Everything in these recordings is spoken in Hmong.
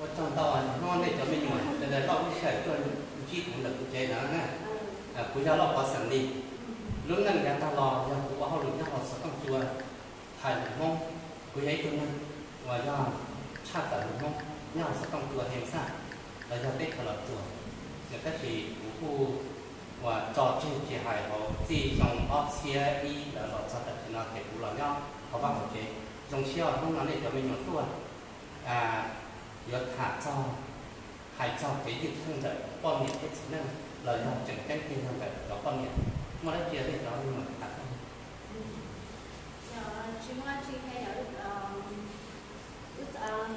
Ua tsaug ntau, hnub no nej cov me nyuam sawv daws loj lub sij hawm tuaj ntsib kuv ntawm kuv tsev no na. Kuv yog Lauj Pov xeem Lis. Lub neej yav tag los yog kuv ua hauj lwm nyob hauv xov tooj cua, hais lus Hmoob. Kuv yog ib tug neeg uas yog tshaj tawm lus Hmoob nyob hauv xov tooj cua Heem Xaj, los yog teb chaws Los Tsuas. Tab sis kuv kuj uas tso tseg tsis hais hauv txij xyoo ob txhiab ib ntawd los txog tam sim no ces kuv los nyob hauv vaj hauv tsev. Zoo siab hnub no nej cov me nyuam tuaj yuav tham txog, hais txog kev ywj txheej ntawm poj niam thiab txiv neej los yog tseem ceeb tiag yog ntawm cov poj niam. Muaj dab tsi nej cov me nyuam tham? Tsis muaj dab tsi, wb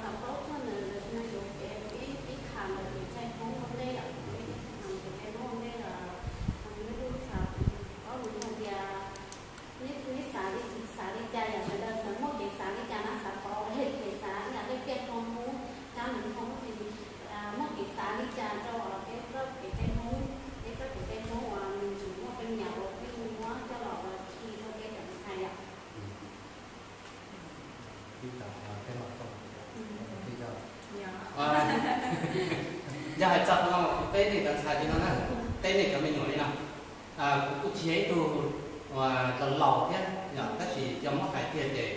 xav paub txog ntawm lawv no yuav kev ib tham ntawm kev cai Hmoob ua ntej yom, ib tham kev cai Hmoob ua ntej los, neb kuj xav paub mus yog tias neb, neb xav li, xav li cas yom, sawv daws xav muaj kev xav li cas na, xav paub li kev xav ib yam li tiaj hmoob, cab mus hmoob ces muaj kev xav li cas rau peb txoj kev cai Hmoob, peb txoj kev cai Hmoob uas nws tseem muaj tej yam uas peb muab coj los khi rau peb cov ntxhais yom. Yog hais txog no kuv teb nej cov ntxhais li no na, teb nej cov me nyuam li no, kuv kuj tsis yog ib tug uas laus laus thiab, tab sis yog muab hais tiag ces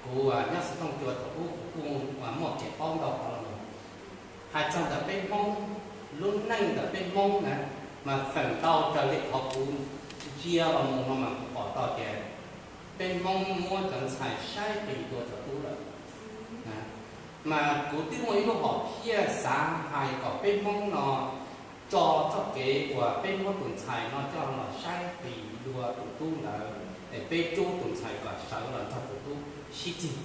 kuv nyob xov tooj cua thaum ub kuv kuj muaj kev paub ntau qhov los mus. Hais txog ntawm peb Hmoob, lub neej ntawm peb Hmoob na, mas feem ntau raws li qhov kuv ntsia los mus no mas kuv pom tau tias peb Hmoob muab cov ntxhais saib qis dua cov tub lawm. Mas kuv twb muaj ib lub hom phiaj xav hais kom peb Hmoob no tso txoj kev uas peb muab tus ntxhais no coj los saib qis dua tus tub ntawd es peb rub tus ntxhais kom sawv los nrog tus tub sib txig.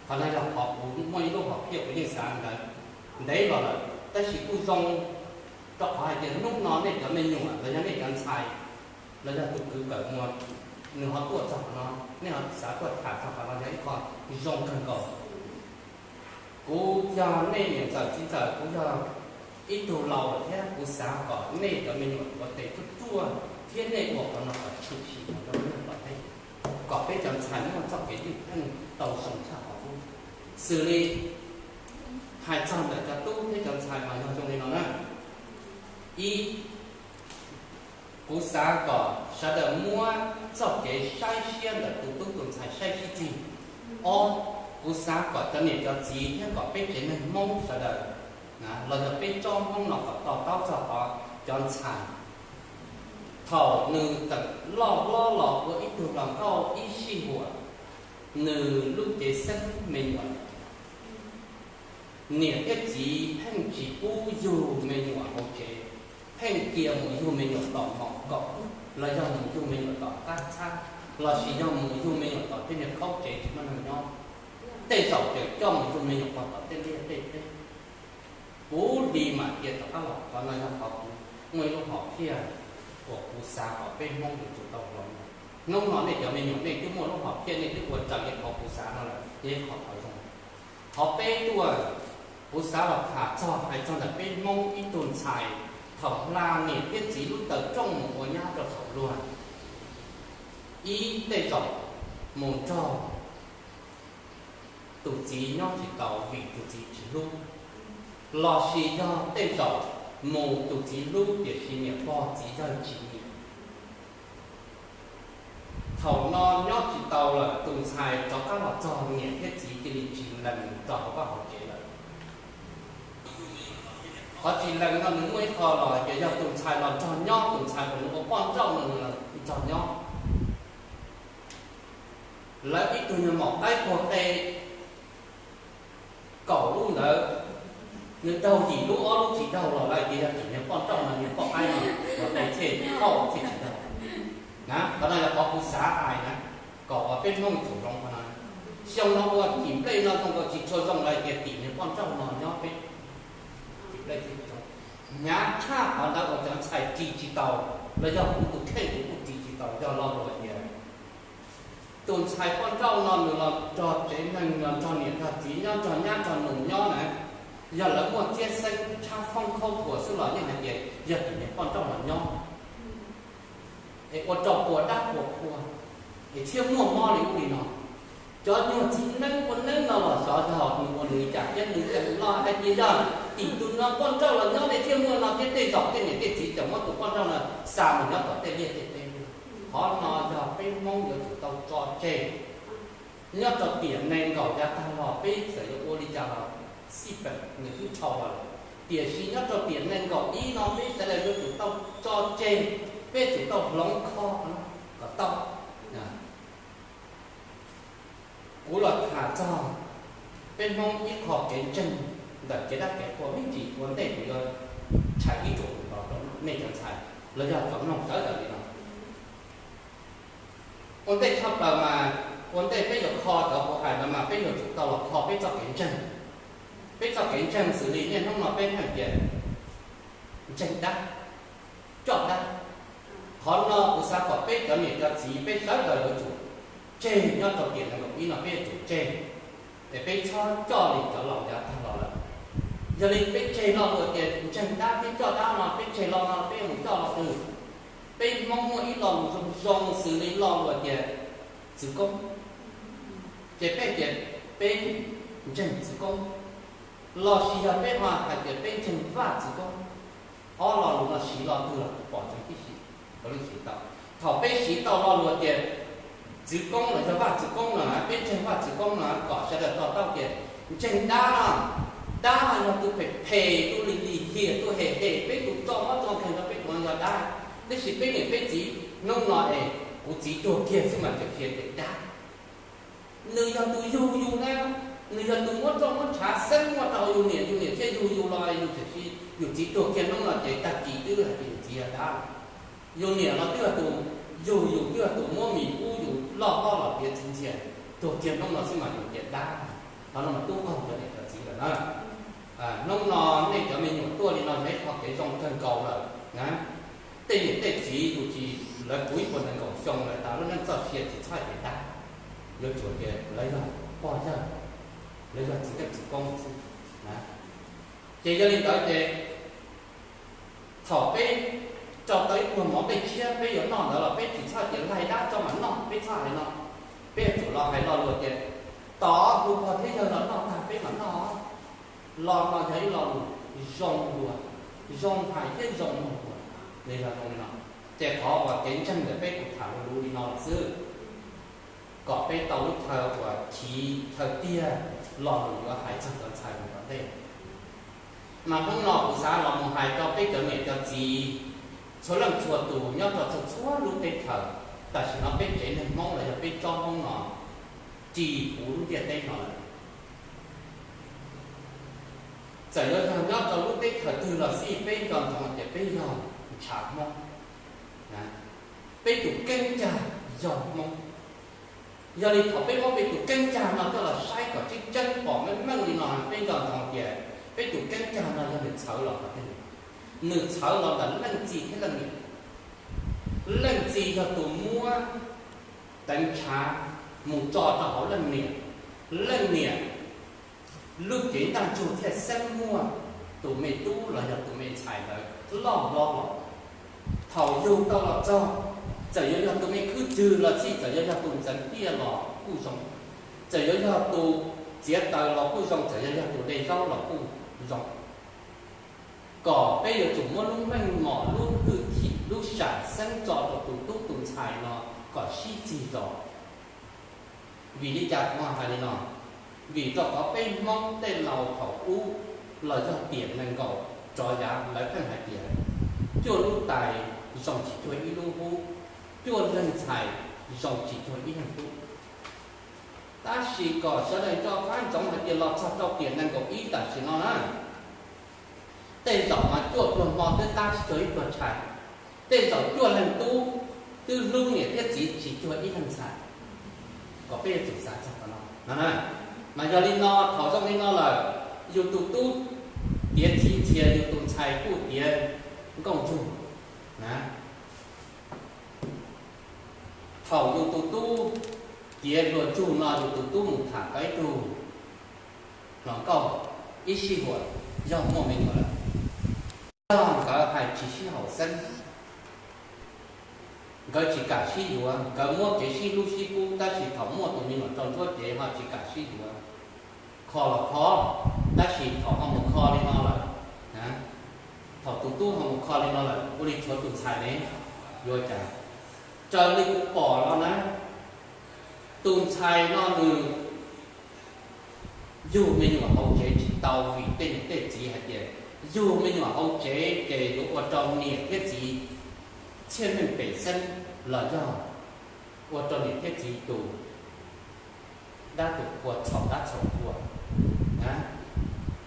Qhov no yog qhov kuv muaj ib lub hom phiaj kuv yeej xav ntawd ntev los lawm, tab sis kuj zoo rau qhov hais tias hnub no nej cov me nyuam los yog nej cov ntxhais los yog tus kwv kawm muag, nws ho tuaj txog qhov no, nej ho xav tuaj tham txog qhov no yog ib qho zoo kawg nkaus. Kuv yog nej niam ntxawm txiv ntxawm, kuv yog ib tug laus lawm thiab kuv xav kom nej cov me nyuam tuav tes ruaj ruaj thiab nej ua qhov no kom tshwm sim rau lub neej tom ntej, kom peb cov ntxhais muaj txoj kev ywj pheej tau zoo tshaj qhov qub. Xws li hais txog ntawm cov tub thiab cov ntxhais mas yog zoo li no na. Ib, kuv xav kom sawv daws muab txoj kev saib siab ntawm tus tub tus ntxhais saib sib txig. Ob, kuv xav kom cov niam cov txiv thiab kom peb tsev neeg Hmoob sawv daws los yog peb tsob Hmoob no kom to taub txog qhov cov ntxhais thaum nws tseem loj hlob los ua ib tug hluas nkauj ib sij huam, nws lub cev xeeb me nyuam, niam thiab txiv pheej tsis pub yug me nyuam hauv tsev, pheej cia mus yug me nyuam tom mom kaum los yog mus yug me nyuam tom qab txhab, lossis yog mus yug me nyuam tom tej niag khaub tsev tsis muaj neeg nyob. Tej zaum tseem coj mus yug me nyuam pog tom tej liaj tej teb. Kuv hli mam cia rov qab los, qhov no yog qhov kuv muaj ib lub hom phiaj uas kuv xav kom peb Hmoob yuav tsum tau hloov. Hnub no nej cov me nyuam nej twb muaj lub hom phiaj, nej twb ua raws li qhov kuv xav no lawm, yog ib qho qhov zoo. Qhov peb tuaj, kuv xav los tham txog hais txog ntawm peb Hmoob ib tug ntxhais thaum hla niam thiab txiv lub taws rooj mus ua nyab rau saum luag. Ib, tej zaum mus nrog tus txiv nyob tsis tau vim tus txiv tsis hlub, lossis yog tej zaum mus tus txiv hlub tiam sis niam pog txiv yawg tsis nyiam. Thaum no nyob tsis tau lawm, tus ntxhais rov qab los txog niam thiab txiv cia li tsis lees nws rau hauv vaj hauv tsev lawm. Qhov tsis lees no nws muaj ib qho los hais tias yog tus ntxhais los nrog nyob, tus ntxhais uas nws ua poj nrauj no nws los nrog nyob. Lawv ib tug nyuag maum qaib puag qe kaum lub ntawd, nws daug yim lub ob lub tsis daug los lawv tias yog tim niag poj nrauj no niag poj qaib no ua tes txhej qauj txhej tsis daug na. Qhov no yog qhov kuv xav hais na, kom uas peb Hmoob tsum hloov qhov no. Xyoo no ua tim nplej no zoo nkaus tsis tshua zoo lawv tias tim niag poj nrauj no nyob peb tim nplej txhej tsis zoo. Hnyav tshaj qhov ntawd uas cov ntxhais ris tsis tau, los yog kuv tus kheej kuv kuj ris tsis tau, yog lo lus hais tias tus ntxhais poj nrauj no nws los nrog tsev neeg, los nrog niam nrog txiv nyob, nrog nyab nrog nus nyob na, yog lawv muaj txiab xeeb tshab foob khaub thuas xwb los yeej hais tias yog tim niag poj nrauj los nyob, es ua rau puas dab puas qhua, es thiaj muaj mob li ub li no. Cov nyuag txiv neeb ua neeb no los xyov yog nws ua nws li cas thiab nws tseem los hais tias yog tim tus no poj nrauj los nyob nej thiaj muaj no thiab, tej zaum tej niam tej txiv tseem muab tus poj nrauj no xa mus nyob tom tej liaj tej teb. Qhov no yog peb Hmoob yuav tsum tau tso tseg. Nyob rau tiam nees nkaum yav tag los peb txawm yuav ua li cas los xij peem nws twb dhau los lawm, tiam sis nyob rau tiam nees nkaum ib no peb sawv daws yuav tsum tau tso tseg, peb tsum tau hloov kho kom tau. Kuv los tham txog peb Hmoob ib qho kev ntseeg ntawm kev dab kev qhua me ntsis, ua ntej kuv yuav tshaj ib ruam los rau nej cov ntxhais los yog cov mloog sawv daws li no. Ua ntej tshaj plaws mas, ua ntej peb yuav kho cov kuv hais no mas peb yuav tsum tau los kho peb txoj kev ntseeg. Peb txoj kev ntseeg xws li niaj hnub no peb hais tias ntseeg dab, coj dab. Qhov no kuv xav kom peb cov niam cov txiv peb sawv daws yuav tsum tseg nyob rau tiam nees nkaum ib no peb yuav tsum tseg, es peb txhob coj li cov laus yav tag los lawm. Yog li peb tseg lo lus tias ntseeg dab thiab coj dab no peb tseg lo no peb yuav mus coj lo twg? Peb Hmoob muaj ib lo lus zoo zoo xws li lo lus tias txwv koob, ces peb tias peb ntseeg txwv koob, lossis yog peb ho hais tias peb ntseeg vaj txwv koob. Ob lo lus no siv lo twg los kuv pom tseeb tib si, kuv yeej siv tau. Thaum peb siv tau lo lus tias txwv koob los yog vaj txwv koob no, peb ntseeg vaj txwv koob no kom sawv daws to taub tias ntseeg dab no, dab no yog tus phem phem, tus lim lim hiam, tus hem hem peb, tus tso mob tso nkeeg rau peb, tus no yog dab. Tab sis peb niam peb txiv hnub no es kuv txiv tuag kiag xwb mas tseem hais tias dab. Nws yog tus yug yus na, nws yog tus muab roj muab ntshav xeeb muaj rau yus niam, yus niam thiaj yug yus los yus tseem, yus txiv tuag kiag hnub no ces tag kis twb hais tias yus txiv yog dab. Yus niam los twb yog tus yug yus, twb yog tus muab mis pub yus loj hlob los tiav txiv ntxiag, tuag kiag hnub no xwb mas yus tias dab. Qhov no mas tub qaug cov niam cov txiv lawm na. Hnub no nej cov me nyuam tuaj li no yog ib qho kev zoo kawg nkaus lawm na. Tej niam tej txiv yus tsis Lawv puv ib puas nees nkaum xyoo lawv tas lub neej txoj sia tsis txhob hais tias dab, yuav tsum tias lawv yog pog yawg, lawv yog txiv neej txiv koob xwb. Ces yog li ntawd ces thaum peb tso tau ib pluag mov nplej tshiab peb yuav noj ntawd los peb tsis txhob tias laig dab tso mam noj, peb txhob hais no. Peb yuav tsum los hais lo lus tias tos hu pog thiab yawg los noj tag peb mam noj. Lo no yog ib lo lus zoo dua, zoo hais thiab zoo mloog dua. Nws yog zoo li no. Ces qhov uas kev ntseeg ntawm peb kuv tham lus li no lawm xwb, kom peb tau lub chaw uas chiv chaw tiag lo lus yuav hais txog cov ntxhais mus tom ntej. Mas hnub no kuv xav los mus hais rau peb cov niam cov txiv txhua leej txhua tus nyob rau txhua txhua lub teb chaws. Tam sim no peb tsev neeg Hmoob los yog peb tsob Hmoob no ris puv lub ntiaj teb no lawm. Txawm yuav yog nyob rau lub teb chaws twg los xij peb nco ntsoov tias peb yog ntshav Hmoob, peb tus keeb cag yog Hmoob. Yog li thaum peb muab peb tus keeb cag no coj los saib kom tseeb tseeb pom meej meej li no peb nco ntsoov tias peb tus keeb cag no yog nws txhawv los qhov twg? Nws txhawv los ntawm leej txiv thiab leej niam. Leej txiv yog tus muab teev ntshav mus tso rau hauv leej niam. Leej niam lub cev ntaj ntsug thiaj xeeb muaj tus me tub los yog tus me ntxhais ntawd loj hlob los. Thaum yug tau los txog, txawm yuav yog tus me khwb rwg los xij, txawm yuav yog tus ntxeev tiaj los kuj zoo, txawm yuav yog tus txiav taws los kuj zoo, txawm yuav yog tus de zaub los kuj zoo, kom peb yuav tsum muab lub meej mom lub hwj chim lub sam xeeb tso rau tus tub tus ntxhais no kom sib txig zos. Vim li cas kuv hais li no? Vim rau qhov peb Hmoob tej laus thaum ub los yog tiam nees nkaum rov yav lawv pheej hais tias cuaj lub tais zoo tsis cuag ib lub hub, cuaj leeg ntxhais zoo tsis cuag ib leeg tub. Tab sis kom sawv daws nco qab ntsoov hais tias los txog rau tiam nees nkaum ib tam sim no na, tej zaum mas cuaj pluag hmo twb qab tsis cuag ib pluag tshais, tej zaum cuaj leeg tub twb hlub niam thiab txiv tsis cuag ib leeg ntxhais. Kom peb yuav tsum xav txog qhov no. Mas yog li no thaum zoo li no lawm, yus tus tub tiav txhiv ntxhias yus tus ntxhais kuj tiav nkauj ntsug na. Thaum yus tus tub tiav hluas ntsug no yus tus tub mus tham tau ib tug hluas nkauj ib sij huam yog muaj me nyuam lawm, yog nkawd hais tsis sib haum xeeb, nkawd tsis kam sib yuav, nkawd muab kev sib hlub sib pub tab sis thaum muaj tus me nyuam rau nruab cev ho tsis kam sib yuav. Kho los kho, tab sis thaum ho mus kho li no lawm, thaum tus tub ho mus kho li no lawm ua li tshuav tus ntxhais ne, yuav cas? Raws li kuv pom los na, tus ntxhais no nws yug me nyuam hauv tsev tsis tau vim tej niam tej txiv hais tias yug me nyuam hauv tsev ces yuav ua rau niam thiab txiv txhiaj meej pem xeeb los yog ua rau niam thiab txiv tus dab tus qhua txhaum dab txhaum qhua.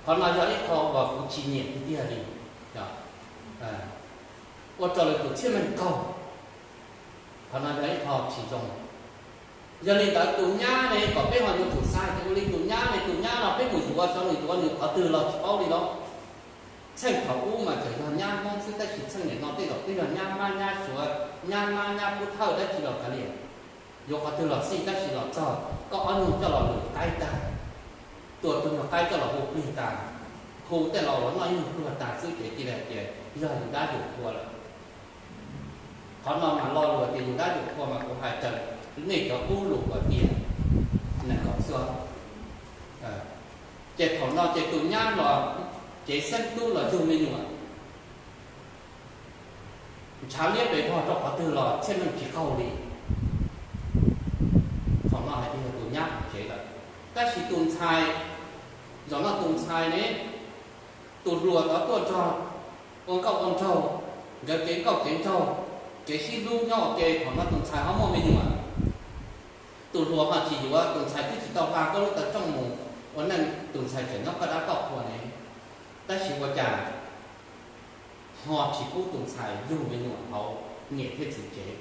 Qhov no yog ib qho uas kuv tsis nyiam tiag tiag li, ua rau lawv tus txhiaj meej qaug. Qhov no yog ib qho tsis zoo. Yog li ntawd tus nyab ne kom peb ho yuav tsum xav tias ua li tus nyab ne, tus nyab no peb mus yuav xyov nws yuav nws qhov twg los tsis paub li los. Txheej thaum ub mas tseem yog nyab Hmoob xwb tab sis txheej nim no tej zaum twb yog nyab Mab nyab Suav, nyab Mab nyab Pub Thawj dab tsi los kav liam. Yuav qhov twg los xij tab sis los txog koj ob nyuag coj los lwm qaib tag, tua tus nyuag qaib coj los hu plig tas, hu tej laus los noj ib nyuag pluag tas xwb ces cia li hais tias yog yus dab yus qhua lawm. Qhov no mas lo lus tias yus dab yus qhua mas kuv hais raws nej cov qub lus uas tias nees nkaum xyoo. Ces thaum no ces tus nyab los cev xeeb tub los yug me nyuam, ntshav liab pes vog rau qhov twg los txhiaj meej tsis qaug li. Thaum no hais tias yog tus nyab hauv tsev lawm, tab sis tus ntxhais, zaum no tus ntxhais ne, tus hluas tod tuaj nrog ua nkauj ua nraug, nkawd kev nkauj kev nraug, kev sib hlub nyob ua ke, thaum no tus ntxhais ho muaj me nyuam. Tus hluas ho tsis yuav, tus ntxhais twb tsis tau hla koj lub taw rooj mus ua neej, tus ntxhais tseem nyob koj dab koj qhua ne. Tab sis ua cas ho tsis pub tus ntxhais yug me nyuam hauv niam thiab txiv tsev?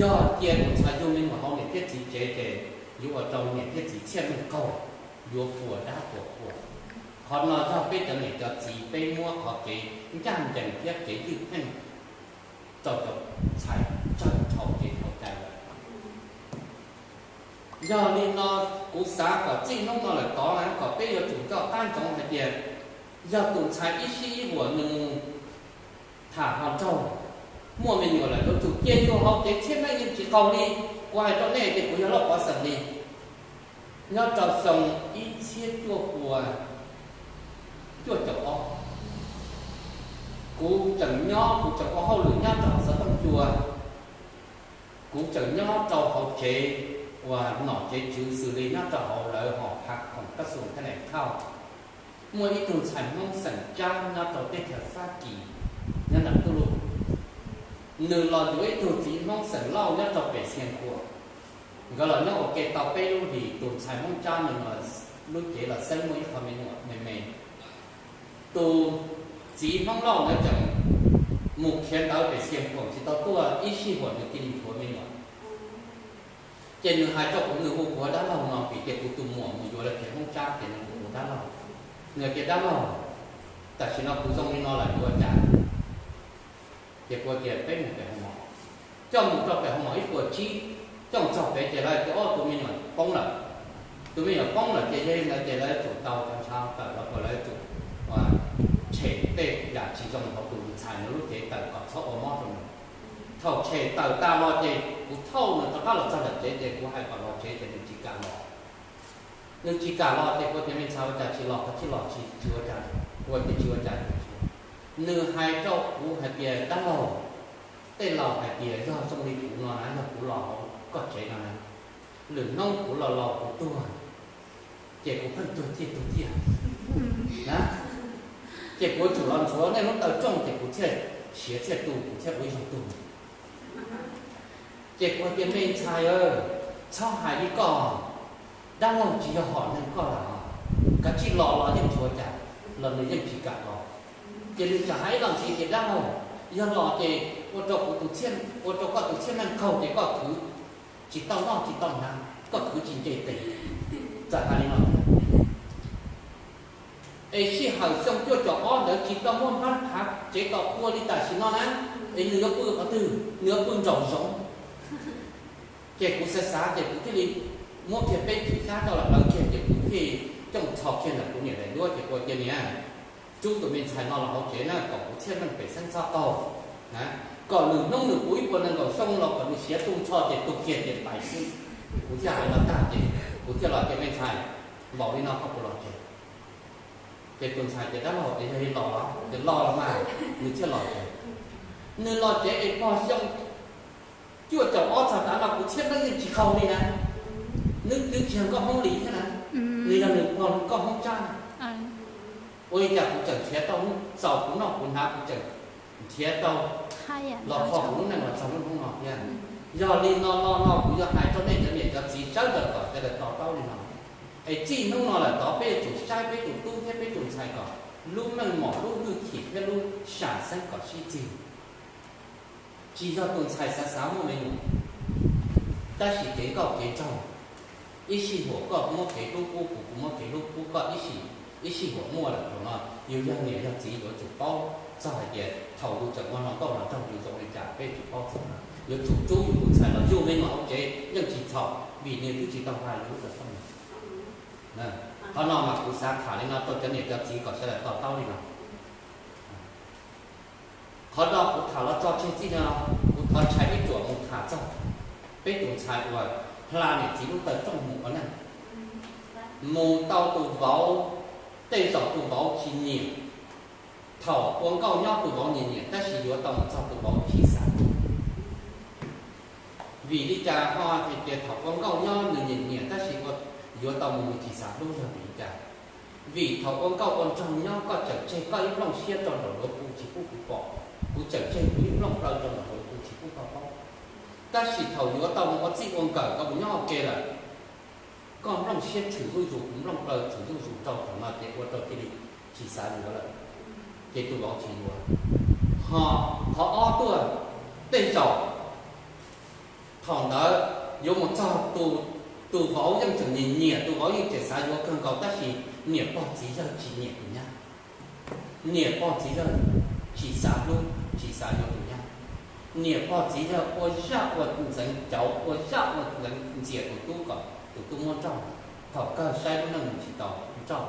Yog cia tus ntxhais yug me nyuam hauv niam thiab txiv tsev ces yuav ua rau niam thiab txiv txhiaj meej qaug, yuav puas dab puas qhua. Qhov no yog peb cov niam cov txiv peb muab qhov kev ncaj ncees thiab kev ywj pheej rau cov ntxhais tsawg thaum kev thaum cai lawm. Yog li no, kuv xav kom txij hnub no lawm tod na kom peb yuav tsum coj qab ntsoov hais tias yog tus ntxhais ib sij ib huam nws mus tham hluas nraug, muaj me nyuam lawm yuav tsum cia yus hauv kev txhiaj neej yeej tsis qaug li. Kuv hais rau nej tias kuv yog Lauj Pov Xeem li, nyob rau xyoo ib txhiab cuaj pua cuaj caum ob, kuv tseem nyob, kuv tseem ua hauj lwm nyob rau xov tooj cua, kuv tseem nyob rau hauv tsev uas nom tsev tswv xws li nyob rau hauv lawv hom phaj khoom kab xus thab nees thauj. Muaj ib tug ntxhais Hmoob xeem Tsab nyob rau teb chaws Fab Kis, nyob nram Tub Luj, nws los yuav ib tug txiv Hmoob xeem Lauj nyob rau pem Xia Khuam. Nkawd los nyob ua ke tau peb lub hlis, tus ntxhais Hmoob Tsab nws lub cev los xeeb muaj ib qho me nyuam me me. Tus txiv Hmoob Lauj ntawd tseem mus khiav ntawv pem Xia Khuam tsis tau tuaj, ib sij huam nws cia li nchuav me nyuam. Ces nws hais rau kuv, nws hu kuv ua dab laug no vim tias kuv tus muam mus yuav lawv cev Hmoob Tsab ces nws hu kuv dab laug. Nws tias dab laug, tam sim no kuv zoo li no lawm yuav ua cas? Ces kuv tias peb mus pem hoo mom. Coj mus rau pem hoo mom ib puas tsib, coj mus txog pem ces lawv tias ob tus me nyuam poob lawm. Tus me nyuam poob lawm ces yog li ntawd ces lawv yuav tsum tau cov ntshav tawm los puas lawv yuav tsum tshem tej yam tsis zoo hauv tus ntxhais no lub cev tawm kom txhob ua mob rau nws. Thaum tshem tawm tas los ces kuv thauj nws rov qab los txog ntawm tsev ces kuv hais kom los tsev ces nws tsis kam los. Nws tsis kam los ces kuv tias me ntxhais ua cas tsis los, koj tsis los tsis ua cas, kuv tias tsis ua cas ces tsis ua. Nws hais rau kuv hais tias dab laug, tej laus hais tias yog zoo li kuv no na, yog kuv los hauv koj tsev no na, lwm hnub kuv los laus kuv tuag ces kuv pheej tuag ciaj tuag ciaj na, ces kuv yuav tsum los ntxuav nej lub taw rooj ces kuv thiaj siav thiaj tu, kuv thiaj ua ib zaug tuag. Ces kuv tias me ntxhais, txhob hais li koj, dab laug tsis yog hom neeg koj lawm, kav tsij los los yeej tsis ua cas, los nws yeej tsis kam los. Ces nws txawm hais ib lo ntxiv tias dab laug, yog los ces ua rau kuv tus txhiaj, ua rau koj tus txhiaj neej qaug ces koj khwv tsis tau noj tsis tau hnav, koj khwv tsis nce tes. Txawm hais li no, es sij hawm xyoo cuaj caum ob ntawd tsis tau muaj npab phav tsev tos qhua li tam sim no na, es nws yuav pw qhov twg? Nws yuav pw nraum zoov. Ces kuv xav xav ces kuv thiaj li muab kiag peb chim xyab coj los hlawv kiag ces kuv thiaj coj txhos kiag ntawm kuv niam daim duab ces kuv tias niam, rub tus me ntxhais no los hauv tsev na kom kuv txhiaj neej pem xeeb txhob qaug, kom lwm hnub nws puv ib puas nees nkaum xyoo los kom nws siav tu nrho ces tu kiag ces ntais xwb. Kuv thiaj hais no tag ces kuv thiaj los tias me ntxhais, npaum li no koj puas los tsev? Ces tus ntxhais tias dab laug es yog li los los ces los los mas, nws thiaj los tsev. Nws los tsev es pog xyoo cuaj caum ob txog tav no kuv txhiaj neej yeej tsis qaug li na. Nws twb tsis yog nkauj Hmoob Lis thiab na, nws yog nws pog nkauj Hmoob Tsab. Ua li cas kuv tseem nrhiav tau, txaus kuv noj kuv hnav kuv tseem nrhiav tau los kho kuv lub neej los txog lub hnub no thiab. Yog li no no no kuv yuav hais rau nej cov niam cov txiv sawv daws kom sawv daws to taub li no, es txij hnub no lawm tod peb yuav tsum saib peb tus tub thiab peb tus ntxhais kom lub meej mom lub hwj chim thiab lub sam xeeb kom sib txig. Tsis yog tus ntxhais xav xav muaj me nyuam, tab sis kev nkauj kev nraug, ib sij huam koj muab kev hlub pub kuv, kuv muab kev hlub pub koj, ib sij, ib sij huam muaj lawm thaum no yus yog niam yog txiv yuav tsum paub txog hais tias thaum yus tseem ua hluas nkauj hluas nraug yus zoo li cas peb tsum paub txog no. Yuav tsum rub yus tus ntxhais los yug me nyuam hauv tsev yeej tsis txhaum vim nws twb tsis tau hla yus lub taw rooj. Qhov no mas kuv xav tham li no rau cov niam cov txiv kom sawv daws to taub li no. Qhov no kuv tham los tso tseg txij no, kuv thov tshais ib ruam mus tham txog peb tus ntxhais uas hla niam txiv lub taw rooj mus ua neej, mus tau tus vauv, tej zaum tus vauv tsis nyiam. Thaum ua nkauj nyob tus vauv nyiam nyiam tab sis yuav tau mus txog tus vauv tsis xav hlub. Vim li cas ho hais tias thaum ua nkauj nyob nws nyiam nyiam tab sis yuav tau mus nws tsis xav hlub yog vim li cas? Vim thaum ua nkauj ua nraug nyob koj tseem tseg koj ib nplooj siab rau nraum luav kuv tsis pub kuv pom, kuv tseem tseg kuv ib nplooj plaws rau nraum luav kuv tsis pub koj paub. Tab sis thaum yuav tau mus ua txij ua nkawm koj mus nyob ua ke lawm, koj nplooj siab tshwm zuj zus, kuv nplooj plaws tshwm zuj zus rau thaum no ces ua rau cia li tsis xav yuav lawm, ces tus vauv tsis yuav. Ho qhov ob tuaj, tej zaum thaum ntawd yuav mus txog tus vauv yeej tseem nyiam nyiam, tus vauv yeej tseem xav yuav kawg nkaus tab sis niam pog txiv yawg tsis nyiam tus nyab. Niam pog txiv yawg tsis xav hlub tsis xav yuav tus nyab. Niam pog txiv yawg ua zaj ua ntxeev cauv, ua zaj ua ntxeev ntxias tus tub kom tus tub muab nrauj. Thaum kawg saib lub neej mus tsis tau, nrauj.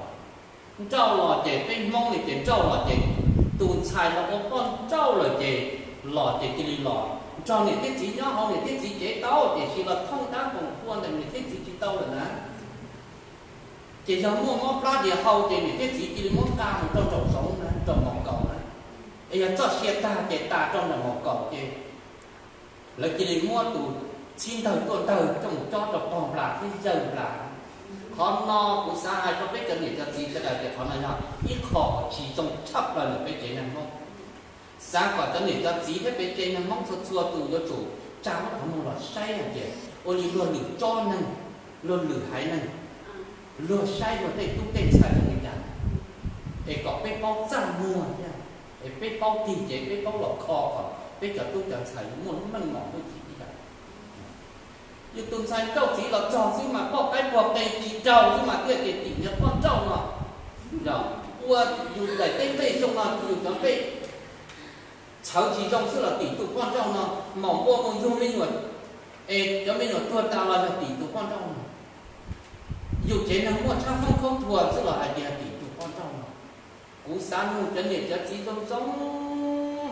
Nrauj los ces peb Hmoob li ces nrauj los ces tus ntxhais los ua poj nrauj lawm ces los ces cia li los nrog niam thiab txiv nyob hauv niam thiab txiv tsev tau, tiam sis los thooj dab nkoos ua ntawm niam thiab txiv tsis tau lawm na. Ces yog muaj mob plab dias hau ces niam thiab txiv cia li muab nqa mus rau nraum zoov na, rau maum kaum na. Es yog txoj sia tag ces tas rau nraum maum kaum ces lawv cia li muab tus txhib ntawg tuaj ntawg coj mus cob rau pog nplas thiab yawg nplas. Qhov no kuv xav hais rau peb cov niam cov txiv sawv daws tias qhov no yog ib qho uas tsis zoo tshaj plaws ntawm peb tsev neeg Hmoob. Xav kom cov niam cov txiv thiab peb tsev neeg Hmoob txhua txhua tus yuav tsum tsa lub qhov muag los saib hais tias ua li luag lwm tsob neeg, luag lwm haiv neeg, luag saib luag tej tub tej ntxhais zoo li cas, es kom peb paub txaj muag thiab, es peb paub tig ces peb paub los kho kom peb cov tub cov ntxhais muaj lub meej mom muaj txim tib yam. Yus tus ntxhais nrauj txiv los txog xwb mas poj qaib pog qe tsis raug xwb mas thiaj tias tim niag poj nrauj no. Yog ua yus daim teb nplej xyoo no yus cov nplej txhawv tsis zoo xwb los tim tus poj nrauj no, maum npua mus yug me nyuam, es cov me nyuam tuag tas los yog tim tus poj nrauj no. Yus tsev neeg muaj tshab foob khaub thuas xwb los hais tias tim tus poj nrauj no. Kuv xav nug cov niam cov txiv zoo zoo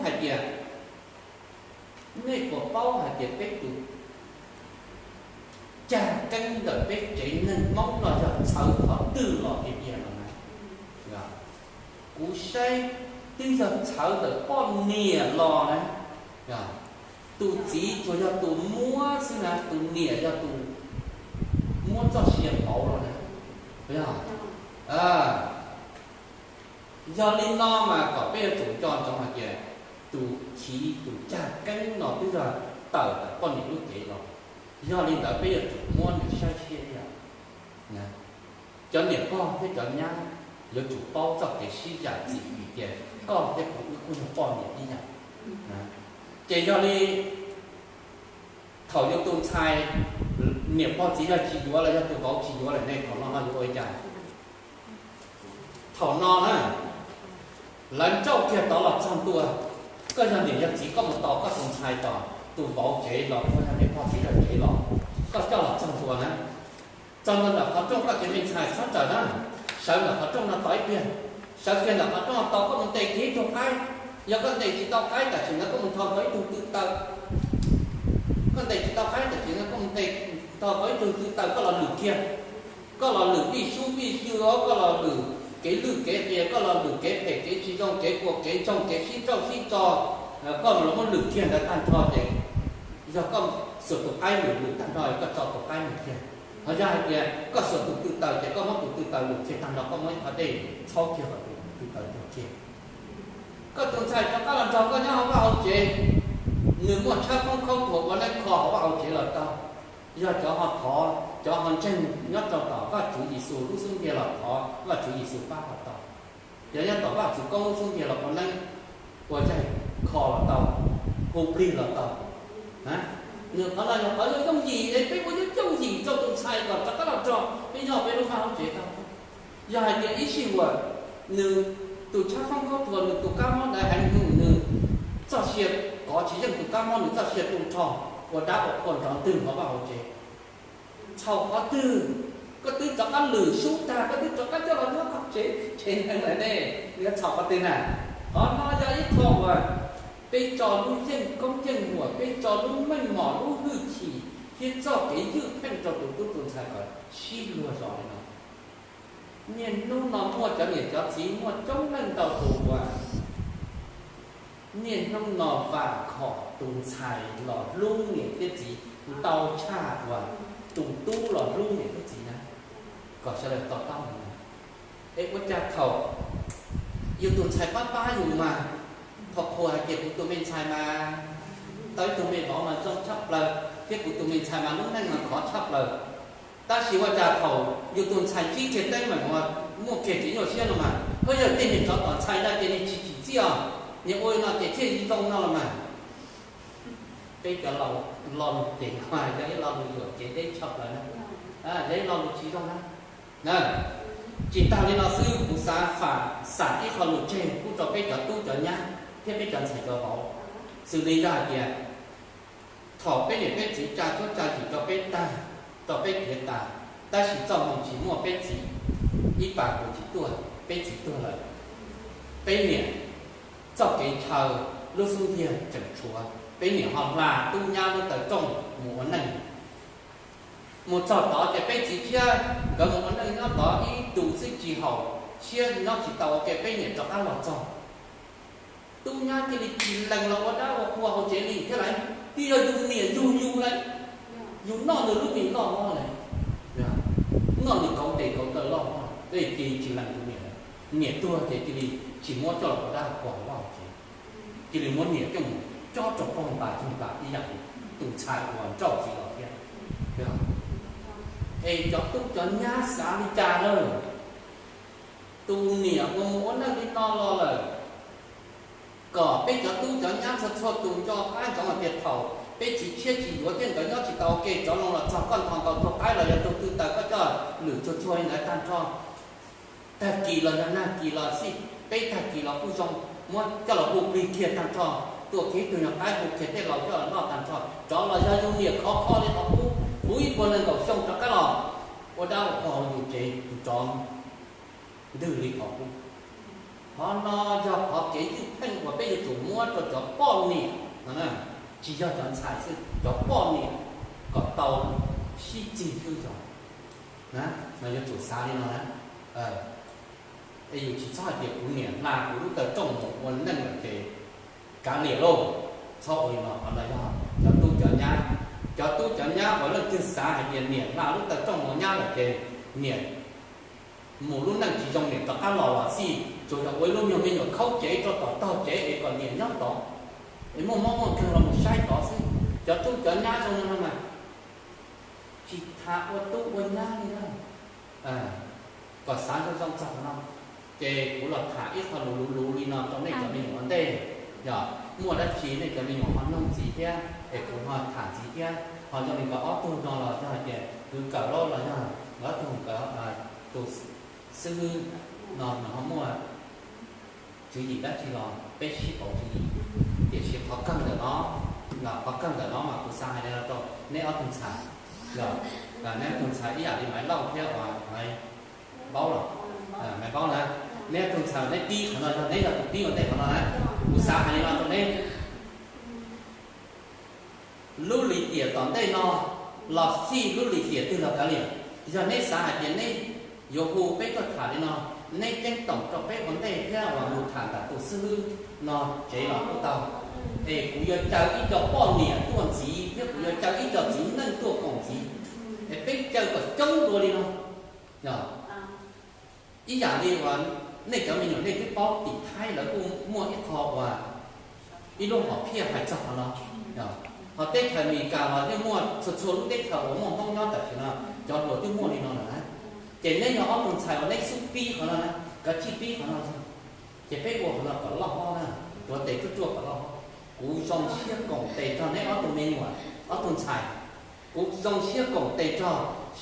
hais tias nej puas paub hais tias peb tus caj keeb ntawm peb tsev neeg Hmoob no yog txhawv qhov twg los tiag tiag no na? Kuv saib twb yog txhawv ntawm poj niam los na. Tus txiv tsuas yog tus muab xwb na, tus niam yog tus muab txoj sia pauv los na. Yog li no mas kom peb yuav tsum nco ntsoov hais tias tus chiv tus caj keeb no twb yog tawm ntawm poj niam lub cev los. Yog li ntawd peb yuav tsum muab nws saib siab ib yam. Cov niam pog thiab cov nyab yuav tsum paub txoj kev sib zam txim vim tias koj thiab kuv wb kuj yog poj niam ib yam. Ces yog li thaum yus tus ntxhais niam pog txiv yawg tsis yuav los yog tus vauv tsis yuav lawm ne, thaum no ho yuav ua li cas? Thaum no na, lawv nrauj kiag tod los txog ntua, koj yog niam yog txiv koj mus tos koj tus ntxhais tom tus vauv tsev los, koj yog niam pog txiv yawg tsev los, koj coj los txog ntua na, txog ntua ntawm qhov rooj koj cov me ntxhais txhob raws na, sawv ntawm qhov rooj no tos ib pliag, sawv kiag ntawm qhov rooj no tos koj mus ntes kiag ib tug qaib. Yog koj ntes tsis tau qaib tam sim no koj mus nrho tau ib tug tw taw. Koj ntes tsis tau qaib tam sim no koj mus ntes, nrho tau ib tug tw taw koj los lwm kiag. Koj los lwm vij sub vij xwb os, koj los lwm kev lwj kev qias, koj los lwm kev phem kev tsis zoo, kev puas kev ntsoog, kev sib nrauj sib tso, koj los muab lwm kiag ntawd tag nrho ces yog koj xuas tus qaib lwm lwm tag nrho koj tso tus qaib mus kiag. Ho yog hais tias koj xuas tus tw taw ces koj muab tus tw taw lwm kiag tag nrho, koj muab ib qhov dej txhaub kiag kom tus tw taw tuag kiag. Koj tus ntxhais rov qab los nrog koj nyob hauv vaj hauv tsev, nws muaj tshab foob khaub thuas ua neeb kho hauv vaj hauv tsev los tau. Yog cov ho thov, cov ho ntseeg nyob rau tom Vajtswv Yexus lub xub ntiag los thov Vajtswv Yexus pab los tau. Cov nyob tom Vajtswv koob lub xub ntiag los ua neeb ua yaig kho los tau, hu plig los tau. Nws qhov no yog qhov yooj yooj yim es peb ua yooj yooj yim rau tus ntxhais kom rov qab los nrog peb nyob peb lub vaj hauv tsev tau. Yog hais tias ib sij huam nws tus tshab foob khaub thuas, nws tus kab mob dai heev, nws txoj sia kov tsis yeej tus kab mob, nws txoj sia tu nrho ua dab ua qhua nrov ntwg hauv vaj hauv tsev. Txhaum qhov twg? Koj twb rov qab lwm sub tag, koj twb rov qab coj los nyob qhov tsev tsev neeg lawm ne, nws yuav txhaum qhov twg na? Qhov no yog ib qho uas peb tso lub yeej koob yeej muam, peb tso lub meej mom lub hwj chim thiab txoj kev ywj pheej rau tus tub tus ntxhais kom sib luag zos li no. Niaj hnub no muaj cov niam cov txiv muaj coob leej ntau tus uas niaj hnub no vam khom tus ntxhais los hlub niam thiab txiv ntau tshaj uas tus tub los hlub niam thiab txiv na, kom sawv daws to taub mus. Es ua cas thaum yus tus ntxhais pab pab yus mas, thaum qhuas hais tias kuv tus me ntxhais mas tau ib tug me vauv mas zoo tshaj plaws thiab kuv tus me ntxhais mas lub neej mas khov tshaj plaws. Tab sis ua cas thaum yus tus ntxhais ntsib kiag teeb meem uas muaj kiag kev nyuaj siab no mas, hwb, yog tej niag tsov tom ntxhais no ces nws tsis tsim txiaj os, nws ua li no ces thiaj zoo no los mas. Peb cov lo lus ces yog ib lo lus yuam kev deb tshaj plaws na, yog ib lo lus tsis zoo na. Tsis tag li no xwb, kuv xav xam ib qho lus tseg pub rau peb cov tub cov nyab thiab peb cov ntxhais cov vauv, xws li yog hais tias Thaum peb niam peb txiv tsa cuab tsa yim rau peb tag, rau peb tiav tas, tab sis txoj hmoo tsis muaj peb txiv, ib pas kuv tsis tuaj, peb txiv tuag lawm. Peb niam txoj kev chaw lub xub ntiag tseem tshuav, peb niam ho hla tub nyab lub taw rooj mus ua neej. Mus txog tod ces peb txiv thiab nkawd mus ua neej nyob tod ib ntus xwb tsis haum siab nyob tsis tau ua ke, peb niam rov qab los txog. Tub nyab cia li tsis lees los ua dab ua qhua hauv tsev li thiab lawm, twb yog yus niam yug yus lawm, yus noj nws lub mis loj hlob lawm, noj nws kauv tes kauv taw loj hlob, cia li tsis lees tus niam lawm. Niam tuag ces cia li tsis muab coj los ua dab ua qhua hauv vaj hauv tsev, cia li muab niam coj mus cob rau pog npas tug npas ib yam li tus ntxhais uas nrauj txiv los thiab. Es cov tub cov nyab xav li cas lawm? Tus niam uas mus ua neej li no los lawm, kom peb cov tub cov nyab txhua txhua tus nco qab ntsoov hais tias thaum peb txiv tshiab tsis yuav thiab nkawd nyob tsis tau ua ke, tsov zoo los txog koj nthos nkaus tug qaib los yog tug twg taws koj coj lwm tsuag tsuag li ntawd tag nrho. Tag kis los yog nag kis los xij, peb tag kis los kuj zoo, muab coj los hu plig kiag tag nrho, tuaj kiag ib tug nyuag qaib hu kiag tej laus coj los noj tag nrho. Tsov los yog yus niam khov kho li qhov qub, puv ib puas nees nkaum xyoo rov qab los ua dab ua qhua hauv yus tsev, tus tsov ntwg li qhov qub. Qhov no yog qhov kev ywj pheej uas peb yuav tsum muab rau cov poj niam no, tsis yog cov ntxhais xwb, cov poj niam kom tau sib txig sib zog. No yuav tsum xav li no na. Es yus tsis txhob hais tias kuv niam hla kuv lub taw rooj mus ua neej lawm ces kav liam lauj. Txhob ua li no, qhov no yog cov tub cov nyab. Cov tub cov nyab uas leej twg xav hais tias niam hla lub taw rooj mus nyab lawm ces niam mus lub neej tsis zoo, niam rov qab los los xij, tsuas yog ua ib lub nyuag me nyuam khaub cev rau tom tog tsev es kom niam nyob tod, es muaj mob muaj nkeeg los mus saib tod xwb. Cov tub cov nyab zoo li no mas tsis tham ua tub ua nyab li na. Kom xav zoo zoo txog no, ces kuv los tham ib qho luv luv luv li no rau nej cov me nyuam ua ntej. Yog muaj dab tsi nej cov me nyuam ho noog ntxiv thiab es kuv ho tham ntxiv thiab, ho zoo li nkawd ob tug no los yog hais tias kwv Kawm Lauj los yog nkawd ob tug nkawd tus xib hwb no nws ho muaj tswv yim dab tsi los peb sib pauv tswv yim. Tiam sis qhov kawg ntawm no, qhov kawg ntawm no mas kuv xav hais li no rau neb ob tug ntxhais, neb ob tug ntxhais ib yam li Maiv Lauj thiab uas Maiv Npaub los, Maiv Npaub na, neb ob tug ntxhais neb pib qhov no yog neb yog tus pib ua ntej qhov no na. Kuv xav hais li no rau neb, lub lim tiam tom ntej no los xij lub lim tiam twg los kav liam, yog neb xav hais tias neb yuav hu peb tuaj tham li no, neb ceeb toom rau peb ua ntej thiab los mus tham ntawm tus xib hwb no tsev los kuj tau. Es kuv yuav caw ib co poj niam tuaj ntxiv thiab kuv yuav caw ib co txiv neej tuaj koom ntxiv, es peb caw kom coob dua li no. Yog ib yam li uas nej cov me nyuam nej twb paub tim Thaib lawv kuj muaj ib qho uas ib lub hom phiaj hais txog qhov no. Ho teb chaws Amelikas los yeej muaj txhua txhua lub teb chaws uas muaj Hmoob nyob tam sim no, cov hluas twb muaj li no lawm na. Ces neb yog ob tug ntxhais uas neb xub pib qhov no na, kav tsij pib qhov no, ces peb ua qhov no kom loj hlob na, tuav tes ruaj ruaj kom loj hlob. Kuv zoo siab koom tes rau neb ob tug me nyuam, ob tug ntxhais. Kuv zoo siab koom tes rau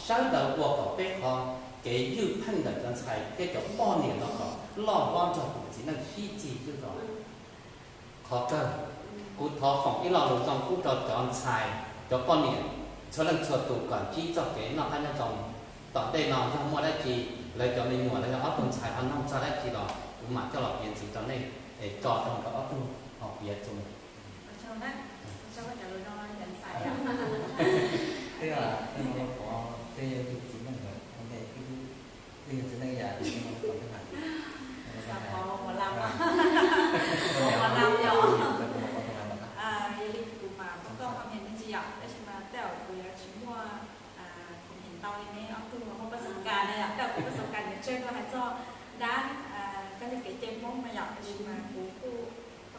sawv daws ua kom peb qhov kev ywj pheej ntawm cov ntxhais thiab cov poj niam no kom loj hlob nrog tus txiv neej sib txig sib zog. Qhov kawg, kuv thov foom ib lo lus zoo pub rau cov ntxhais, cov poj niam, txhua leej txhua tus kom ntsib txoj kev noj qab nyob zoo. Tom ntej no yog muaj dab tsi, lawv cov me nyuam los yog ob tug ntxhais ho noog txog dab tsi los kuv mam coj los piav ntxiv rau nej, es tso rau nkawd ob tug ho piav txuas mus. Twb, twb no pov, twb yog tus txiv neej ntawd, ua ntej twb, twb yog txiv neej yam tus no pov twb hais. Yog li kuv mas kuv koj ho niam me ntsis yom, tab sis mas tej zaum kuv yuav tsis muaj kuv niam ntau li neb ob tug muaj paj xoo kas ne yom, tej zaum kuv paj xoo kas niam tseg koj hais txog dab, koj tej kev cai Hmoob no yom, tab sis mas kuv kuj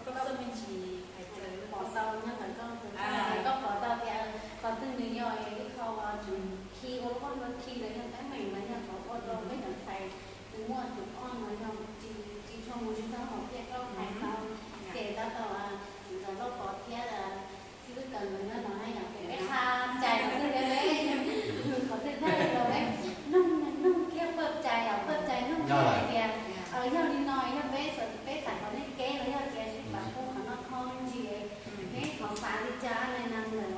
koj paj xoo me ntsis hais txog pom tau nyob ntawm koj tus, koj pom tau tias qhov twg nws yog ib qho uas tseem khi ua lub pob hlua khi los yog teeb meem los yog qhov ua rau peb cov ntxhais nws muaj tus ob no yog tsis tshua mus li txog hom phiaj koj hais tau, ces tab tom txiv ntxawm Lauj Pov thiab xib hwb Kawm Ntxawm nyob no na yom, ces peb qha cai qhov twg thiab peb, qhov twg thiab los peb noog, noog kiag paj cai yom, paj cai noog kiag hais tias yog li no yog peb, peb xav kom nej kev los yog tias sib pab hu qhov no kho me ntsis, neb qhov xav li cas ne na ntawm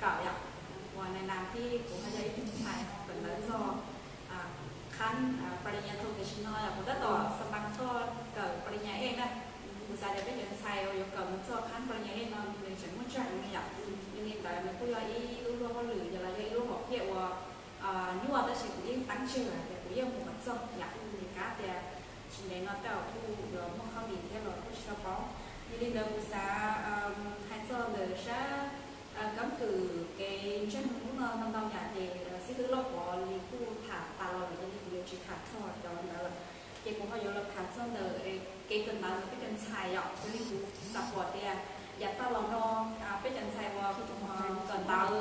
kawm yom, uas nais nas thiab kuv ho yog ib tug ntxhais kawm ntawv txog khab pa li nyas thaum tam sim no yom, kuv tab tom xa npas txog kawm pa li nyas ej na. Kuv xav tias peb cov ntxhais uas yuav kawm mus txog khab pa li nyas ej no nws tseem muaj tseeb heev li yom. Yog li ntawd nws kuj yog ib lub luag hauj lwm los yog ib lub hom phiaj uas nyuaj tab sis kuv yeej teeb tseg hais tias kuv yeej mus kom txog yom. Ces kav tias tsis ntev no tej zaum kuj yuav muaj hauj lwm thiab los kuj tsis tau paub. Yog li ntawd kuv xav hais txog ntawm sab keeb kwm kev ntseeg hnub no ntau ntau yam ces xib hwb Lauj Pov li kuj tham tas los lawm, yog li kuv yuav tsis tham txog cov ntawd lawm. Ces kuv ho yuav los tham txog ntawm kev kawm ntawv ntawm peb cov ntxhais yom. Yog li kuv xav pom tias yav tag los no peb cov ntxhais uas kawm ntawv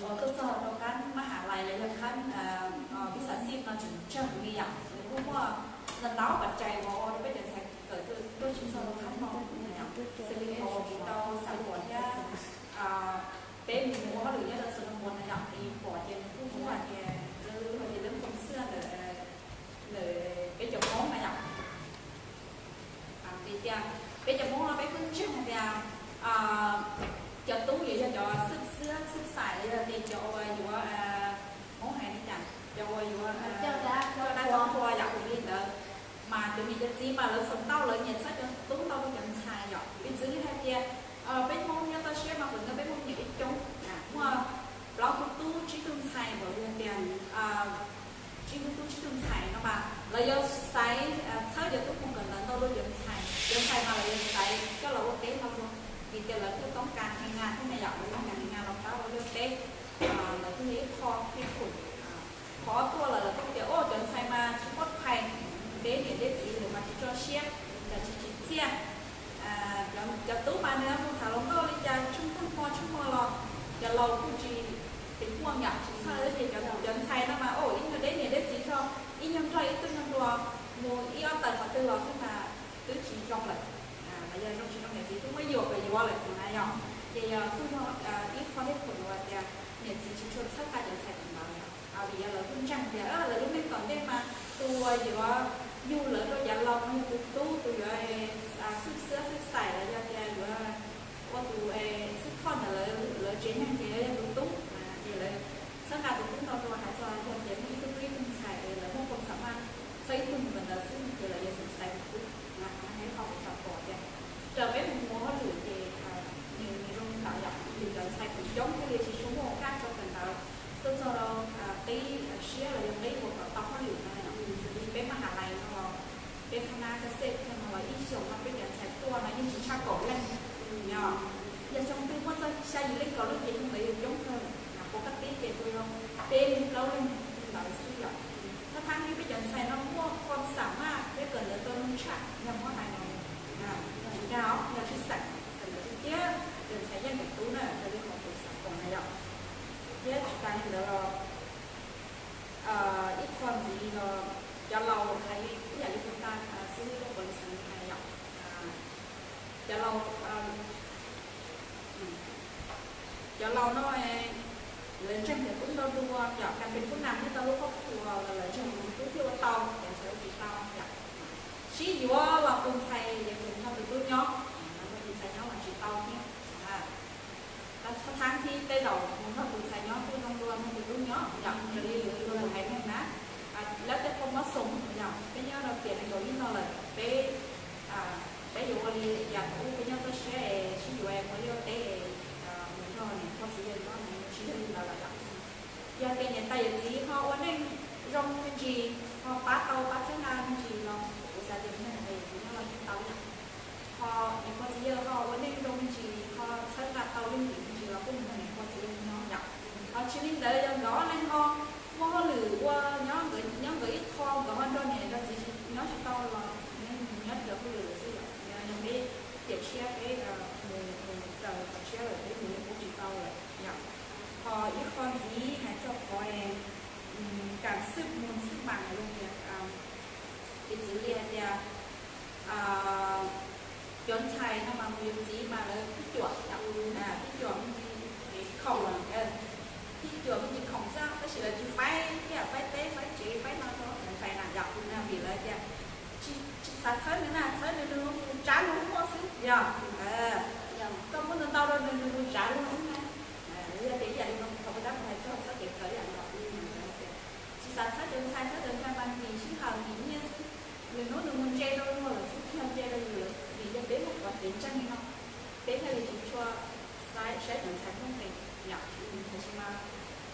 uas tuaj txog rau khab mab ham lais los yog khab pib xav xij no tseem tsawg li yom, nws kuj muaj ntau ntau pov tseg uas ua rau peb cov ntxhais kawm tuaj tsis txog rau khab no. Xws li qhov uas kuv tau xav pom thiab peb mus ua hauj lwm nyob rau Xeev Khuam no yom, es pom tias nws kuj muaj hais tias lawv hais tias lawv foom xwb ntawm ntawm peb cov Hmoob na yom. Vim tias peb cov Hmoob no peb kuj ntseeg hais tias cov tub yuav yog cov xwb xwb xwb xais los yog tias cov uas yuav, Hmoob hais li cas, cov uas yuav coj dab coj qhua yom. Vim li ntawd mas cov niam cov txiv mas lawv feem ntau lawv nyiam txhawb cov tub ntau rau cov ntxhais yom. Piv txwv li hais tias peb Hmoob nyob toj siab mas feem ntau peb Hmoob nyiam peb coob, muaj plaub tug tub tsib tug ntxhais npaum li hais tias tsib tug tub tsib tug ntxhais no mas lawv yuav xaiv txhawb cov tub mus kawm ntawv ntau dua cov ntxhais. Cov ntxhais mas lawv yuav xaiv coj los ua teb ntau dua, vim tias lawv kuj toob kas nqi nas thiab na yom, lawv toob kas nqi nas los pab ua luaj teb. Lawv kuj yog ib qho peb khum. Qhov ob tuaj lawm lawv kuj tias o cov ntxhais mas tsis muaj phais, deb niam deb txiv lawv mas tsis tso siab, lawv tsis tsim txiaj. Cov tub mas nws mus tham hluas nkauj li cas tsheej tag hmo tsheej hmo los cov laus kuj tsis pes puaj yam tsis txhawj ces cov ntxhais no mas o ib nyuag deb niam deb txiv tso, ib nyuag nrog ib tug nyuag hluas mus ib ob tawm qhov twg los xwb mas twb tsis zoo lawm. Los yog zoo tsis zoo niam txiv twb muab yuam kom yuav lawm na yom. Ces yog kuj yog ib qho thiab kuv tias niam txiv tsis tshua txhawb nqa cov ntxhais ntawd yom, vim yog lawv kuj ntseeg tias lawv lub neej tom ntej mas tus uas yuav yug lawv rau yav laus no yog tus tub, tus yuav xwb xwb xwb xais los yog tias yuav ua tus xwb thoj ntawm lawv tsev neeg ces yog tus tub. Ces lawv txhawb nqa tus tub ntau dua, hais txog yog tias muaj ib tug tub ib tug ntxhais es lawv muaj khuam xam maj txhawb ib tug mus kawm ntawv xwb ces lawv yuav tsum xaiv tus tub. Mas qhov no yog qhov kuv xav pom tias raws peb mus ua hauj lwm ces nws zoo li ntawd yom, vim cov ntxhais feem coob thiaj li tsis tshua muaj ua kaj rau kawm ntawv tuaj txog rau qib siab los yog qib uas kom tau hauj lwm no yom. Xws li peb maj ham lais no los peb qhab nab ka xej thiaj no los ib xyoos no peb cov ntxhais tuaj no yeej tsis tshaj kaum leej. Yog xyoo twg muaj txog xya yim leej kaum leej ces yog ntawd yuav coob kawg, puas kab tib ces tus yog peb plaub leej ntawd xwb yom. Thab thab li peb cov ntxhais no muaj khuam xam maj thiab kawm ntawv tau zoo tshaj yog muab hais no yog tsis dag os, yog sib xeem kawm ntawv tiag tiag, cov ntxhais yeej kawm tub na, raws li qhov kuv xav pom na yom. Thiab tsis tas li ntawd los ib qho ntxiv los cov laus hais li ib yam li kuv tau xib hwb Lauj Pov li xav hais yom, cov laus cov laus no lawv ntseeg cov tub ntau dua yom, kas pes kub nam nyob tau lub khuab khua los lawv ntseeg tus tub thiaj ua tau, cov ntxhais ua tsis tau yom. Sib yuav los tus ntxhais yuav mus nrog tus tub nyob, tus ntxhais nyob los tsis tau thiab. Thab thab thib tej zaum mus nrog tus ntxhais nyob kuj zoo dua nrog tus tub nyob yom, raws li lwm tus haiv neeg na. Lawv tej qhua mob xoom yom, peb nyob rau tiam nees nkaum ib no lawm, peb peb yuav ua li yam thaum ub peb nyob toj siab es sib yuav mus liaj ua teb es mus nrog niam pog txiv yawg nyob no tsis yog li ntawd lawm yom. Yog tias niam tais yawm txiv ho ua neej zoo me ntsis, ho pab tau pab txhawb nqa me ntsis los kuv xav tias niam tais yawm txiv nyob los yeej tau yom. Ho niam pog txiv yawg ho ua neej zoo me ntsis, ho txhawb nqa tau leej twg me ntsis los kuj mus nrog niam pog txiv yawg nyob yom. Ho tsis li ntawd yog nkawd ob leeg ho muaj hauj lwm ua, nyob nkawd ib qho, nkawd ho nrog niam nrog txiv nyob tsis tau los nyob raws hauj lwm lawm xwb yom. Yog peb tiam tshiab peb mus raws qhov tshiab lawm peb mus li peb tsis tau lawm yom. Ho ib qho ntxiv hais txog qhov kam xwb mus xwb mas yog tias piv txwv li hais tias cov ntxhais no mas mus yuav txiv mas lawv tib cuam, tib cuam me ntsis khoom, tib cuam me ntsis khoom xwb tab sis lawv tsis faib, tib yam faib teb faib tsev faib no rau cov ntxhais na yom. Vim lawv tias tsis xav txhawb nws na, txhawb nws nws mus tsav luag muaj xwb yom. Koj muab nws ntau rau nws nws mus tsav luag xwb na.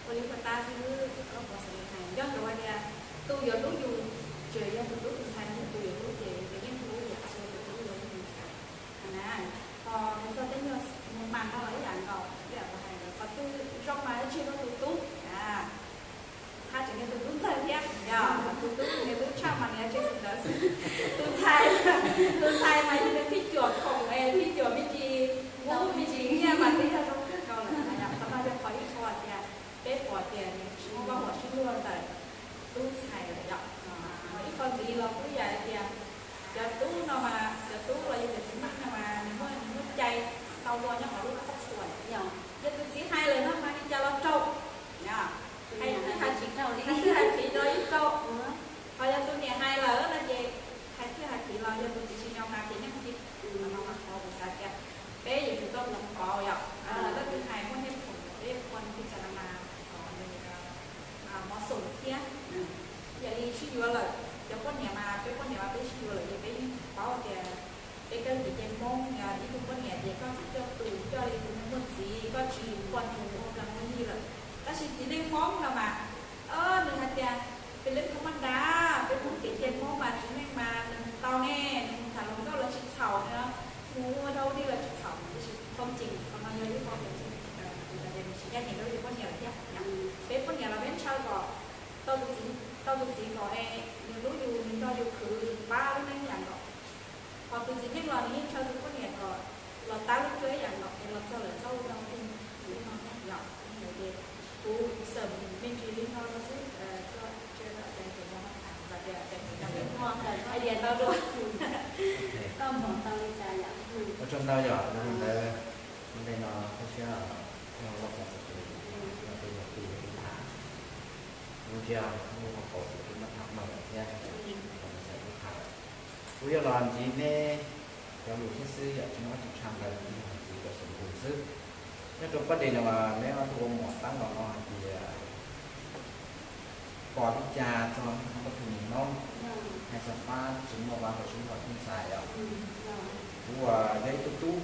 Ua li puas tas xwb, koj puas xav li hais nco ntsoov hais tias tus yuav hlub yus tsis yog tus tub tus ntxhais no, yog tus yuav hlub ces yus yeej hlub yus, tsis yog tus tub yuav hlub tus ntxhais na. Ho hais txog tej nyuag mus mas no los ib yam nkaus, ib yam nkaus hais qhov twg zoo mas yuav tseg rau tus tub na. Haj tseem yog tus tub ntxawg thiab, yog tus tub nws hlub tshaj mas nws yuav tseg tus ntawd xwb. Tus ntxhais, tus ntxhais mas yog nws thib cuam khoom es thib cuam me ntsis, ub me ntsis nyiaj mas twb yog zoo kawg nkaus lawm. Qhov no yog qhov ib qho tias peb pom tias nws tsis muaj vaj huam sib luag ntawm tub ntxhais lawm yom. Ib qho ntxiv los kuj yam hais tias cov tub no mas, cov tub los yog cov txiv neej no mas nws muaj, nws muaj cai tau ua nyob hauv lub qhov tsua. Yog tus txiv hais lawm no mas li cas los raug. Hais twb hais tsis raug li, hais twb hais tsis raug ib kauj. Ho yog tus niam hais lawm no ces hais twb hais tsis los yog tus txiv tsis nyo mas ces nyob ntawd. Qhov no mas qhov kuv xav tias peb yuav tsum tau hloov pauv yom. Leej twg hais muaj hej phoom peb yuav pon li cas no mas kom nws mos xum thiab. Yog li sib yuav lawm, cov poj niam mas peb poj niam mas peb sib yuav lawm ces peb yeej paub tias peb kev cai Hmoob, ib tug poj niam ces koj tsis coj tus, coj li tus neeg muaj txiv, koj tsis poj tus ua plag ua yig lawm. Tab sis txiv neej Hmoob no mas, nws hais tias peb lub Hmoob mas dav, peb Hmoob kev cai Hmoob mas txiv neej mas nws mus tau ne, nws mus tham hluas nkauj los tsis txhaum, nws mus ua dog dig los tsis txhaum, tiam sis qhov tseeb qhov no yog ib qho kev cai, kuv xav tias nws tsis ncaj ncees rau cov poj niam lawm thiab. Peb poj niam los peb ntshaw kom tau tus txiv, tau tus txiv kom es nws hlub yus, nws nrog yus khwv pab lub neej yam nkaus. Ho tus txiv neej los nws yeej ntshaw tus poj niam kom los tab lub cuab ib yam nkaus es los txog lawm txhob ua dog dig li no thiab yom. Ces kuv xam me ntsis li no rau xwb, tso tseg rau cov neeg tham, txawm tias cov neeg cov neeg muaj idea ntau dua. Koj hmoov tau li cas yom? Ua tsaug ntau yom, li ntawd, ua ntej no koj siab, koj los txog txog tus, no tus yog tus yog tus tham, lub ntsiab lub qhov qaum tus twb muab tham mloog lawm thiab, kom tus txhais lub tham. Kuv yuav los ntxiv neb cov lus thiab xwb yom, tsis muaj dab tsi tshaj ntawd, ntxiv kom xum tus xwb. Nyob rau pab dej no mas neb ob tug ua muam tab los no hais tias pom li cas txog nej ob tug niam Hmoob, hais txog pab tsis muaj vaj huam sib luag tub ntxhais os. Kuv yog ib tug tub,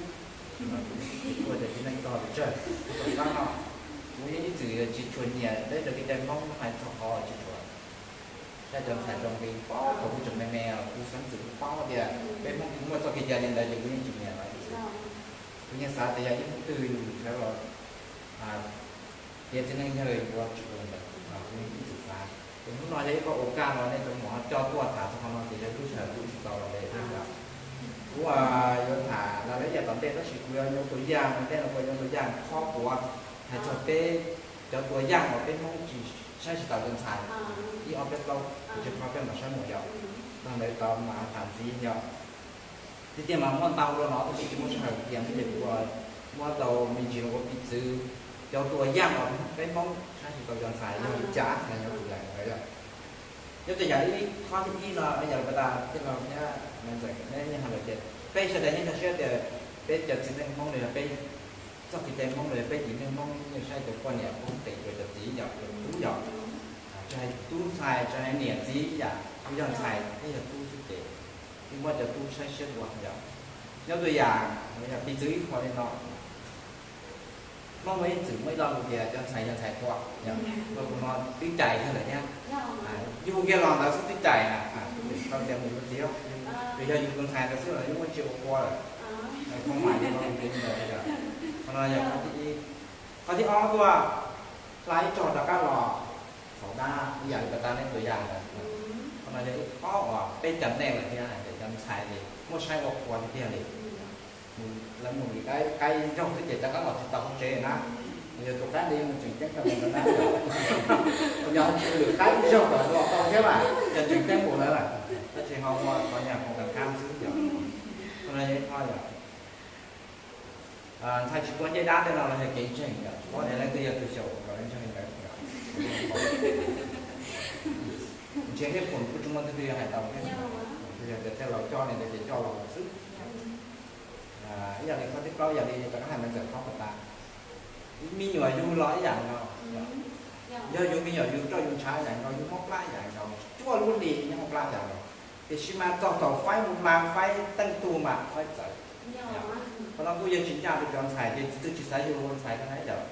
kuv tias txiv neej tog pes tsawg, txog pab no kuv yeej ib txwm tsis tshua nyiam peb cov kev cai Hmoob hais txog qhov tsis tshua saib cov ntxhais zoo li, paub thaum kuv tseem me me kuv xeeb txwm kuv paub tias peb Hmoob kuv muaj txoj kev cai li ntawd ces kuv yeej tsis nyiam lawm ib txwm. Kuv yeej xav tias yog ib hnub twg yus sawv los tias txiv neej yawg yuav tsis ua li ntawd, kuv yeej ib txwm xav. Ces hnub no yog ib qho ua kaj no nej cov muam ho coj tuaj tham txog qhov no ces yog lub sij hawm kuv ib txwm tau los li thiab yom. Kuv yuav tham lawv ib yam tom ntej tab sis kuv yuav nyob tua yaj, ua ntej no kuv yuav nyob tua yaj qhov kuv hais txog peb cov tua yaj uas peb Hmoob tsis saib tsis taus cov ntxhais, ib ob peb plaub, tsis qhov peb mam saib mus yom. Tag ntawd tau mas tham ntxiv yom. Tiag tiag mas muaj ntau dua no tab sis tsis muaj sij hawm tias thiaj li kuv muab tau me ntsis los ua piv txwv cov tua yaj uas peb Hmoob saib tsis taus cov ntxhais yog li cas, nyob tus yam ntawd yom. Nyob tus yam ib qhov thib ib no yog pas tas thiab no thiab, neb yeej hais lawm tias peb sawv daws yeej nkag siab tias peb cov txiv neej Hmoob los yog peb txoj kev cai Hmoob los yog peb txiv neej Hmoob yeej saib cov poj niam Hmoob tes cov cov txiv yom, cov tub yom. Tsis hais tub ntxhais, tsis hais niam txiv yom, yog ntxhais thiab yog tub xwb ces yeej muab cov tub saib siab dua yom. Nyob tus yam yog piv txwv ib qho li no, Hmoob muaj ib txwm muaj ib lo lus tias cov ntxhais yog ntxhais qhua, lo lus no twb cais kawg lawm thiab. Yug kiag los ntawd xwb twb cais na, tau tias mus yuav txiv, yog yug tus ntxhais ntawd xwb los yeej muaj tsiaj ua qhua lawm. Qhov no yog qhov thib ib. Qhov thib ob tuaj, hla ib rog rov qab los, thaum dab ib yam li pas tas neb tua yaj ntawd. Qhov no yog ib qhov uas peb cov neeg lawm thiab hais tias cov ntxhais li muaj saib ua qhua tiag tiag li. Lawv mus lwm qaib, qaib ib zaug xwb ces rov qab los tsis tau hauv tsev na. Yog tus qaib ntawd yuav mus tseem ceeb rau ntawd na. Yog lwm qaib ib zaug los tau thiab mas yog tseem ceeb mus lawm, tab sis ho ua qhov nyuag khoom kam khab xwb yom. Qhov no yog ib qho yom. Ntxhais tsis tuaj ncej dab tej no los yog kev ntseeg yom, tsis paub tias leej twg yog tus xyaum kom lawv ntseeg li ntawd yom. Ntshe thiab pum kuj tsis muaj leej twg yuav hais tau thiab, yog tias tej laus coj li ntawd ces coj los xwb. Ib yam li qhov thib plaub, ib yam li rov qab hais ntawd ntxawm qhov pas tas, me nyuam yug los ib yam nkaus, yog yus me nyuam yus rau yus ntshav ib yam nkaus, yus mob plab ib yam nkaus, cuaj lub hlis nyob hauv plab ib yam nkaus, tiam sis mas txog thaum faib mus mas faib teej tug mas faib txawv. Qhov no kuj yog tsis ncaj rau cov ntxhais ces tsis, twb tsis xav yug ua ntxhais rau na yom.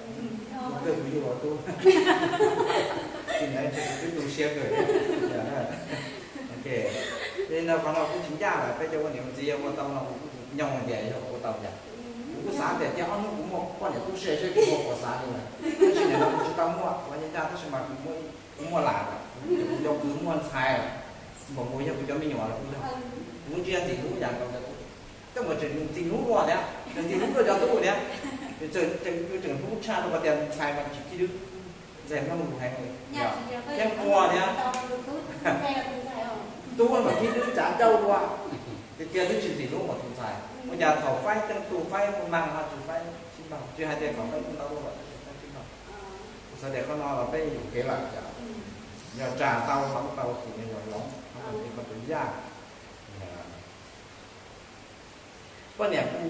Kawg kuv yug los tub, tsis ntev ces kuv twb tu siab kawg. Ok, ces no qhov no kuj tsis ncaj lawm, peb cov ua niam ua txiv yog ua tau no kuv kuj nyob hais tias yog ua tau cas. Kuv kuj xav tias cia ob hnub kuv muaj poj niam tub se seb kuv puas xav li lawm, tab sis nim no kuv tsis tau muaj, ua ncaj ncaj tab sis mas kuv muaj, kuv muaj las lawm, kuv cov kwv muaj ntxhais lawm, npaum nkaus yog kuv cov me nyuam los kuj yog. Kuv ntsia ntxim hlub yam nkaus cov tub, coj mus tseem ntxim hlub dua thiab, tseem ntxim hlub dua cov tub thiab. Tseem, tseem hlub tshaj rau qhov tias ntxhais mas tsis khib dwb, ntxhais mloog lus heev li, thiab ua thiab. Tub mas khib dwb tsav ncauj dua, ces kiag twb tsis ntxim hlub npaum tus ntxhais. Ua cas thaum faib teej tug faib ua mag ho tsis faib sib npaug, tsis hais tias thaum faib tug ntau dua los tsis faib sib npaug. Kuv xav tias qhov no los peb yuam kev lawm, yog tsa tau los tau, tsis yog hloov, qhov no yog qhov tus yaj. Poj niam kuj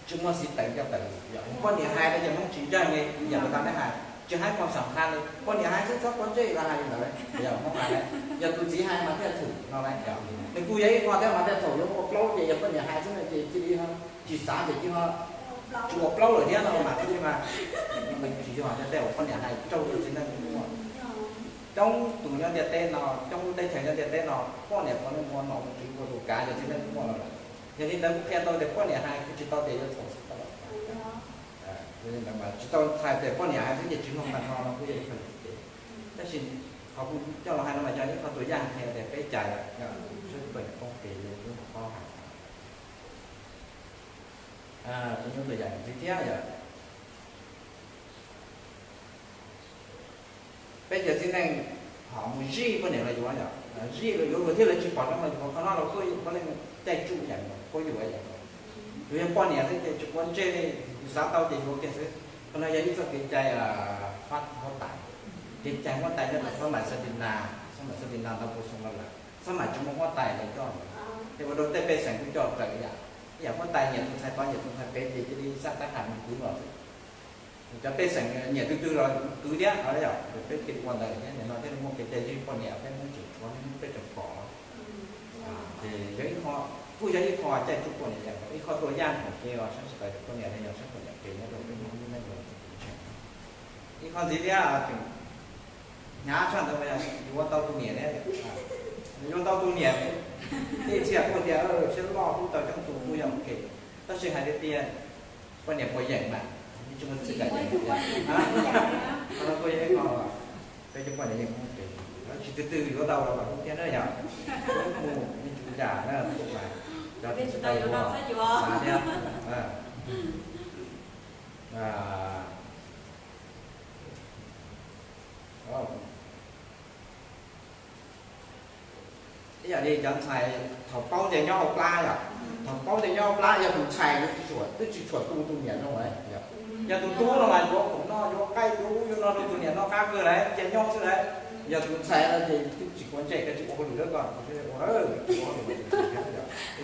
tsis muaj xiv teev coj tawm, poj niam hais rau cov Hmoob tsis ntseeg li, yam li tau neb hais, tsis hais kom xam khaj li, poj niam hais xwb txhob quav ntsej los hais li ntawd, yog Hmoob hais, yog tus txiv hais mas thiaj thum no lauj. Nws kuj yog ib qho thiab mas thiaj thaum yuav ua plaub ces yog poj niam hais xwb no ces cia li ho tsis xav ces cia li ho tsis ua plaub lawm thiab no mas thiaj li mas, tsis yog tej uas poj niam hais raug rau txiv neej kuj muaj. Coob tus nyob ntiaj teb no, coob lub teb chaws nyob ntiaj teb no, poj niam puav leej ua nom ua tswv ua tus kav cov txiv neej kuj muaj no lawm. Yog li ntawd kuj qhia tau tias poj niam hais kuj tsis tau tias yuav txhaum tsis tau los, yog li ntawd mas tsis tau txhais tias poj niam hais xwb ces tsis mloog tag nrho no kuj yog ib qho yuam kev. Tab sis qhov kuv coj los hais no mas yog ib qho tus yaj qhia tias peb cais, seb poj niam poob kev li lub hauv paus hais. Kuv muaj tus yam ntxiv thiab yom. Peb cov txiv neej ho mus zij poj niam los yuav, zij los yuav luag thiaj li tsis pom zoo los yuav, qhov no los kuj puav leej caij tsuj yam nkaus, kuj yuav yam nkaus. Yus yog poj niam xwb ces tsis quav ntsej li, yus xav tau ces yuav kiag xwb. Qhov no yog ib txoj kev cai huab tais, kev cai huab tais nyob rau xab mais Xab Tis Nas, xab mais Xab Tis Nas ntau pua xyoo no lawm, xab mais tsis muaj huab tais los coj, ces ua rau tej pej xeem kuj coj raws yam, yam huab tais nyiam tus ntxhais tod nyiam tus ntxhais pem ces cia li xaj tab ham mus kwv los xwb. Cov pej xeem nyiam twg twg los kwv thiab, yog peb cia li ua ntawd thiab, nim no thiaj li muaj kev cai zij poj niam, peb Hmoob tseem tshuav, peb tseem pom. Ces yog ib qho, kuj yog ib qho caij tsuj poj niam yam nkaus, ib qho tua yaj khoom kev uas saib tsis taus poj niam li yog saib poj niam kev nyob rau peb Hmoob lub neej los tseem. Ib qho ntxiv thiab, tseem hnyav tshaj ntawd mas yog yuav tau tus niam thiab, yuav tau tus niam, ib txhia kuj tias siab loj hlub tau coob tus kuj yog ua ke, tab sis hais tiag tiag poj niam puas yeem mas yeej tsis muaj txij kam yeem tiag. Qhov no kuj yog ib qho peb cov poj niam yeej muaj kev, tsis twg twg yuav tau los kom hlub thiab na yom. Mus yeej tsis ua cas na, mas cov tsis tau yuav xav thiab. Ib yam li cov ntxhais thaum paub tias nyob hauv plab yom, thaum paub tias nyob hauv plab yog tus ntxhais twb tsis tshua tu tus niam zoo lawm. Yog tus tub no mas yuav khoom noj yuav qaib yuav ub yuav no rau tus niam noj qab kawg lawm cia nyob xwb lawm. Yog tus ntxhais no ces twb tsis quav ntsej, koj tsis ua hauj lwm lawm koj, ua lawm,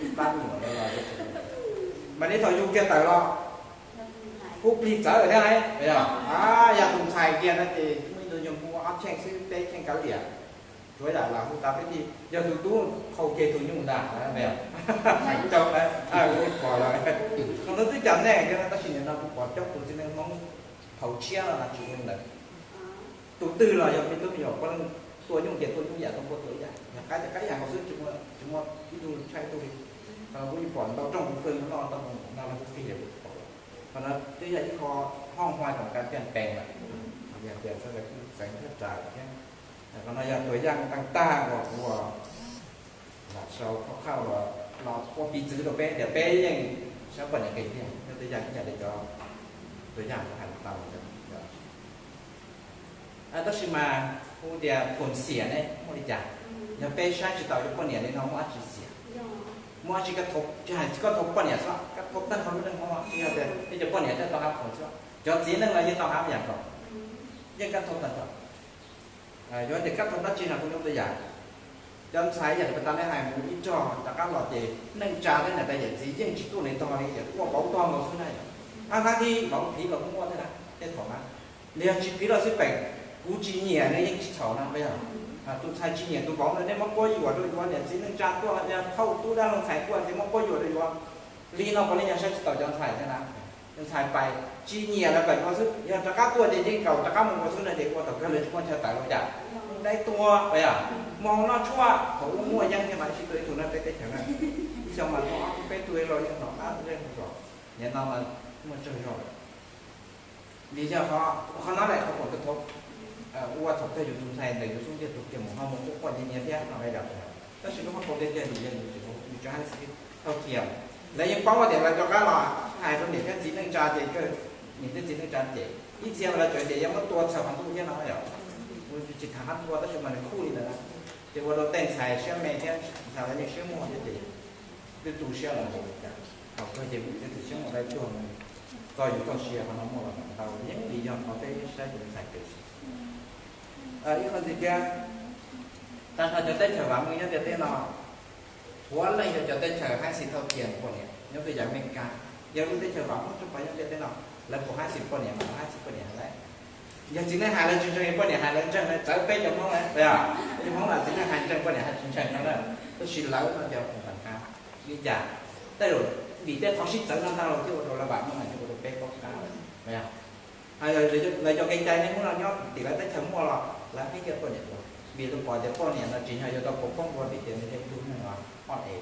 ib pab me nyuam no los, mas neb thaum yug kiag tawm los kuj plig txawv thiab lauj. Yog tus ntxhais kiag no ces muaj ib tug nyuag mus ob cheej xwb peb cheej kav liam, tsuav yam lam hu tas peb thiaj, yog tus tub qhau kiag tus nyuj ntag, rau lawm. Qhov no twb cov neeg thiab tab sis nim no kuv pom coob tus txiv neej Hmoob thaum tshiab no tsis ua li ntawd. Tus twg los yog me tub me nyuam puav leej tua nyuj ces tua nyuj yam, tua npua tua yam, yog qaib ces qaib yam nkaus xwb, tsis muaj ib tug tshaj ib tug li. Qhov no kuv yeej pom ntau rooj kuv pw no, ntau mus no los kuv plig yam kuv pom. Qhov no twb yog ib qho hoob hua tom kav tiaj pees lawm, yog tias sawv daws kuj xeev thiab ras thiab. Qhov no yog tus yaj tag tag uas kuv lam sau khauj khauj los ua piv txwv rau peb tias peb yeej saib poj niam qis tiag, nyob tej yam ib yam li cov tus yaj kuv hais tau. Tab sis mas kuv tias phoom xiam ne muaj li cas? Yog peb saib tsis taus cov poj niam li no muaj dab tsi xiam? Muaj dab tsi koj thov, tsis hais koj thov poj niam xwb, koj thov tag nrho lub neej Hmoob, tsis yog tias peb cov poj niam thiaj tau hab phoom xwb, cov txiv neej los yeej tau hab yam nkaus, yeej koj thov tag nrho. Yuav tias koj thov dab tsi no kuv muab tua yam, cov ntxhais yam li puas tas nej hais mus ib tog rov qab los ces neej tsa tej niam tais yawm txiv yeej tsis tuaj nws tog li, ces tuaj vauv tog nkaus xwb na. Ab, hnab thib vauv phiv los kuj muaj thiab na, tej thaum na. Nws yog tsis phiv los xij peem, kuv tsis nyiam nws yeej tsis txhaum na, yog tus ntxhais tsis nyiam tus vauv no nej muab quab yuam rau yuav, niam txiv neej tsa tuaj, yog thauj tub dab laug ntxhais tuaj ces muab quab yuam rau yuav. Li no puav leej yog saib tsis taus cov ntxhais thiab na. Tus ntxhais pais Tsis nyiam lawv pem ko xwb, yog rov qab tuaj ces yeej kaus rov qab mus ko xwb no ces ua thaum kawg lawv tsis muaj chaw tawm lawm cas. Dai tua, yog mus hauv no tshuaj, thaum ub muaj yeeb thiab mas sib tua ib tug no peb teb chaws na, ib xyoo mas tuaj ob tug peb tug los yog nom qab zej zos, nim no mas muaj tsawg zos lawm. Vim yog qhov no lawm qhov kom kawg thaum ua thaum kawg yus tus ntxhais ntawm yus xub ntiag tus kiag mus ho mus quaj quaj nyiav nyiav thiab no yog. Tab sis lub qhov tau tiag tiag yus yog yus tsis tau, yus tsis hais txij tau kiag. Lawv yeej paub tias lawv rov qab los hais rau niam thiab txiv neej tsa ces niam thiab txiv neej tsa ces ib txhia lawv tseem tias yuav muab tua txhaws qhov ntuj thiab no yom. Tsis tham qab tua tab sis mas nws khuj li ntawd na, ces ua rau tej ntxhais siab me thiab ntxhais lawv yeej siab muag thiab ces twb tu siab los thaum kawg ces vim tej tus siab muag dai tuag mus txog yus txoj sia qhov no muaj los ntau yeej vim yog qhov peb saib tus ntxhais pem. Ib qho ntxiv thiab, tag nrho cov teb chaws vam meej nyob ntiaj teb no, puav leej yog cov teb chaws haib xis thauj kiag poj niam, nyob twj yam Amelikas, yog lub teb chaws vam meej tshaj plaws nyob ntiaj teb no, lawv puas haib xis poj niam mas lawv haib xis poj niam heev lawm. Yog txiv neej hais lawv tsis ntseeg, poj niam hais lawv ntseeg, txawv peb cov Hmoob lawm, peb cov Hmoob mas txiv neej hais ntseeg poj niam hais tsis ntseeg no na. Tab sis lawv no ces ua tag nrho li cas, tej zaum vim tej qhov sib txawv no ntag los thiaj ua rau lawv vam meej mas thiaj ua rau peb paub qab lawm. Lawv cov kev cai niaj hnub no nyob tim lawv teb chaws muaj los lawv haib kiag poj niam dua, vim lawv pom tias poj niam no tsis yog yuav tau pov poob dua vim tias nws yog ib tug neeg uas o e,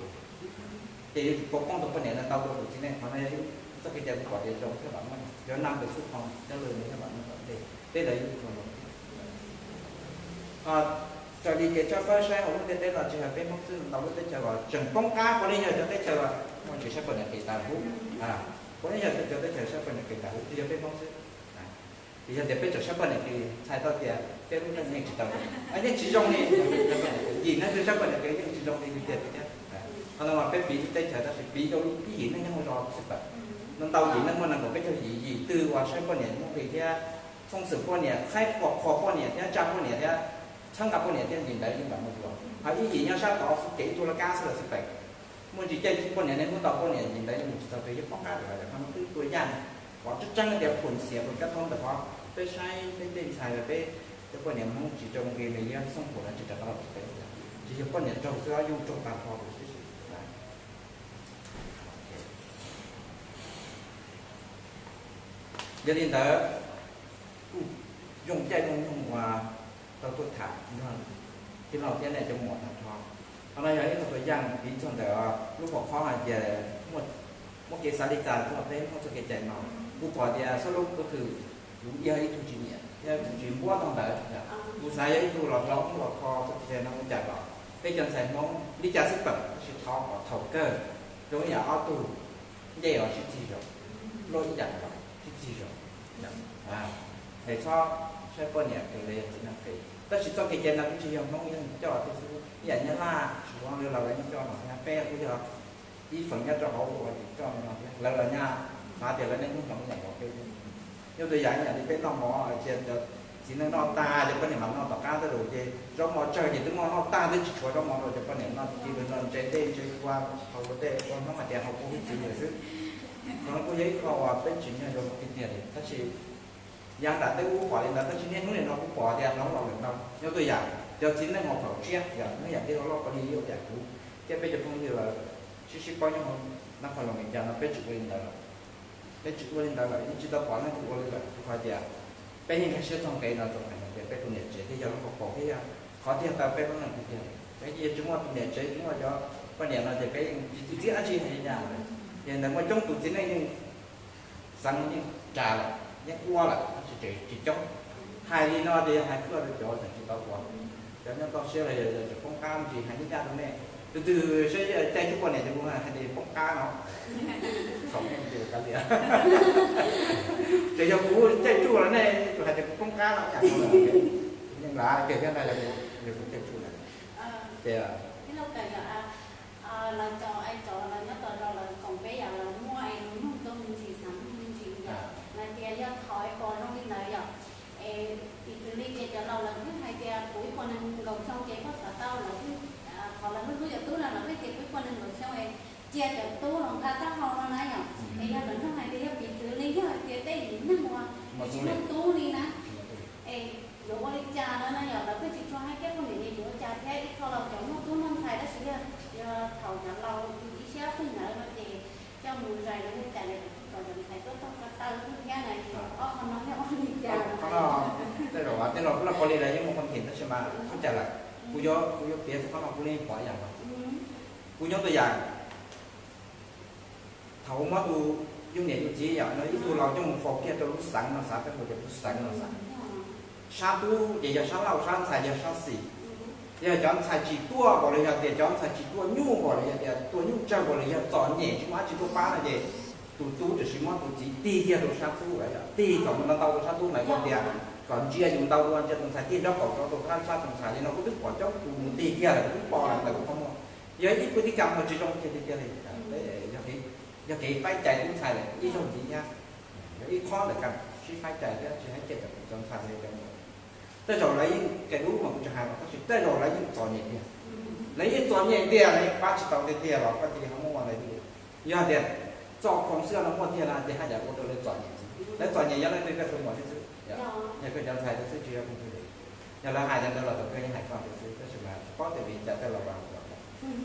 ces yuav tsum pov poob tau poj niam no ntau dua tus txiv neej. Qhov no yog ib txoj kev cai kuv pom tias zoo thiab vam meej, yog nam ntawm xub qhov coj lus nws thiaj vam meej tom ntej, peb lawv yeej ua zoo. Raws li kev tshawb fawb saib hauv lub ntiaj teb no tsis hais peb Hmoob xwb, ntau lub teb chaws los tseem poob qab, puav leej yog cov teb chaws uas muaj ntsis saib poj niam qis tas huv, puav leej yog cov teb chaws saib poj niam qis tas huv, tsis yog peb Hmoob xwb. Vim yog tias peb tseem saib poj niam qis, txhais tau tias peb lub neej yeej tsis tau, yeej tsis zoo li. Yim neeg twg saib poj niam qis yeej tsis zoo li tiag tiag. Qhov no mas peb piv lub teb chaws tab sis piv rau ib yim neeg nyob hauv zos xwb tawm. Ntau yim neeg muaj nees nkaum peb caug yim, yim twg uas saib poj niam muaj qis thiab txhob xwm poj niam, qhaib qhuas poj niam thiab tsa poj niam thiab txhawb nqa poj niam thiab li ntawd yeej tsis muaj dua. Ho ib yim nyob sab tod xwb ces ib tug laj kab xwb los xwb tawm. Muaj ntsis caij tsis poj niam, niaj hnub tau poj niam li ntawd yeej mus tsis txog pes, yog poob qab lawm. Qhov no twb tua yaj, qhov tseeb tseeb tias phum xiav phum kab thoob ntawm qhov peb saib peb tej ntxhais, peb cov poj niam Hmoob tsis tso nqi, nws yuav xoob phum no tsis rov qab los peb, tsis yog poj niam raug xwb, yuj raug tag nrho xwb. Yog li ntawd, kuj zoo caij zoo nyoog uas tau tuaj tham nrog tij laug thiab nej cov muam tag nrho. Qhov no yog ib qho tua yaj piv txog ntawm lub pov khob hais tias muaj kev xav li cas txog peb muaj txoj kev cai no. Kuv pom tias xob lub ko thwm kuv yog ib tug tsis nyiam thiab kuv tsis npuab tau ntawd. Kuv xav yog ib tug los hloov los kho txoj kev cai no ua cas los peb cov ntxhais Hmoob li cas xwb tawm, tab sis thov kom thaum kawg zoo ib yam ob tug ncej os sib txig zog, luaj ib yam los sib txig zog. Es txhob saib poj niam qis los yog txiv neej qis. Tab sis txoj kev cai no kuj tsis yog Hmoob yeej coj thiab xwb, ib yam Nyab Laj, Suav los lawv yeej coj no thiab. Peb kuj yog ib feem nyob rau hauv uas coj no thiab. Lawv los nyaj xav tias lawv niaj hnub hloov yam nkaus peb. Nyob tus yam ib yam li peb noj mov, cia cov txiv neej noj tag ces poj niam mam noj tom qab tej zaum ces zaub mov tsawg ces twb muab noj tag twb tsis tshuav zaub mov rau cov poj niam noj, cia li noj ntse dej ntse kua, haus tej kua Hmoob hais tias haus kua hwj txwv lawm xwb. Qhov no kuj yog ib qho uas peb tsis nyiam zoo tiag tiag li. Tab sis yav nram tej ub pom li ntawd, tab sis niaj hnub nim no kuj pom tias hloov los lawm ntau. Nyob tus yam cov txiv neej uas thaum tshiab, yog hnub yam li loj loj li ua cas kuv thiab peb cov phooj ywg lawv sib sib paub nyob hauv Nab Qhoos Loos Meskas no peb tsis ua li ntawd lawm. Peb tsis ua li ntawd lawm, yeej tsis tau pom leej twg ua li lawm, rau qhov tias peb yeej nkag siab txog nqe no rau qhov tias peb tus niam tsev thiaj yog lub hauv paus thiab yog qhov tiag tau peb lub neej tiag tiag. Peb yeej tsis muaj tus niam tsev, tsis muaj cov poj niam no ces peb yeej tsis txwv txib dab tsi hais li cas lawm. Ces ntawm muaj coob tus txiv neej yeej xeev yeej ras lawm, yeej ua lawm, tab sis tseem tsis coob. Hais li no ces yog hais tuaj rau cov tseem tsis tau ua, cov nyob toj siab los yog tseem poob qab ntsis hais li cas rau nej. Tus twg saib caij tsuj poj niam ces kuv hais tias poob qab no. Txhaum nej tus kav liam. Tseem yog kuv caij tsuj los nej tus hais tias kuv poob qab no, yeej lav kiag thiab ntag, yog kuv caij tsuj na. Ces lawv cov, lawv nyob tom zos lawv koom peb yam lawv muaj es lawv mloog tau me ntsis xav mloog me ntsis yom, lawv tias yog thov es pom zoo li ntawd yom. Es piv txwv li ces cov laus lawv twb hais tias kuv ib puas nees nkaum xyoo ces koj xav tau lawv twb, qhov lawv hlub hlub cov tub no lawv twb tias kuv ib puas nees nkaum xyoo es cia cov tub los nqa taub hau no na yom. Es yog lawv nug hais tias yog piv txwv li yog hais tias tej yim neeg uas tsis muaj tub li na, es yuav ua li cas no na yom, lawv twb tsis tshua hais kiag poj niam li yuav ua cas thiab. Ib qho los cov muaj tub muaj ntxhais tab sis yog, yog thaum cov laus ib siab pheej ntawd no ces coj mus zais los yog cas es kom cov ntxhais tuaj taug ko taw xwb thiab na. Los kuj no pov li lawv yeej muaj qhov kev tab sis mas qhov cas lawm, kuv yuav kuv yuav piav txog qhov no kuv li pom ib yam no. Kuv nyob tua yam, thaum muab tus yug niam yug txiv yom no ib tug laus coj mus faus kiag rau lub xeev no xav, peb hu tias lub xeev no xav. Sab tub ces yog sab laug, sab ntxhais yog sab xis. Yog cov ntxhais tsis tuaj npaum li, yog tias cov ntxhais tsis tuaj nyuj npaum li, yog tias tuaj nyuj tsawg npaum li, yog txom nyem tsis muaj dab tsi tuaj pab no ces tus tub tam sim muab tus txiv tig kiag rau sab tub lawm, tig kom mus ntau ntau rau sab tub lawm, yog tias kom ntsia yus ntau dua, ntsia tus ntxhais tig nraub qaum rau tus sab tus ntxhais li no kuv twb pom coob, tus mus tig kiag lawm kuv twb pom lawm ntawm kuv qhov muag. Yog ib puag tib kam muaj tsis zoo kiag tiag tiag li. Yog kev faib cai tub ntxhais lawm ib zaug ntxiv thiab. Yog ib qhov ntawm kam sib faib cai thiab tsis hais cai cov ntxhais li cov mus. Tej zaum lawv yeej, kev dub mas kuv tsis hais los tab sis tej zaum lawv yeej txom nyem tiag. Lawv yeej txom nyem tiag, lawv yeej pab tsis tau tiag tiag los koj cia li ho muab ua ntawd li. Yog tias txoj koob xwb no muaj tiag no ces haj yam ua rau lawv txom nyem. Lawv txom nyem yog leej twg? Koj tus muam xwb xwb, yog koj cov ntxhais xwb xwb, tsis yog leej twg li. Yog lawv hais cov ntawd los thaum kawg yeej hais txog ntawd xwb, tab sis mas tsis paub tias vim cas tej laus los.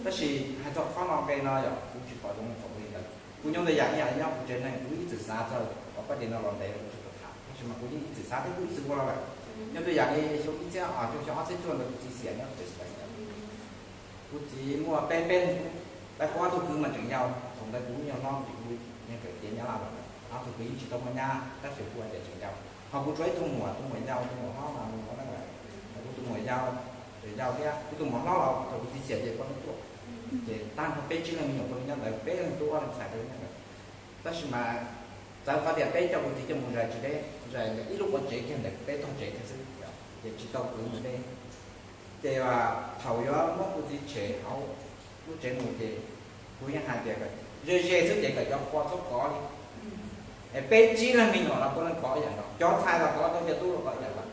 Tab sis hais txog qhov no nqe no yog kuv tsis pom zoo thaum li ntawd. Kuv nyob ntawd yam ib yam nyob kuv tsev neeg kuv ib txwm xav txog qhov pab di no los ntev kuv tsis tau tham, tab sis mas kuv yeej ib txwm xav thiab kuj ib txwm ua los lawm. Nyob tus yam li xyoo ib txhiab, xyoo ob txhiab cuaj ntawd kuv txiv xiam nyob tsev xwb. Kuv txiv muaj peb peb leeg tub, tab kuv ob tug kwv mas tseem yau, thaum ntawd kuv yog hlob ces kuv yog kawm tiav Nyab Laj los lawm, ob tug kwv yeej tsis tau muaj nyab tab sis kuv hais tias tseem yau. Ho kuv tshuav ib tug muam, tus muam yau, tus muam hlob mas mus ua neej lawm. Kuv tus muam yau, tseem yau thiab, kuv tus muam hlob los thaum kuv txiv xiam ces poj niam tuaj. Ces tag nrho peb tsib leeg me nyuam peb nyob ntawd, peb leeg tub ob leeg ntxhais peb nyob ntawd. Tab sis mas txawv qhov tias peb coj kuv txiv coj mus zais tsis deb, zais ntawm ib lub qhov tsev kiag ntawm peb tog tsev kiag xwb, ces tsis tau kwv mus deb. Ces thaum yuav muab kuv txiv tshem hauv lub tsev mus ces kuv yeej hais tias ze ze xwb ces kom cov qhua txhob kov li. Es peb tsib leeg me nyuam los puav leej kov ib yam nkaus, cov ntxhais los kov, cov tub los kov ib yam nkaus.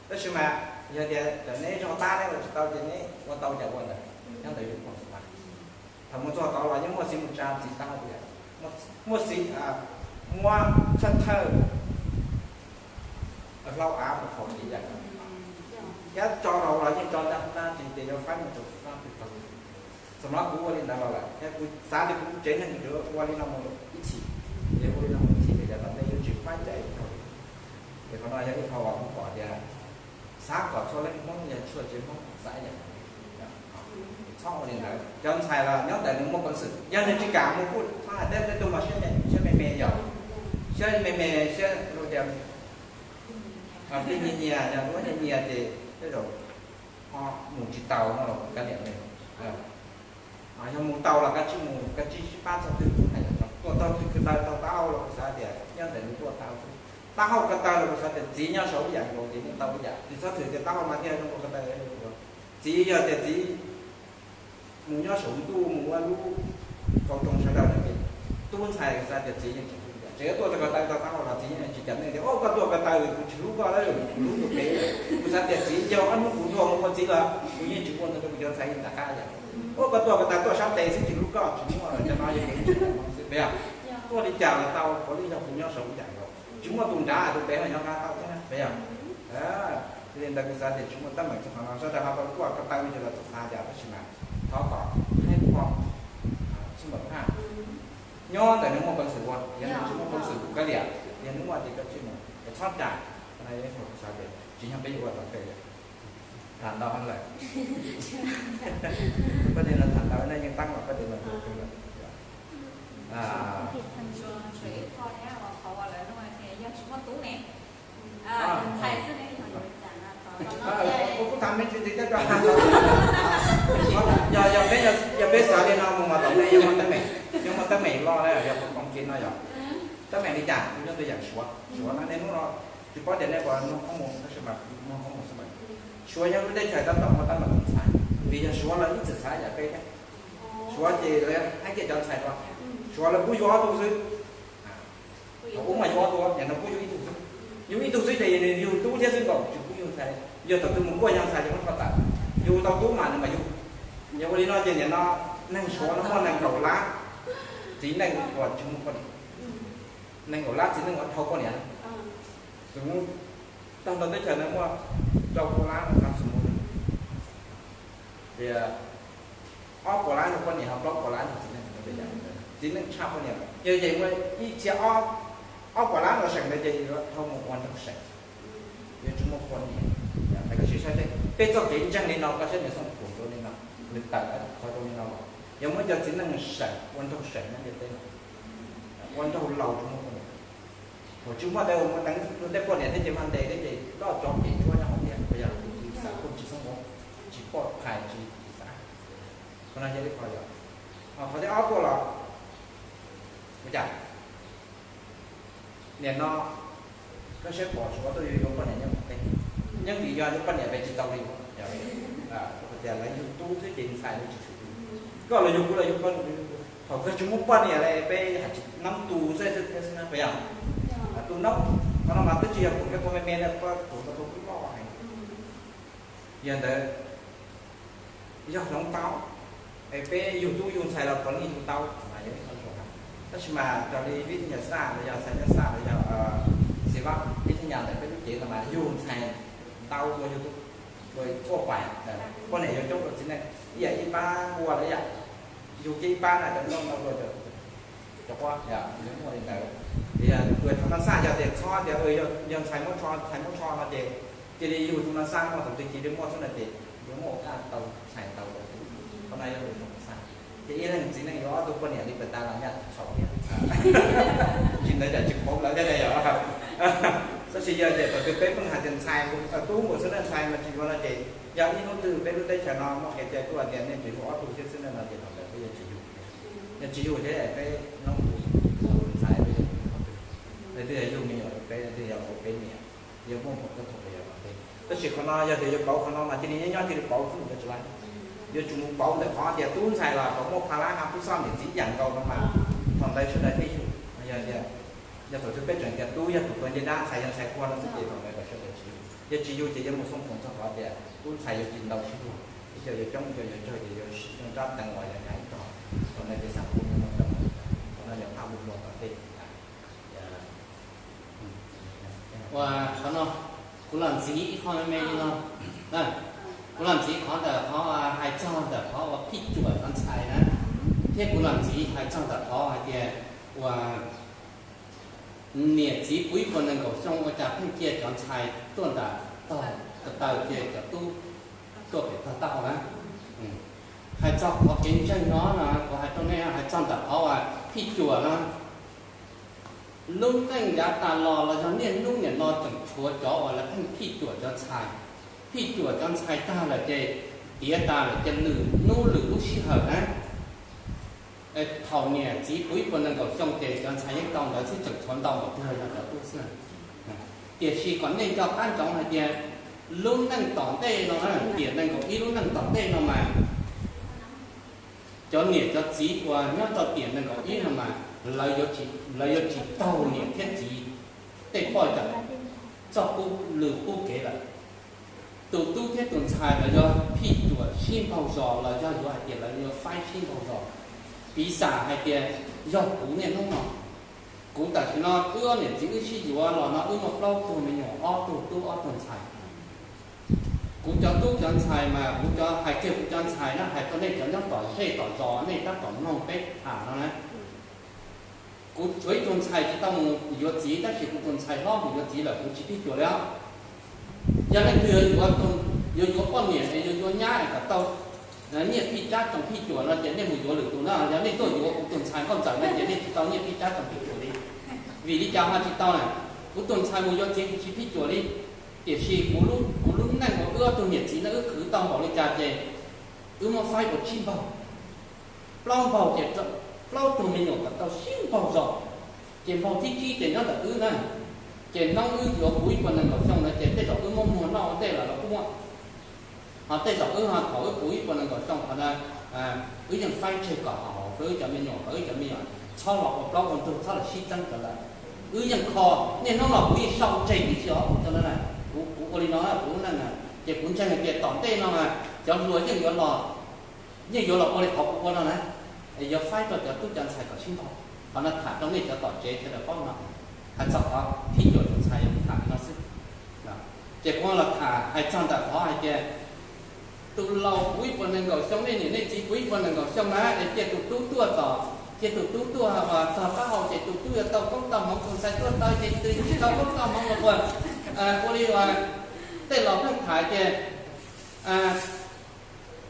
Tab sis mas yog tias cov neb zog tab neb ua tsis tau ces neb ua tau cas ua ntawd, nyob ntawm yus pom xwb. Thaum mus txog tod los yeej muaj xiv mus tsa txiv taub hau tias, muaj xiv, muab thawj thawj hlau av mus qhaus txiv yam, thiab tso rau los yeej tso ncaj qha tsis tias yuav faib mus rau txiv fab twg tau. Txog no kuv ua li ntawd los lawm thiab kuv xav tias kuv tsev neeg kuv yuav ua li no mus ib txhis, ces ua li no mus ib txhis ces yav tom ntej yuav tsis faib cai dhau li. Ces qhov no yog ib qho uas kuv pom tias xav kom txhua leej Hmoob yog txhua tsev Hmoob xav ib yam. Txhob ua li ntawd, cov ntxhais los nyob ntawm nws muaj peev xwm, yog nws tsis kam mus kuj txhob hais, tej tej tug mas siab, siab me me yom, siab me me, siab tias peb nyias nyias, yog lub nyias nyias ces tej zaum ho mus tsis tau no los kav liam li. Yog mus tau los kav tsij mus, kav tsij sib pab txog twg kuv hais yom, tuaj tau twg ko taw tau taub hau los kuv xav tias nyob ntawm nws tuaj tau xwb. Taub hau ko taw los kuv xav tias txiv nyob saum ib yam nkaus ces yeej tau ib yam, tsis txhob thwm tias taub hau mas thiaj zoo ko taw. Txiv yog tias txiv mus nyob saum ntuj mus ua lub qau roo sawv daws lawm ces tub ntxhais xav tias txiv yeej tseem hlub, tseem tuaj tau ko taw tau taub hau los txiv yeej tsis kam tias, o, koj tuaj ko taw kuv tsis hlub koj lawm, kuv hlub tus pem. Kuv xav tias txiv yog ob hnub kuv tuag mus ua txiv los kuv yeej tsis ua ntawd rau kuv cov ntxhais li tam qab yom. O, koj tuaj ko taw tuaj sab tes xwb tsis hlub koj, tsis muaj, cov no yog kev ntseeg xwb, puas yog? Tuaj li cas los tau, puav leej yog kuv nyob saum ib yam nkaus, tsis muaj tus nrad tus pem los nyob qab tau thiab na, puas yog? Yog li ntawd kuv xav tias tsis muaj teeb meem txog qhov no, sawv daws ho tau tuaj ko taw li cas los txhob xav cas, tab sis mas thov kom haib pho xub npam phaj nyob ntawm nws muaj peev xwm ua, yog nws tsis muaj peev xwm kuv kav liam, yog nws muaj ces koj tsij mus, es txhob cai. Qhov no yog ib qho kuv xav tias tsis yog peb yuav ua tom ntej, tham ntau heev lawm. Pab di no tham ntau, nej yeej tab los pab di no tus kawg lawm. Kuv tham me ntsis ntxiv thiab tso. Yog, yog peb, yog peb xav li no mus mas tom ntej yuav muaj teeb meem, yuav muaj teeb meem loj na, yog kuv koom kiv no yog teeb meem li cas, kuv nyob tua yam Suav, Suav no nej hnub no tsis paub tias nej puas mloog qhov mus, tab sis mas mloog qhov mus xwb mas Suav yog lub teb chaws tab tom muaj teeb meem tus ntxhais, vim yog Suav lawv ib txwm xav yam peb thiab. Suav ces lawv haib kiag cov ntxhais dua, Suav lawv pub yug ob tug xwb. Thaum ub mas yug ob tug, yam no pub yug ib tug xwb. Yug ib tug xwb ces nws yug tub thiab xwb nkaus, tsis pub yug ntxhais. Yog thaum twg mus kuaj yog ntxhais ces muab kho tawm, yug tau tub mas nws mam yug. Yog ua li no ces nim no neeg Suav no muaj nees nkaum lab txiv neej uas tsis muaj poj niam, nees nkaum lab txiv neej uas dhau poj niam. Xws tag nrho teb chaws no muaj rau pua lab no, xws tias ob puas lab no poj niam, ho plaub puas lab no txiv neej. Txiv neej tshaj poj niam, yog ces muaj ib txhiab ob puas lab no seem ntawd ces yuav dhau mus ua nrog seem. yuav tsis muaj poj niam. Koj sim saib seb peb txoj kev ntseeg li no, koj saib nws xoom pum rau li no, nws tawm qhov rau li no los, yog muaj cov txiv neej seem ua nraug seem nyob ntiaj teb no, ua nraug laus tsis muaj poj niam. Thaum tsis muaj tes ua muaj teev tus tej poj niam thiab ces mag ntes thiab ces loj tsov pem tshuab nyob hauv tias puas yog, tsis xav poj tsis xeeb, tsis poj phais tsis xav. Qhov no yog ib qho yog. Qhov thib ob tuaj los, ua cas nim no koj saib pom suav tuaj yuav yuav poj niam nyob hauv teb, nyob vim yog poj niam peb tsis tau li, tias lawv yug tub xwb ces ntxhais li tsis tshua yug. Koj los yug kuv los yug koj, thaum kawg tsis muaj poj niam li peb hais tsis noob tus xwb thiab xwb na, puas yog? Tus noob, qhov no mas twb tsis yog pum koj tus me me, koj pum koj tus loj heev. Yog ntawd, yog hloov tau, es peb yug tub yug ntxhais los puav leej yug tau mas yog ib qho zoo. Tab sis mas raws li vib thaj nyas xaj los yog xais nyab xaj los yog xiv vaj vib thaj nyas ntawm peb lub cev no mas yug ntxhais ntau dua yug tub, ua pais, poj niam yuav coob dua txiv neej, ib yam ib pab npua los ib yam, yug kiag ib pab na cov npua ntau dua cov quab, yuav muaj li ntawd. Yog tus tham mas xaj yog tias txhob tias yog ntxhais muab rho, ntxhais muab rho no ces cia li yug tham mas xaj muaj tus twg cia li muaj xwb no ces yuav muaj ua kaj tau ntxhais ntau. Qhov no yog tus tham mas xaj. Ces ib leeg txiv neej yuav ob tug poj niam li pes tas los nyaj txhaum thiab. Tsis ntawd tsam tsis khov lawv thiab ne yom. Tab sis yog tias thaum twg peb pheej hais tias ntxhais tub nkaus xwb na, ntxhais mas tsis yuav no ces yog ib hnub twg peb lub teb chaws no muaj kev cai tuaj tias nej tsuas yug ob tug thiab xwb na no ces thaum ntawd peb yuav tsis yug. Yog tsis yug thiab peb noob tus ntxhais peb yug, leej twg yog yug me nyuam rau peb, leej twg yog ua peb niam, yuav muaj npaum koj thaum peb yog los peb. Tab sis qhov no yog tias yuav pauv qhov no mas cia li nyob nyob cia li pauv xwb, yuav tsis laiv. Yuav tsum mus pauv ntawm qhov tias tub ntxhais los kom muaj pha lab ha tub xoj niam txiv yam nkaus no mas thaum ntawd sawv daws thiaj yug. Yog tias, yog thaum twg peb tseem tias tub yog tus tuav ncej dab, ntxhais yog ntxhais khuag no xwb ces thaum ntawd kom sawv daws tsis yug. Yog tsis yug ces yuav mus xoo phoom txog qhov tias tub ntxhais yuav tsis ntau sib luag, ib co yuav coob, ib co yuav tsawg ces yuav sib xyoo rab teev uas yog nyav ib tog. Thaum ntawd ces xav pub me nyuam rau, qhov no yog phaj hu luag tom tej. Ua qhov no, kuv los ntxiv ib qho me me li no. Kuv los ntxiv qhov ntawm qhov hais txog ntawm qhov uas phij cuam cov ntxhais na, thiab kuv los ntxiv hais txog ntawm qhov hais tias uas niam txiv puv ib puas nees nkaum xyoo ua cas pheej cia cov ntxhais tuaj nram tog ko taw, cia cov tub tuaj pem tog taub hau na. Hais txog qhov kev ntseeg no no, kuv hais rau nej hais txog ntawm qhov uas phij cuam no, lub neej yav tas los los yog niaj hnub niam no tseem tshuav cov uas lawv pheej phij cuam cov ntxhais. Phij cuam cov ntxhais tag lawm ces tiav tas lawm ces lwm hnub lwm lub sij hawm na, thaum niam txiv puv ib puas nees nkaum xyoo ces cov ntxhais yeej tau ntawd xwb, tseem tshuav ntau npaum twg los yog cov tub xwb. Tiam sis kom nej nco qab ntsoov hais tias lub neej tom ntej no, tiam nees nkaum ib lub neej tom ntej no mas cov niam cov txiv uas nyob rau tiam nees nkaum ib no mas lawv yuav tsis taug niam thiab txiv tej poj cam txoj lw qub kev lawm. Tus tub thiab tus ntxhais los yog phij cuam sib npaug zos los yog yuav hais tias lawv yuav faib sib npaug zos. Piv xam hais tias yog kuv niaj hnub no, kuv tam sim no wb ob niam txiv wb sib yuav los no wb muaj plaub tug me nyuam, ob tug tub ob tug ntxhais. Kuv cov tub cov ntxhais mas kuv cov hais kiag kuv cov ntxhais na, hais rau nej cov nyob tom zej tom zos nej tab tom mloog peb tham no na. Kuv tshuav ib tug ntxhais tsis tau mus yuav txiv, tab sis kuv tus ntxhais hlob mus yuav txiv lawm, kuv tsis phij cuam li os. Yog leej twg yuav, yuav yuav poj niam es yuav yuav nyab es kom tau nyiaj phij tsab tsoom phij cuam no ces nej mus yuav lwm tus na. Yog nej tuaj yuav kuv tus ntxhais nkauj ntxawm no ces nej tsis tau nyiaj phij tsab tsoom phij cuam li. Vim li cas ho tsis tau na? Kuv tus ntxhais mus yuav txiv kuv tsis phij cuam li. Tiam sis kuv lub, kuv lub neej uas wb ob tug niam txiv no wb khwv tau npaum li cas ces wb muab faib ua tsib npaug. Plaub npaug ces plaub tug me nyuam kom tau sib npaug zos. Ces npaug thib tsib ces nyob ntawm wb na. Ces noob wb yuav puv ib puas nees nkaum xyoo ntawd ces tej zaum wb muab muag noj ua ntej los los kuj muaj. Ho tej zaum wb ho thaum wb puv ib puas nees nkaum xyoo qhov ntawd wb yeej faib tseg kom haum rau wb cov me nyuam, kom wb cov me nyuam txhob los ua plaub ua ntug, txhob los sib txeeb rau lawm. Wb yeej kho, niaj hnub no kuv yeej sau tseg tib si os, kuv cov no na, kuv, kuv ua li no na, kuv lub neej na, ces kuv ntseeg hais tias tom ntej no mas cov hluas yeej yuav los, yeej yuav los ua li qhov kuv ua no na, es yuav faib rau cov tub cov ntxhais kom sib npaug. Qhov no tham rau nej cov tom tsev sawv daws paub no, hais txog qhov phij cuam tus ntxhais yog tham li no xwb. Ces kuv los tham hais txog ntawm qhov hais tias tus laus puv ib puas nees nkaum xyoo, nej niam nej txiv puv ib puas nees nkaum xyoo na, es cia tus tub tuaj tom, cia tus tub tuaj tog taub hau ces tus tub yuav tau koob tau hmoov, tus ntxhais tuaj tau ces tus tsis tau koob tau hmoov los puas. Ua li uas tej laus pheej tham tias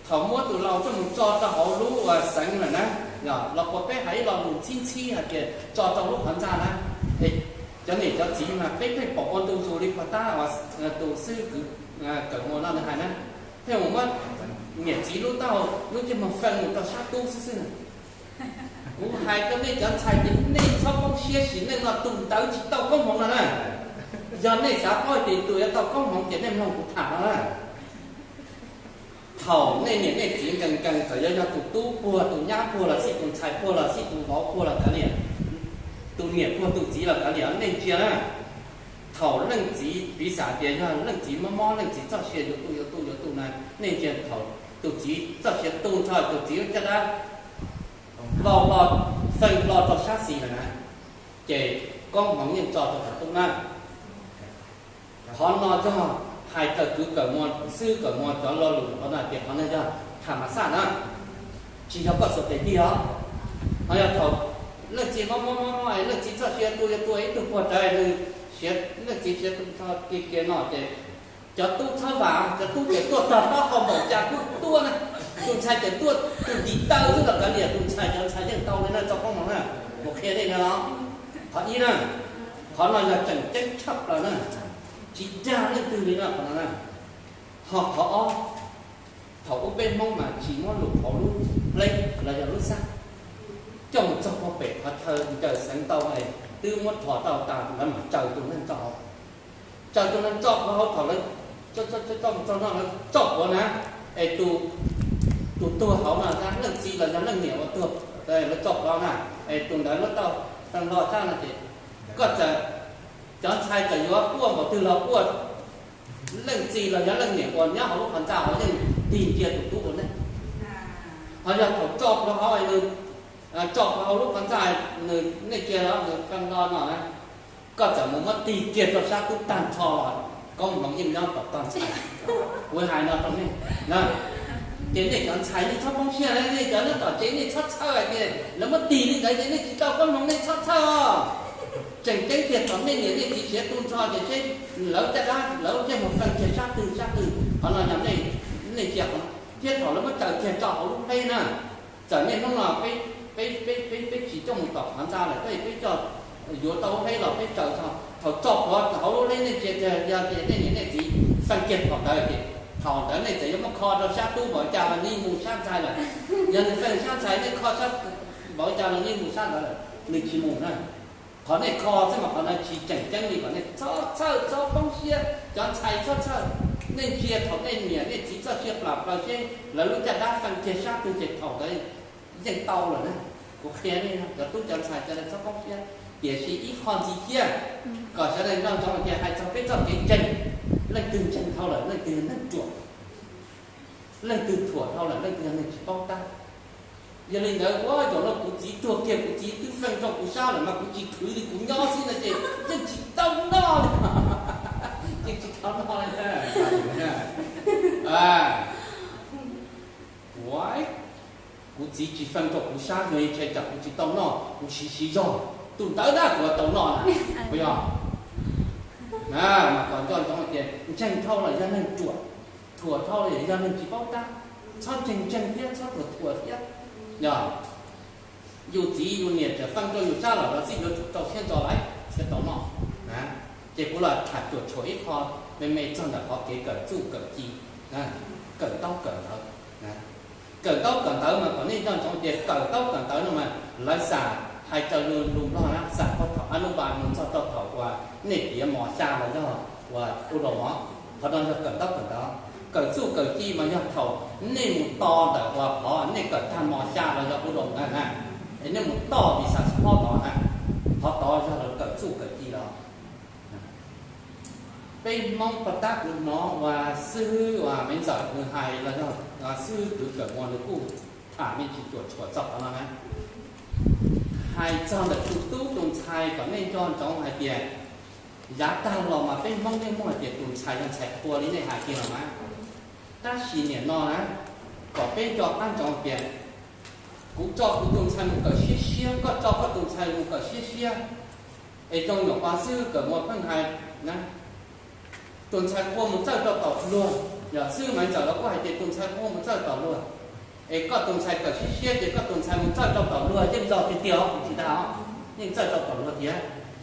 thaum muab tus laus coj mus tso rau hauv lub uas xeev lawm na, los puas peb hais ib lo lus ntxhib ntxhib hais tias tso rau lub qhov ntxa na. Cov niam cov txiv mas peb pheej pom ua ntu zus li puag ta uas tus xib hwb Kawm Muas no nws hais na, pheej mus muab niam txiv lub taub hau lub ntsej muag feej mus rau sab tub xwb xwb na. Kuv hais rau nej cov ntxhais tias nej txhob poob siab, sim neej no tus ntawd tsis tau koob hmoov no na. Yog nej xav paub tias tus yuav tau koob hmoov ces nej mloog kuv tham no na. Thaum nej niam nej txiv nkees nkees, txawm yuav yog tus tub puag, tus nyab puag los xij, tus ntxhais puag los xij, tus vauv puag los kav liam, tus niam puag tus txiv los kav liam, nej ntsia na. Thaum leej txiv, piv xam tias yog leej txiv mob mob, leej txiv txoj sia yuav tu yuav tu yuav tu na, nej ntsia thaum tus txiv txoj sia tu nrho, tus txiv lub caj dab lo lo, feej lo rau sab xis lawm na, ces koob hmoov yeej tso rau thaum tub na. Qhov no yog hais raws kwv Kawm Muas, xib hwb Kawm Muas cov lo lus qhov no tias qhov no yog tham mas xaj na, tsis yog koj xuas tes tig os. Ho yog thaum leej txiv mob mob mob mob, leej txiv txoj sia tu yuav tu, ib tug puag rawv nws, leej txiv siav tu nrho kiag kiag no ces cov tub txhawb vam, cov tub ces tuaj tog taub hau npaum cas kuj tuaj na. Tus ntxhais ces tuaj tus ntiv taw xwb los kav liam, tus ntxhais cov ntxhais yeej tau li na, tso koob hmoov na. Kuv qhia nej no, qhov ib na, qhov no yog tseem ceeb tshaj plaws na, tsis dag leej twg li na qhov no na. Ho qhov ob, thaum ub peb Hmoob mas tsis muab lus hauv lub hleb los yog lub xab coj mus txog puag pem qhov chaw ncaws xeev tau, twb muab rho tau tas lawv mam tsaws tus neeg tso hauv. Tsaws tus neeg tso puag hauv thaum lawv tso mus txog no lawv tso puav na, es tus tuag hauv no leej txiv los yog leej niam uas tuag, lawv tso puav na, es tus ntawd lub taub hau hlo sab no ces koj txawm, cov ntxhais txawm yuav quaj npaum twg los quaj, leej txiv los yog leej niam uas nyob hauv lub qhov ntxa hauv yeej tig ntsia tus tub ua neej. Ho yog thaum tso puav hauv, tso puav hauv lub qhov ntxa, nws, nej cia nws feej lo no na, koj txawm mus muab tig kiag rau sab tub tag nrho los koob hmoov yeej nyob tom tog ntxhais. Kuv hais no rau nej na. Ces nej cov ntxhais nej txhob poob siab, nej cov nyob tom tsev nej txhob txhawj hais tias lawv muab tig li ntawd ces nej tsis tau koob hmoov, nej txhob txhawj os. Tseem ceeb tiag thaum nej niam nej txiv siav tu nrho ces seb lawv caj dab lawv ntsej muag feej kiag sab twg sab twg, qhov no yog nej, nej cia qhov no. Thiab thaum lawv muab tsaws kiag tso hauv lub hleb na, txawm niaj hnub no peb, peb, peb, peb tsis coj mus tom qhov ntxa lawm, peb, peb coj yuav tau lub hleb los peb tsaws tso, thaum tso puav hauv lub hleb nej ntsia kiag, yog tias nej niam nej txiv feej kiag thaum ntawd ces thaum ntawd nej txawm yuav muab kho rau sab tub npaum cas los nws mus sab ntxhais lawm. Yog nws feej sab ntxhais nej kho sab npaum cas los nws mus sab ntawd lawm, nws tsis mus na. Qhov nej kho xwb mas qhov no tsis tseem ceeb li, kom nej txhob txhawj txhob poob siab, cov ntxhais txhob txhawj. Nej ntsia thaum nej niam nej txiv txoj sia plam plaws seb lawv lub caj dab feej kiag sab twg ces thaum ntawd yeej tau lawm na. Kuv qhia nej cov tub cov ntxhais cov ntawd txhob poob siab. Tiam sis ib qho ntxiv thiab, kom sawv daws nco ntsoov hais tias hais txog peb txoj kev ntseeg, leej twg ntseeg dhau lawm leej twg yog neeg ruam, leej twg thuam dhau lawm leej twg yog neeg tsis paub tab. Yog li ntawd ua zaum no kuv txiv tuag kiag kuv txiv twb feej rau kuv sab lawm mas kuv tsis khwv li kuv nyob xwb no ces yeej tsis tau noj li, yeej tsis tau noj li. Kuv, kuv txiv tsis feej rau kuv sab no ntshai tsam kuv tsis tau noj, kuv siv siv zog, tus ntawd na kuv tau noj na. Puas yog? Mas kom nco ntsoov hais tias ntseeg dhau los yog neeg ruam, thuam dhau los yog neeg tsis paub tab, txhob ntseeg ntseeg thiab txhob thuam thuam thiab. Yog yus txiv yus niam tseem feej rau yus sab los los xij yuav tsum rau siab ntso lawm thiaj tau noj. Ces kuv los tham cuam tshuam ib qho me me txog ntawm qhov kev kawm txuj kawm ci, kawm ntaub kawm ntawv. Kawm ntaub kawm ntawv mas kom nej nco ntsoov tias kawm ntaub kawm ntawv no mas lawv xam hais raws lus Nplog na, xam puag thaum a nub npas mus txog rau thaum uas nej tiav mos xya los yog uas u laus mov, qhov no yog kawm ntaub kawm ntawv. Kawm txuj kawm ci mas yog thaum nej mus to ntawm uas qhov nej kawm tag mos xya los yog u laus ntawd na, es nej mus toj vis xas xov phob tod na, qhov tod yog lawv kawm txuj kawm ci los. Peb Hmoob pov tab kuv hnov uas xib hwb uas me ntxawm nws hais los yog xib hwb kwv Kawm Muas nws kuj tham me ntsis cuam tshuam txog qhov no na. Hais txog ntawm tus tub tus ntxhais kom nej nco ntsoov hais tias yav tag los mas peb Hmoob yeej muaj hais tias tus ntxhais yog ntxhais qhua li nej hais kiag los mas. Tab sis nim no na, kom peb nco qab ntsoov tias kuv tso kuv tus ntxhais mus kawm siab siab, koj tso koj tus ntxhais mus kawm siab siab. Es zoo nyuam qhuav xib hwb Kawm Muas pheej hais na, Tus ntxhais qhua mus txawj rau tom luag, yog xib hwb Maiv Ntxawm los kuj hais tias tus ntxhais qhua mus txawj tom luag, es koj tus ntxhais kawm siab siab ces koj tus ntxhais mus txawj rau tom luag yeej zoo tiag tiag os, tsis tas os, yeej txawj rau tom luag tiag.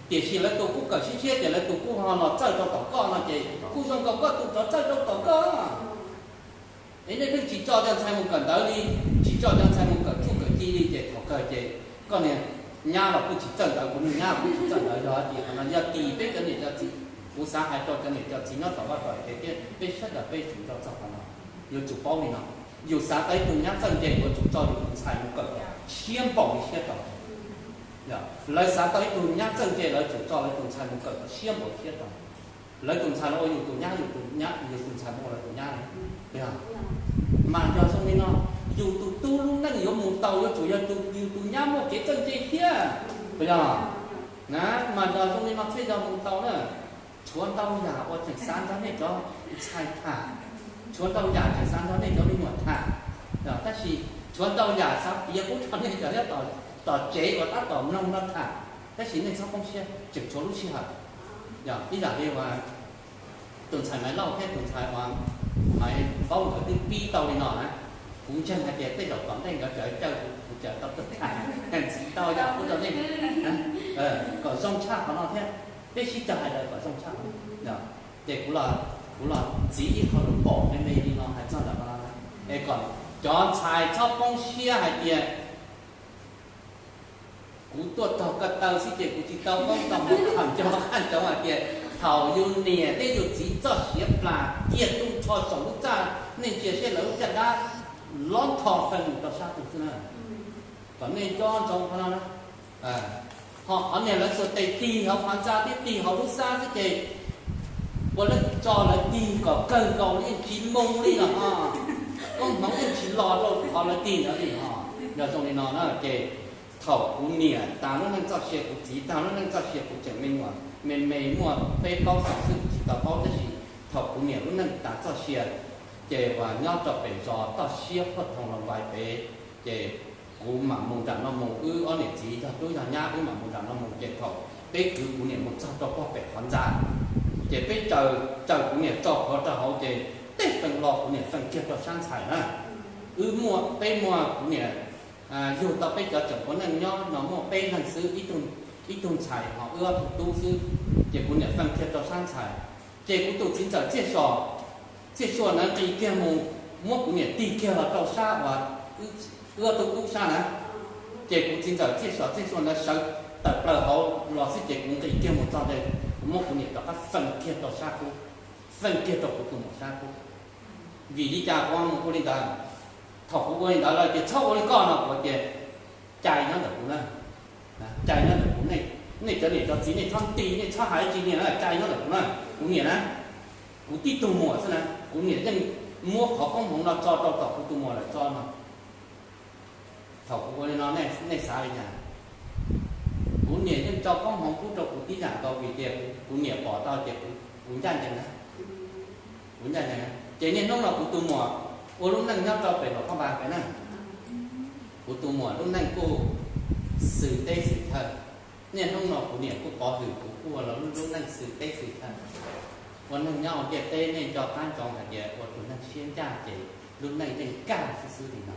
Tiam sis lawv tus kuj kawm siab siab ces lawv tus kuj ho los txawj rau tom koj no ces kuj zoo nkaus koj tus rov txawj rau tom koj. Es nej pheej tsis tso cov ntxhais mus kawm ntawv li, tsis tso cov ntxhais mus kawm txuj kawm ci li ces thaum kawg ces koj niag nyab los kuj tsis txawj ntawv, kuv niag nyab los kuj tsis txawj ntawv, yog tias qhov no yog tis peb cov niam cov txiv. Kuv xav hais rau cov niam cov txiv nyob tom vaj tom tsev thiab peb sawv daws peb tsum nco txog qhov no, yuav tsum paub li no. Yus xav tau ib tug nyab txawj ntse yuav tsum tso yus tus ntxhais mus kawm kom siab npaum li siab tau. Lawv xav tau ib tug nyab txawj ntse lawv tsum tso lawv tus ntxhais mus kawm kom siab npaum li siab tau. Lawv tus ntxhais los ua yus tus nyab, yus tus nyab, yus tus ntxhais mus ua lawv tus nyab li. Mas yog zoo li no, yus tus tub lub neej yuav mus tau yuav tsum yog tus, yus tus nyab muaj kev txawj ntse thiab, puas yog? Na, mas yog zoo li no thiaj yog mus tau na. Tshuav ntau yam uas tseem xav nrog nej cov ntxhais tham, tshuav ntau yam tseem xav nrog nej cov me nyuam tham, tab sis tshuav ntau yam xav piav pub rau nej cov nyob tom tsev uas tab tom mloog no tham, tab sis nej txhob poob siab, tseem tshuav lub sij hawm. Yog ib yam li uas tus ntxhais Maiv Lauj thiab tus ntxhais uas Maiv Npaub nkawd twb pib tau li no na, kuv ntseeg hais tias tej zaum tom ntej nkawd tseem caw kuv, kuv tseem tau tuaj tham ntxiv ntau yam pub rau nej kom zoo tshaj qhov no thiab. Peb sib cog hais lawm kom zoo tshaj qhov no. Ces kuv los, kuv los ntxiv ib qho lus pom me me li no hais txog ntawm qhov no, es kom cov ntxhais txhob poob siab hais tias kuv tuaj tog ko taw xwb ces kuv tsis tau paub tau mus tham nco qab ntsoov hais tias thaum yus niam thiab yus txiv txoj siav plas ciaj tu nrho saum lub txaj, nej ntsia seb lawv lub caj dab lob nrho feej mus rau sab twg xwb na. Kom nej nco ntsoov qhov no na. Ho qhov niag lawv xuas tes tig hauv qhov ntxa thiab tig hauv lub xab xwb ces ua leej tso lawv tig kom kawg nkaus li yeej tsis moo li los ho, koob hmoov yeej tsis los rau qhov lawv tig ntawd li ho. Yog zoo li no na ces thaum kuv niam tas lub neej txoj sia, kuv txiv tas lub neej txoj sia, kuv tseem me nyuam me me muaj peb plaub xyoos xwb kuv tsis tau paub, tab sis thaum kuv niam lub neej tas txoj sia ces uas nyob rau pem zos Toj Siab Phuaj Thoo Los Vais pem, ces kuv mam mus nram no mus, wb ob niam txiv yog tub yog nyab wb mam mus nram no mus, ces thaum peb kwv kuv niam mus txog rau pem qhov ntxa, ces peb raws kuv niam tso plhuav rau hauv ces tej feem los kuv niam feem kiag rau sab ntxhais na. Wb muaj, peb muaj kuv niam yug tau peb cov tseem ua neej nyob no muaj peb leeg xwb, ib tug ntxhais ho wb ob tug tub xwb, ces kuv niam feem kiag rau sab ntxhais, ces kuv tus txiv ntxawm Txiaj Suav, Txiaj Suav ntawd nqis kiag mus muab kuv niam tig kiag los rau sab uas wb ob tug tub sab na. Ces kuv txiv ntxawm Txiaj Suav, Txiaj Suav ntawd sawv tawm plaws hauv los xwb ces kuv nqis kiag mus txog ntawd kuv muab kuv niam rov qab feem kiag rau sab qub, feem kiag rau kuv tus muam sab qub. Vim li cas kuv ua li ntawd? Thaum kuv ua li ntawd lawv tias txhob ua li koj no kuv tias cai nyob ntawm kuv na, cai nyob ntawm kuv, nej cov niam cov txiv nej txhob nti, nej txhob hais dab tsi li na, cai nyob ntawm kuv na, kuv niam na, kuv tib tug muam xwb na, kuv niam yeej muab qhov koob hmoov no tso rau tom kuv tus muam lawm tso no. Thaum kuv ua li no nej xav li cas? Kuv niam yeej tso koob hmoov pub rau kuv tib yam nkaus vim tias kuv niam pom tau tias kuv ncaj ncees na, kuv ncaj ncees na. Ces niaj hnub no kuv tus muam ua lub neej nyob rau pem Luas Phab Npas pem na, kuv tus muam lub neej kuj xwm teb xwm chaw. Niaj hnub no kuv niam kuj pov hwm kuv kuj ua lub neej xwm teb xwm chaw, ua neeg nyob ua ntiaj teb nej nco qab ntsoov hais tias ua tus neeg siab ncaj ces lub neej yeej kaj xwb xwb li no.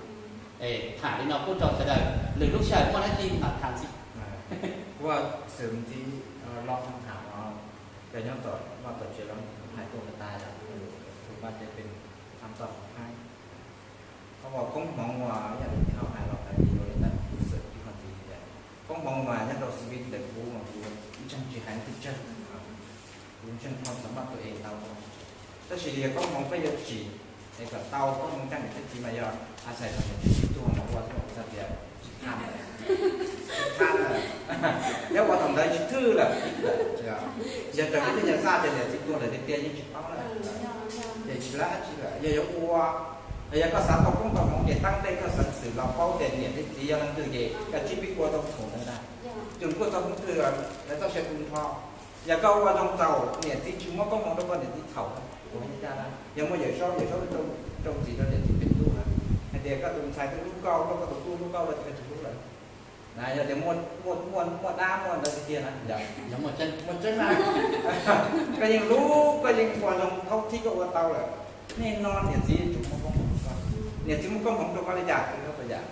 Es tham li no pub rau sawv daws, lwm lub sij hawm muaj dab tsi mam tham ntxiv. Kuv xwm ntxiv lo tham no, cov nyob tom vaj tom tsev lawv hais tuaj tas tas, tus paj tsev pem tham txog qhov haib, qhov uas koob hmoov uas yam li txiv hauj hais los tas li ua li ntawd kuv xwm ib qho ntxiv tias koob hmoov uas nyob rau xib ntawm kuv mas kuv ntseeg tsis hais leej twg tsawg, kuv ntseeg thoob xav maj tus es tau. Tab sis yog koob hmoov peb yuav tsim es kom tau koob hmoov caj niam caj txiv mas yog a txhais kom niam txiv tsis tuag mas ua xwb, kuv xav tias tsis tham lawm, tsis tham lawm, yog ua thaum ntawd tsis thwj lawm. Yog raws kuv tej nyuam xaj tias niam txiv tuag lawm tiag tiag yeej tsis paub lawm, ces tsis lab dab tsi lawm. Yog yuav ua, yog koj xav tau koob tau hmoov ces tab ntej koj xav xwm los paub tias niam thiab txiv yog leej twg ces koj tsib pib ua tau thaum ntawd ntag. Tseem kuj txog hnub twg lawv txoj sia tu nrho. Yog koj ua zoo txaus niam txiv tsis muab koob hmoov rau koj niam txiv txhaum, kuv hais ncaj ncaj na, yog muaj Yawm Saub, Yawm Saub tau rau txiv rau niam txiv peb tub na, hais tias koj tus ntxhais twb hlub koj, hlub koj tus tub hlub koj los ces koj tsis hlub lawm. Yog tias muaj, muaj, muaj dab muaj ntawd tiag tiag na, yog muaj tseeb na, koj yeej hlub, koj yeej ua zoo thaub thib koj ua tau lawm, nej no niam txiv yuav tsum muaj koob hmoov rau koj. Niam txiv muaj koob hmoov rau koj li cas? Ua tus yam,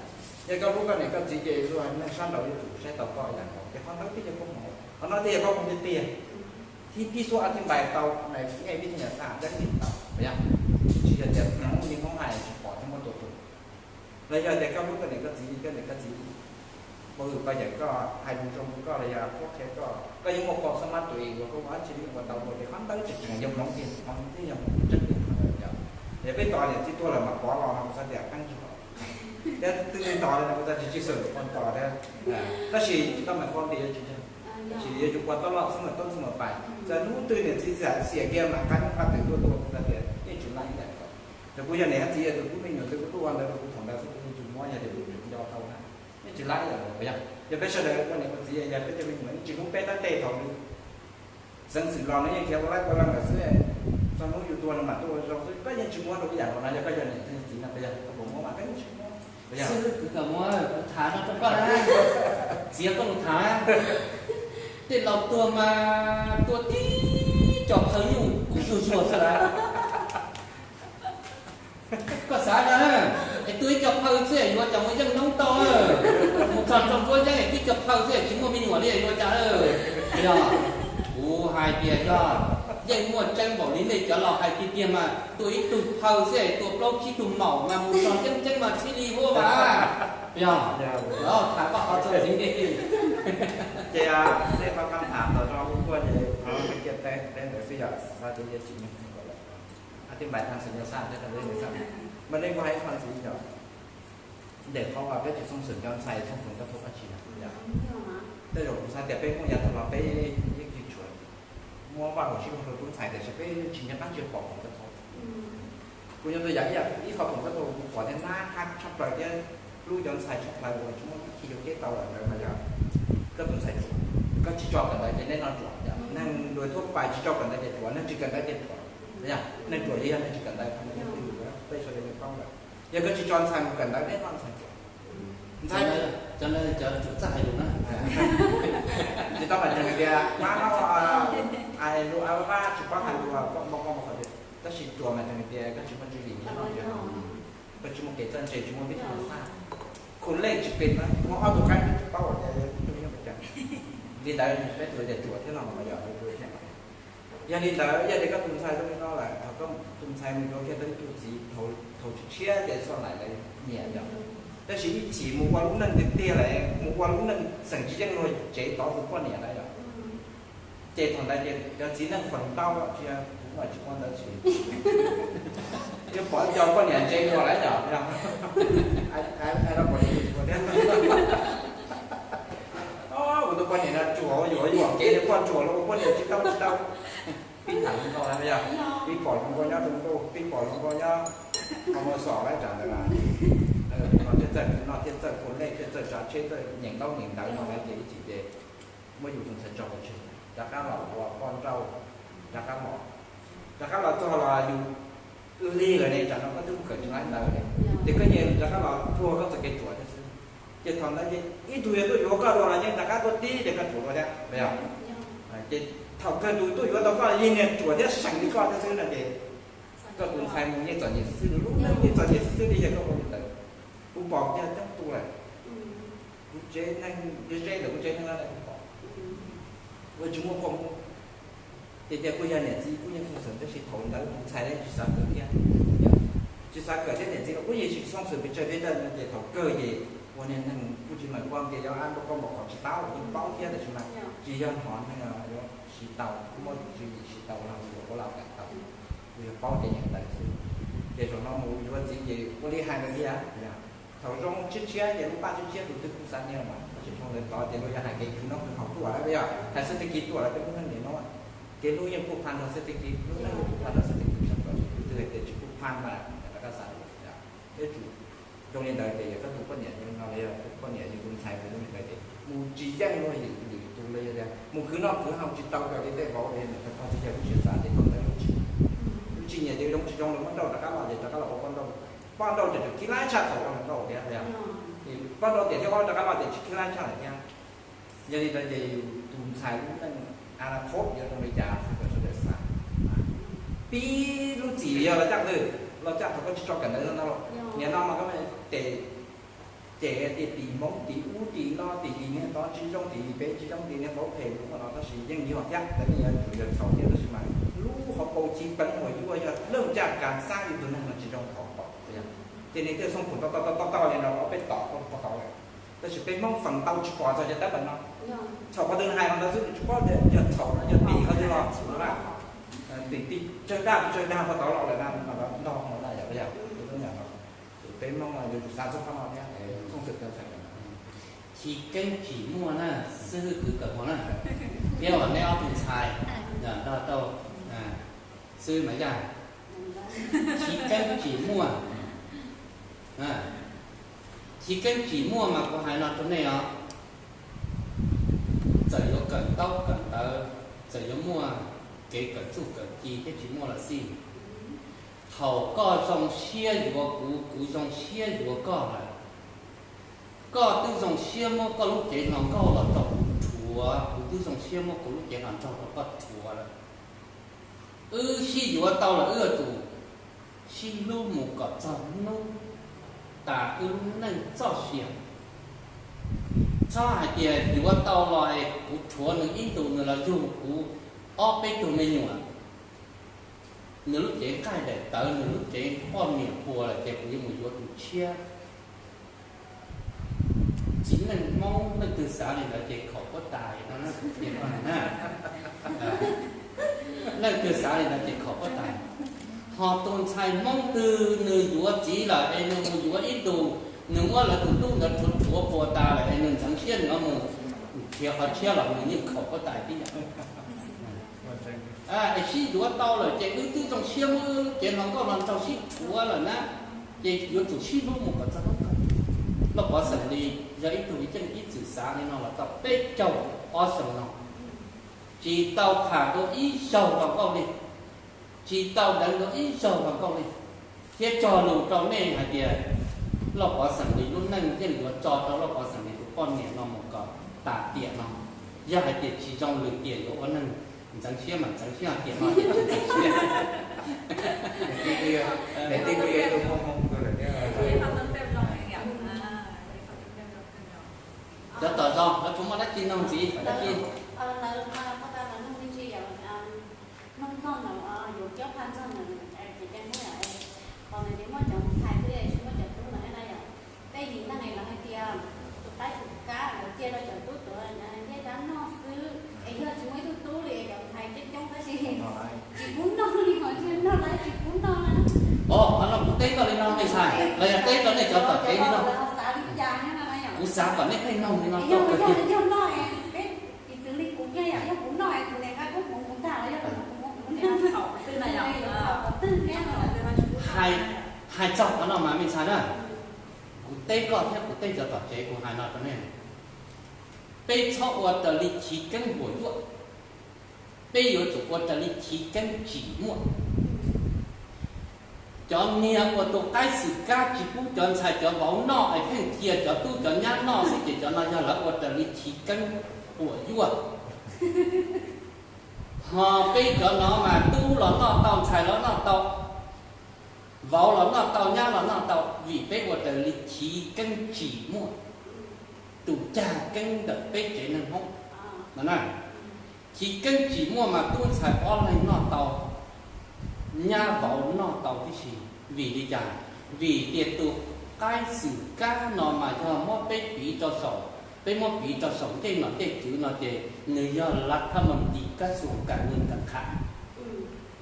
yog koj hlub koj niam koj txiv ces luag neej sab nraud yuav tsum saib taus koj ib yam nkaus, ces qhov ntawd thiaj yog koob hmoov, qhov no thiaj yog koob hmoov tiag tiag. Thib pib xub ob thib npai tau, nais nqaij vib thaj nyas xaj ntev li tau, yog tsis yog tias Hmoob li Hmoob hais tsis pom thiab muab tua tuag. Los yog tias koj hlub koj niam koj txiv, koj niam koj txiv pab hwm pab yawm koj, hais lus zoo rau koj los yog qhuab qhia koj, koj yeej muaj qhov xab mab tus uas koj ua dab tsi yeej ua tau dua, ces qhov ntawd tseem tseem yog Hmoob tiag, Hmoob twb yog Hmoob tseeb tiag. Yog peb tos niam txiv tuag lawm mam pov los no kuv xav tias qeeb tsis pom. Thiab twb tsis tos li no kuv xav tsis tsis xwm tos thiab. Tab sis tsis tau mam pov tias yuav tsis ntseeg, tab sis yuav tsum ua tau loj xwb mas tau xwb mas pais. Txawm hnub twg niam txiv txawm xiam kiag mas qab hnub qab twg tuaj tuaj kuv xav tias yeej tsis lab ib yam nkaus. Ces kuv yog niam txiv tus kuv me nyuam twg kuv tuaj ua ntawd rau kuv thaum ntawd xwb kuv yeej tsis muab, yog tias kuv nco tau na, yeej tsis lab ib yam nkaus. Yog, yog peb sawv daws ua niam ua txiv yog peb cov me nyuam yeej tsis hlub peb tab tej thaum xeev xwm los no yeej khiav ua laib ua leej lawm xwb, txog hnub yus tuag no mam tuaj ua zoo xwb, koj yeej tsis muab rau ib yam nkaus no, yog koj yog niam koj yog txiv no koj yog koj puas muab mas koj yeej tsis muab. Xwb kuv kam muab, kuv tham no rau koj na, txiav koj lus tham. Tej laus tuag mas tuag tib co phaw nyuj kuv zuag zuag xwb lawm. Koj xav no, es tuag ib co phaw xwb yuav cas mus yeej noob tau, mus txog nraum nruab yeeb es tib co phaw xwb tsis muaj me nyuam li yuav cas. Yog, kuv hais tias yog, yeej muaj tseeb npaum li nej cov laus hais tiag tiag mas tuag ib tug phaw xwb tuag plaub tsib tug maum mas mus txog yeeb ceeb mas txhib li huab mas. Yog, tham koj qhov txog ntxiv. Ces nej qhov kam tham los rau kuv kuaj ces kiag teb ntawd xwb yog xav tias yeej tsis nyob lawm. Ab, tij npais thaj xwm nyob sab thiab rau lej xab, mas nej kuj hais ib qho ntxiv yog ntawm qhov uas peb tsis txhooj xwm cov ntxhais txhooj xwm koj thaub dab tsi na. Tej zaum kuv xav tias peb Hmoob yav tag los peb yeej tsis tshua muab vaj huam sib luag rau tub ntxhais tiam sis peb tsis nco qab tsis pom foom koj thaub. Kuv nyob tau yam ib qho foom koj thaub kuv pom thiab nab hab tshaj plaws thiab hlub cov ntxhais tshaj plaws uas tsis muaj ib txhia yuav keb tau lawm ntawd mas yog koj tus ntxhais ruam, koj tsis tso kawm ntawv ces nej no ruam yom. Neeg luag thuab pais tsis tso kawm ntawv ces ruam, neeg tsis kawm ntawv ces ruam. Yog neeg ruam ces yog neeg tsis kawm ntawv, qhov no yeej peb yus, peb sawv daws yeej paub lawm. Yog koj tsis tso ntxhais mus kawm ntawv nej no ntxhais ruam. Ntxhais, cov no cov tsum txaj hais lus na. Tsis tau mas tseem hais tias mab no, hais lus a vab tsis paub hais lus, koj npau koj npau qhov twg, tab sis ruam mas tseem hais tias koj tsis muaj tswv yim no, koj tsis muaj kev txawj ntse, tsis muaj vib thab xaj, khum lej tsis pem na, muaj ob tug qaib twb tsis paub tias yog tus nyob pes tsawg. Li ntawd peb tus tias ruam thiab no mas yog tus thiab. Yog li ntawd yog tias koj tus ntxhais zoo li no lawm, thaum koj tus ntxhais mus yuav kiag tau ib tug txiv thaum tshiab tshiab ces txoj laim lawv nyiam yom. Tab sis ib chim mus ua lub neej tiag tiag lawm, mus ua lub neej xeem tsis yeej luag tsev tod tus poj niam na yom. Ces thaum ntawd ces cov txiv neej feem ntau tsis yog kuv mas tsis ua ntawd tsis yuav pom cov poj niam ntse dua lawm yom. Kuv tus poj niam no ruam, yuav yuam kev tias poj ruam los ua poj niam tsis tau tsis tau. Pib tham hluas nkauj na yog, pib pom hluas nkauj nyob hluas nkauj, pib pom hluas nkauj nyob qhov muag xom lawm tsam ntawd mas no thiaj txawj khwv noj thiaj txawj khwv lej thiaj txawj tsav tsheb txawj nyeem ntaub nyeem ntawv no lawm ces ib chim ces muab yus tus ntxhais tso pov tseg, rov qab los ua poj nrauj, rov qab los, rov qab los txog los yus lig lawm ne, tsam no koj twb mus kawm tsis laib ntawv ne, ces koj nyias rov qab los tuag koj txoj kev ruam thiab xwb. Ces thaum ntawd ces ib tug yuav tuaj yuav koj dua los yeej rov qab tuaj tib ces koj ruam dua thiab, yog? Ces thaum kawg tus tuaj yuav tau koj yeej niag ruam thiab seem li koj thiab xwb no ces koj tus ntxhais mus yeej txom nyem xwb xwb, lub neej yeej txom nyem xwb xwb li yog koj ua li ntawd. Kuv pom kiag coob tus lawm. Kuv tsev neeg, yog ze ntawm kuv tsev neeg no kuv pom, ua tsis muaj qhov muag. Ces tias kuj yog niam txiv kuj yeej txhooj xwm tab sis thaum ntawd tus ntxhais yeej tsis xav kawm thiab, tsis xav kawm thiab niam txiv los kuj yeej tsis txhooj xwm pes tsawg thiab no ces thaum kawg ces ua niag neeg kuj tsis meem kuab tias yog ab npau koj npau qhov tsis tau, yeej paub thiab tab sis mas tsis yog hnov neeg yuav siv tau, kuj muaj tus tswv yim siv tau no tus yuav ua lam kam tau, tus yog paub ces nyeem ntawv xwb. Ces zaum no mus yuav txiv ces ua li hais ntawd tiag. Thaum zoo tshiab tshiab ces lub paj tshiab tshiab tus twg kuj xav niaj mas tab sis dhau ntawd tod ces luag yog hais kev khwv noj khwv haus tuaj lawm yog hais xwb tag kis tuaj lawm peb lub neej niam no. Kev hlub yeej pub pha nrog xwb tag kis, lub neej yeej pub pha nrog xwb tag kis, tus twg hais tias tsis pub pha mas rov qab xav. Peb tsum zoo li ntawd ces yog koj tus poj niam no los yog tus poj niam yog tus ntxhais mus zoo li ntawd ces mus tsis yeej luag yim tus los yog tias mus khwv noj khwv haus tsis tau raws li tej vauv los yog niam tais pog txiv yawg lub siab xav ces thaum ntawd lub tsis, lub tsis nyiam ces zoo tsis zoo los poj nrauj rov qab los ces rov qab los ua poj nrauj. Poj nrauj ces tseem thib laib tshaj thaum ua hluas nkauj thiab yog. Pab rau tiam thiab ob rov qab no tias tsis khib lab tshaj lawm thiab. Yog li ntawd ces yus tus ntxhais lub neej a na khob yuav zoo li cas xwb kom sawv daws xav. Pib lub txim yog los caj twg, los caj thaum koj tsis tso kawm ntawv no los. Nim no mas koj tes ces tias tim Hmoob tim ub tim no tim li niag tod tsis zoo tim li peb tsis zoo tim niag qauv phem mus no tab sis yeej yog thiab, tab sis yog txhaum thiab tab sis mas lub hauv paus chiv peev uas yuav yog leej caj kas xab yus tus neeg no tsis zoo thaum pom. Ces nws thiaj xoo phum tau tau tau tau li no ob peb tom ko tau lawm. Tab sis peb Hmoob feem ntau tsis pom txog cov teeb meem no. Txhaum qhov twg hais qhov ntawd xwb, tsis paub tias yog txhaum no yog tim qhov twg los xwb na. Tim tij tsawg dag tsawg dag qhov tod los lawm na, no ntog no na yom, yog peb Hmoob no yuav tsum xav txog qhov no thiab. Txhooj xwm txheej Chiv keeb tsim muaj na, xib hwb kwv kawm hmo na, thiab uas neb ob tug ntxhais nrog rau xib hwb Maiv Yaj. Chiv keeb tsim muaj, chiv keeb tsim muaj mas kuv hais no rau nej os, txawm yuav kawm ntaub kawm ntawv, txawm yuav muaj kev kawm txuj kawm ci thiab tsis muaj los xij, thaum koj zoo siab yuav kuv, kuv zoo siab yuav koj lawm, koj twb zoo siab muab koj lub cev hluas nkauj los rau kuv rhuav, kuv twb zoo siab muab kuv lub cev hluas nraug rau koj rhuav lawm. Wb sib yuav tau lawm wb yuav tsum sib hlub mus kom txog hnub tas wb lub neej txoj sia. Txhob hais tias yuav tau los es kuv rhuav nws ib ntus nws los yug kuv ob peb tug me nyuam, nws lub cev nqaij daim tawv, nws lub cev poj niam puas lawm ces kuv yuav mus yuav tus tshiab. Txiv neej Hmoob leej twg xav li ntawd ces khaum huab tais no, leej twg xav li ntawd ces khaum huab tais. Ho tus ntxhais Hmoob twg nws yuav txiv lawm es nws mus yuav ib tug, nws muab lawv tus tub ntawd rhuav rhuav puas tas lawm es nws ntxeev siab nws mus nrhiav qhov tshiab los nws yeej khaum huab tais tib yam. Es sib yuav tau lawm ces wb twb zoo siab muab cev hluas nkauj los nraug sib rhuav lawm na, ces yuav tsum sib hlub mus kom txog hnub kawg. Lauj Pov xeem Lis yog ib tug li ceej ib txwm xav li no los tau peb caug ob xyoos no, tsis tau tham dua ib zaug hluas nkauj li, tsis tau deev dua ib zaug hluas nkauj li, thiab cog lus rau nej hais tias Lauj Pov xeem Lis lub neej yeej yuav tso rau Lauj Pov xeem Lis tus poj niam no mus kom tas tiam no. Yog hais tias tsis zoo lwm tiam yuav ua neeg ntxeev siab mas ntxeev siab, tiam no ces tsis ntxeev siab. Cov tom zos lawv puas muaj dab tsi nug ntxiv, dab tsi? Nug txog ntawm yuav cob pha txog ntawm ces muab, qhov ntawd ces muab cov ntxhais xwb tsis muab cov tub lawm na yom. Tej yim neeg lawv hais tias tus qaib xwm kab lawv cia rau cov tub tuav ncej dab noj xwb, es yog tsis muaj ib tug tub li cov ntxhais coob coob tab sis tsis pub noj li, ho ntshe noj lawm tsis pub noj na. Os, qhov no kuv teb koj li no me ntxhais, los yog teb rau nej cov tom kev li no. Xav li cas na, kuv xav kom nej pheej nug li no. Yog, yog noj, peb piv txwv li kuv thiab yom, yog kuv noj es kuv niam nqa koob hmoov kuv tag los yog kuv muab kuv niam txhaum qhov twg na yom, txhaum qhov twg thiab no. Hais txog qhov no mas me ntxhais na, kuv teb koj thiab kuv tej cov tom tsev kuv hais no rau nej, peb txhob ua raws li chiv keeb huam yuam, peb yuav tsum ua raws li chiv keeb tsim muaj. Cov niag uas tus qaib xwm kab tsis pub cov ntxhais cov vauv noj es pheej cia cov tub cov nyab noj xwb ces cov no yog lawv ua raws li chiv keeb huam yuam. Ho peb cov no mas tub los noj tau, ntxhais los noj tau, vauv los noj tau, nyab los noj tau, vim peb ua raws li chiv keeb tsim muaj, tus cag keeb ntawm peb tsev neeg Hmoob no na. Chiv keeb tsim muaj mas tub ntxhais ob leeg noj tau, nyab vauv noj tau tib si. Vim li cas? Vim tias tus qaib xwm kab no mas yog muab peb piv rau saum, peb muab piv rau saum ncej nom ncej tswv no ces nws yog lav thaj mos ntis kab xuas kas nws kas qha,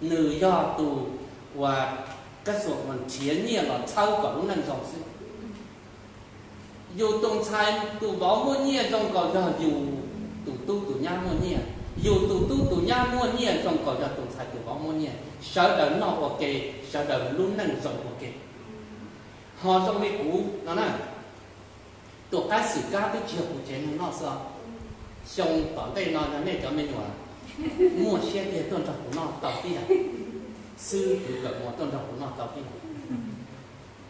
nws yog tus uas kab xuas uas nrhiav nyiaj los txhawb kom lub neej zoo xwb. Yus tus ntxhais tus vauv muaj nyiaj zoo nkaus yog yus tus tub tus nyab muaj nyiaj, yus tus tub tus nyab muaj nyiaj zoo nkaus yog tus ntxhais tus vauv muaj nyiaj, sawv daws noj ua ke, sawv daws lub neej zoo ua ke. Ho zoo li kuv no na, tus qaib xwm kab twb tsis yog kuv tsev neeg noj xwb os. Xyoo tom ntej no yog nej cov me nyuam muaj siab tiag tuaj nrog kuv noj tau tib yam, xwb kuv kawm muas tuaj nrog kuv noj tau tib yam.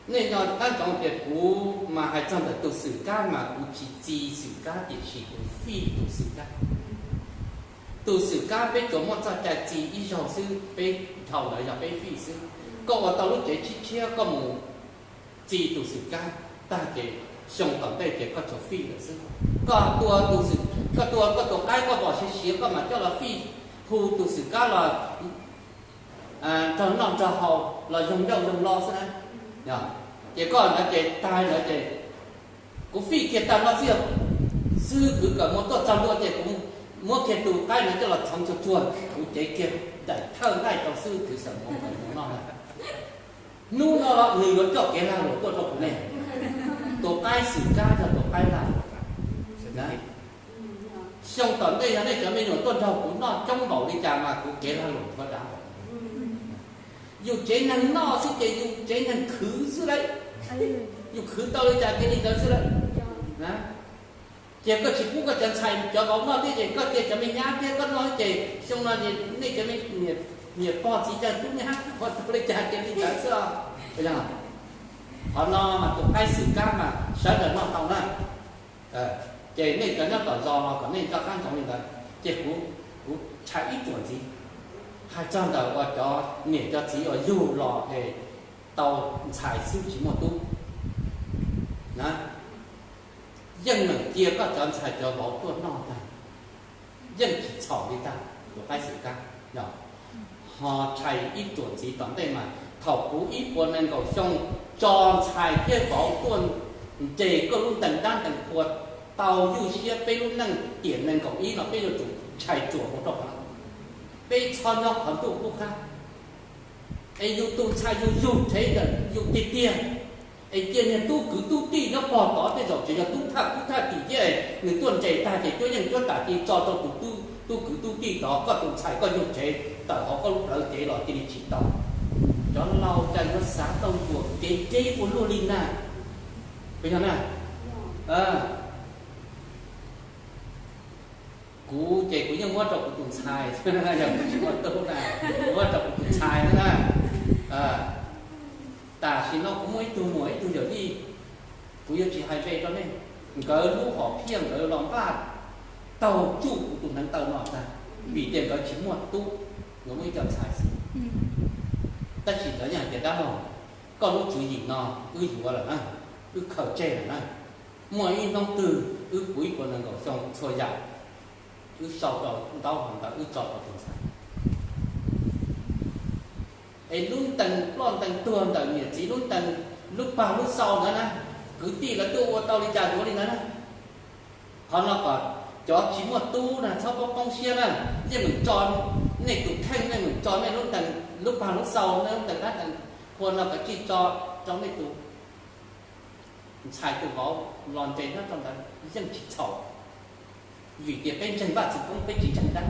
Nej nco qab ntsoov tias kuv mas hais txog ntawm tus xwm kab mas kuv tsis txi xwm kab tiam sis kuv fij tus xwm kab. Tus xwm kab peb tsuas muaj txoj cai txi ib zaug xwb, peb dhau ntawd yog peb fij xwb. Koj ua tau lub tsev tshiab tshiab koj mus txi tus xwm kab tag ces xyoo tom ntej ces koj tsuas fij lawm xwb. Koj tua tus xwm, koj tua koj tus qaib koj vom siav siav koj mam coj los fij, hu tus xwm kab los nrog noj nrog haus los yoog ncauj yoog lo xwb na. Ces koj ntawd ces tag ntawd ces kuv fij kiag tag no xwb, xwb kwv kawm mus tuaj txog ntua ces kuv muab kiag tus qaib ntawd coj los txhoov tsuag tsuag kuv cev kiag daim thawj nqaij rau xwb kwv xawm mus noj na. Hnub no los nws yuav coj kev lag luam tuaj rau kuv ne. Tus qaib xwm kab yog tus qaib lag luam. Xyoo tom ntej yog nej cov me nyuam tuaj nrog kuv noj coob npaum li cas mas kuv kev lag luam nthuav dav npaum. Yus tsev neeg noj xwb ces yus tsev neeg khwv xwb lauj. Yus khwv tau li cas cia li ntawd xwb lauj. Ces koj tsis pub koj cov ntxhais cov vauv noj thiab ces koj cia cov me nyab thiab koj noj ces xyoo no nej cov me niam pog txiv yawg tub nyab ua tau li cas cia li ntawd xwb. Qhov no mas tus qaib xwm kab mas sawv daws noj tau na. Ces nej cov nyob tom zos los kom nej nco qab ntsoov li ntawd. Ces kuv, kuv tshais ib txuas ntxiv hais txog ntawm uas cov niam cov txiv uas yug los es tau ntxhais xwb tsis muaj tub na, yeej meem cia koj cov ntxhais cov vauv tuaj noj tag, yeej tsis txhaum li tag tus qaib xwm kab. Ho tshais ib txuas ntxiv tom ntej mas thaum kuv ib puas nees nkaum xyoo tso ntxhais thiab vauv tuaj nres koj lub ntees dab ntees qhua tau ywj siab peb lub neej tiam nees nkaum ib no peb yuav tsum tshais tsuam mus rau qhov no. Peb txhob nyob qhov ntuj qub qab. Es yus tus ntxhais yus yug rhev ntawm yus tiag tiag, es cia niag tub kwv tub tij nyob pog tod tej zaum tseem yog tub thaj kub thaj tim thiab, nws tuaj nres tag ces cuab yeej cuab tam ci tso rau tus tub kwv tub tij tod, koj tus ntxhais koj yug rhev tawm hauv koj lub plawv cev los cia li tsis tau. Cov laus cas yuav xav tau ntsuam kev deb ua luaj li na. Puas yog na? Kuv ces kuv yeej muab rau kuv tus ntxhais, yog kuv tsis muaj tub na, kuv muab rau kuv tus ntxhais na. Tam sim no kuv muaj ib tug muam ib tug yawm yij, kuv yuav tsis hais npe rau nej, nkawd lub hom phiaj nkawd los npaj taug tsuj kuv tus hneev taw no tag, vim tias nkawd tsis muaj tub, nkawd muaj ib co ntxhais xwb. Tab sis nkawd yeej hais tias dab laug, koj lub tswv yim no wb yuav lawm na, wb khaws tseg lawm na. Muaj ib hnub twg wb puv ib puas nees nkaum xyoo txhua yam wb sau rau ntaub hau ntawd wb tso rau tus ntxhais. Es lub ntees ploj ntees tuag ntawm niam txiv lub ntees, lub pag lub xau ntawd na, kwv tij lawv tuaj ua tau li cas yuav li ntawd na. Qhov no kom cov tsis muaj tub na txhob poob poob siab na, yeej meem tso nej tus kheej, nej meem tso nej lub ntees, lub pag lub xau, nej lub ntees dab ntees qhua no kom tsij tso rau nej tus ntxhais tus vauv los nres nyob rau ntawd yeej tsis txhaum. Vim tias peb ntseeg Vaj Txwv Koob peb tsis ntseeg dab.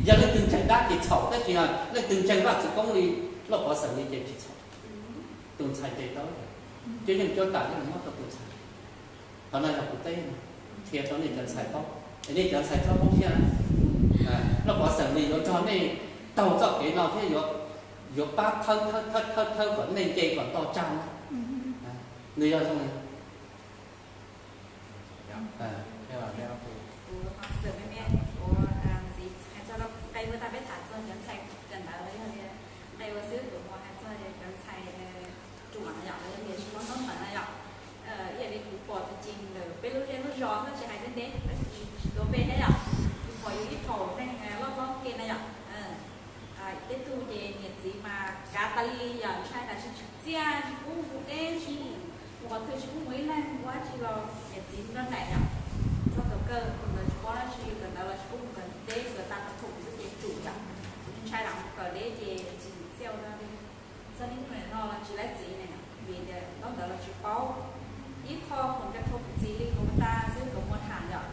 Yog leej twg ntseeg dab ces txhaum, tab sis leej twg ntseeg Vaj Txwv Koob li Lauj Pov Xeem li ces tsis txhaum. Tus ntxhais nres tau, cuab yeej cuab tam yeej muab rau tus ntxhais. Qhov no yog kuv teb qhia rau nej cov ntxhais paub, es nej cov ntxhais txhob poob siab na. Lauj Pov Xeem li yuav nrog nej taug txoj kev no thiab yuav pab thawb thawb thawb thawb kom nej nce kom nto tsag na. Nws yog zoo li Kuv ho xwm me me, kuv ntxiv hais txog qe ua tag peb tham txog cov ntxhais kawm ntawv yog li qe ua xwb, kuv ho hais txog cov ntxhais ruam yom, los yog niam tsis muaj noob ntawv na yom. Ib yam li kuv pom tus ci ntawm peb lub zej lub zos tab sis hais ntev ntev tab sis tsis tuav npe thiab yom, kuv pom yus ib phaum neeg loj hlob ke na yom. Tej tug ces niam txiv mas kav tas li yom, ntshai tas tsis tsim txiaj, tsis pub mus deb, tsis pub mus qhov twg, tsis pub mus ib leeg ua dab tsi los niam txiv nrog nraim yom. Txog thaum kawg tus ntawd tsis paub dab tsi, kawm ntawv los tsis pub mus kawm deb, kawm tag rau phaum xwb ces tsum yom. Ntshai lam mus kawm deb ces tsis tsim txiaj ua luaj li. Txog niaj hnub no los tsis laib txiv na yom, vim tias ntaub ntawv los tsis paub. Ib qho khoom nco rau kuv txiv li kuv tas xwb kuv muaj tham yom,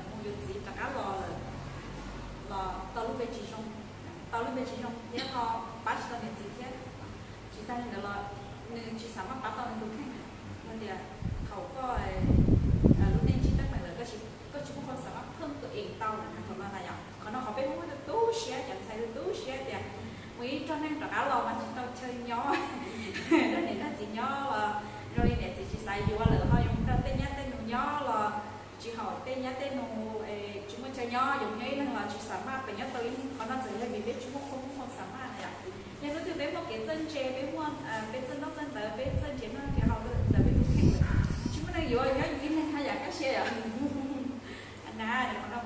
mus yuav txiv rov qab los lawm, los tau lub npe tsis zoo, tau lub npe tsis zoo thiab ho pab tsis tau niam txiv thiab. Tsis tas li ntawd los nws tsis xav maj pab tau nws tus kheej, yog tias thaum koj lub neej tsis teeb meem lawm, koj tsis muaj qhov xav maj pheej tus ees tau lawm na, thaum no na yom. Qhov no qhov peb Hmoob tu tu siab, cov ntxhais tu tu siab tias mus ib nrog neeg rov qab los mas tsis tau chaw nyob, nrog niam nrog txiv nyob los Tej nyab tej nus tsis muaj chaw nyob, yus nyob ib leeg los tsis xam maj pes nyob tau ib qhov no txawm yog vim peb tsis muaj khuaj muaj xav maj na yom. Yog hnub twg peb muaj kev txawj ntse, peb muaj peb txawj ntaub txawj ntawv, peb txawj ntse noj kev haus ntawm peb tus kheej lawm, tsis muaj neeg yuav, nyob yus ib leeg haj yam kaj siab yom. Na, qhov no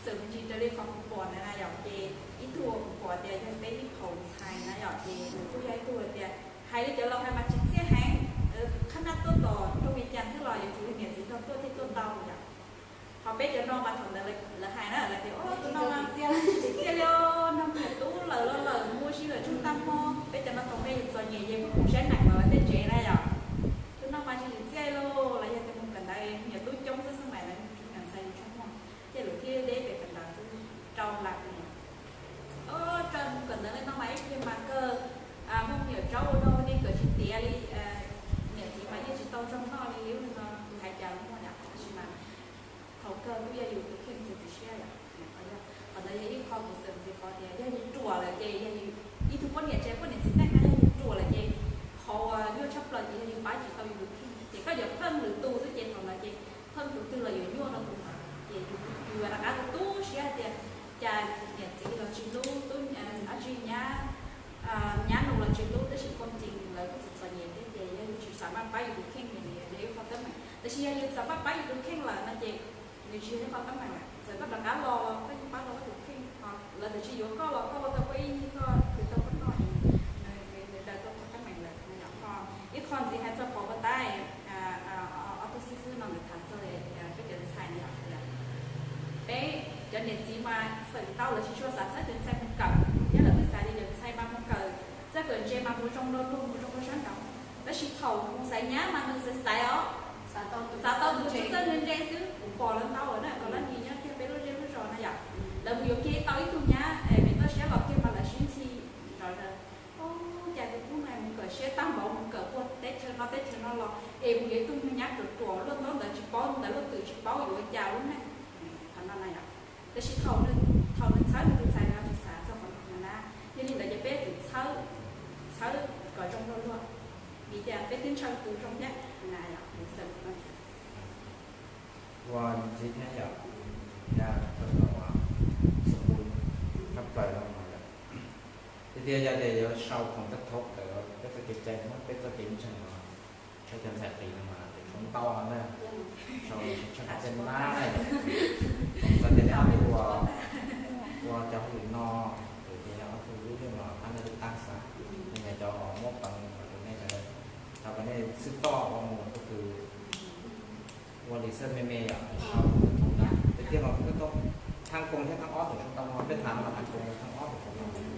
xwm ntsis raws li qhov kuv pom ntawd na yom, ces ib tug uas kuv pom tias yog peb ib phaum ntxhais na yom, ces nws kuj yog ib tug hais tias hais li cov laus hais mas tsis txiaj heev, qhab naj tuaj tom rooj li cas xwb los yuav tsum yog niam txiv nrog tuaj thiaj tuaj tau yom. Ho peb cov no mas thaum ntawd lawv hais na, lawv tias o tus no tsis txiaj li, nrog me nyuam tub lawm los lawm muaj sib lawm tsug tag hmo. Peb cov no thaum me yus txom nyem ces muab mus saib neem los lawv tej tsev na yom. Tus no mas tsis txiaj li lauj, los yog tias mus kawm ntawv me nyuam tub coob xwb xwb mas lawv mus tsug nyuam ntxhais yus tsug muag, ces lawv thiaj deb pem kawm ntawv xwb rau lawm. Rau mus kawm ntawv li no mas ib pliag mas kawg, muaj me nyuam tsaub ua rau nej kawm tsis tiav li, niam txiv mas yeej tsis tau zoo noj li li no, kuv hais cas los muaj yom, tab sis mas thaum kawg kuj yog yus tus kheej txiav txim siab yom. Qhov ntawd yog ib qho kuv xav ntxiv qhov tias yog yus ruam lawm ces yog ib tug poj niam tsis poj niam txiv neej no yog yus ruam lawm ces qhov uas nyuaj tshaj plaws ces yog yus pab tsis tau yus tus kheej, ces koj yuav pheej lwm tus xwb ces thaum ntawd ces pheej tus twg los yuav nyuaj rau tus ntawd ces yus yuav rov qab tu siab hais tias cas niam txiv los tsis hlub, tub dab tsi nyab nyab nus los tsis hlub, tab sis qhov tseeb lawv kuj txom txom nyem thiab ces yog yus tsis xav maj pab yus tus kheej ces nws yog ib qho teeb meem. Tab sis yog yus xav maj pab yus tus kheej lawm no ces nws tsis yog ib qho teeb meem lawm, txawm koj rov qab los los koj yeej pab tau koj tus kheej, lawv txawm tsis yuav koj los koj ua tau koj ib yig koj khwv tau koj noj, nws daws tau qhov teeb meem lawm no yom. Ho ib qho ntxiv hais txog qhov uas tab ob tug xib fwb no nkawd tham txog peb cov ntxhais no yom, peb cov niam txiv mas feem ntau lawv tsis tshua xav txhawb cov ntxhais mus kawm, thiab lawv kuj xav tias cov ntxhais mas mus kawm txawj kawm ntse mas mus zoo rau luag, mus zoo rau sab nraud. Tab sis thaum mus xaiv nyab mas nws xaiv xaiv os, xav tau tus txawj ntse ntse xwb. Kuv pom lawv ntau lawm na, kom lawv nim nyob kiag peb lub zej lub zos na yom, lawv mus yuav kiag tau ib tug nyab es me toj siab los kiag mas lawv sib ntxhi zov zaws. Ub, cas tus tub no mus kawm siab tag npaum, mus kawm puag teb chaws no teb chaws no los es mus yuav ib tug me nyab ruam ruam, luaj ntaub ntawv tsis paub, ntawv luaj twm tsis paub, yuav ua cas lub neej. Qhov no na yom. Tab sis thaum nws txhawb nws tus ntxhais no tsis xav txog qhov no na, yog li ntawd ces peb yuav tsum txhawb, txhawb kom zoo rau luag, vim tias peb twb ntshaw tus zoo thiab na yom. Ua ntxiv thiab yom, thiab tau tau xu hu tshaj plaws no mas yom, tiag tiag yog tias yuav sau khoom tag thaum ntawd peb txoj kev cai, peb txoj kev ntseeg no, sau cov ntxhais qis no mas tseem tshuav ntau na, sau tsis tshaj qhov tej nab na yom. Txog tias neb ob tug ua cov hauj lwm no, ces yog ob tug lub yeej los qab neb lub tab xav, yog cov muab peev rau nej, tau kom nej xwb toj ua mus ko kws ua li xwb me me yom, sau tus tus na, tiag tiag mas kuv twb tau thaj koos thiab thaj ob tug tsis tau no, peb tham no mas thaj koos thaj ob tug tsis tau no.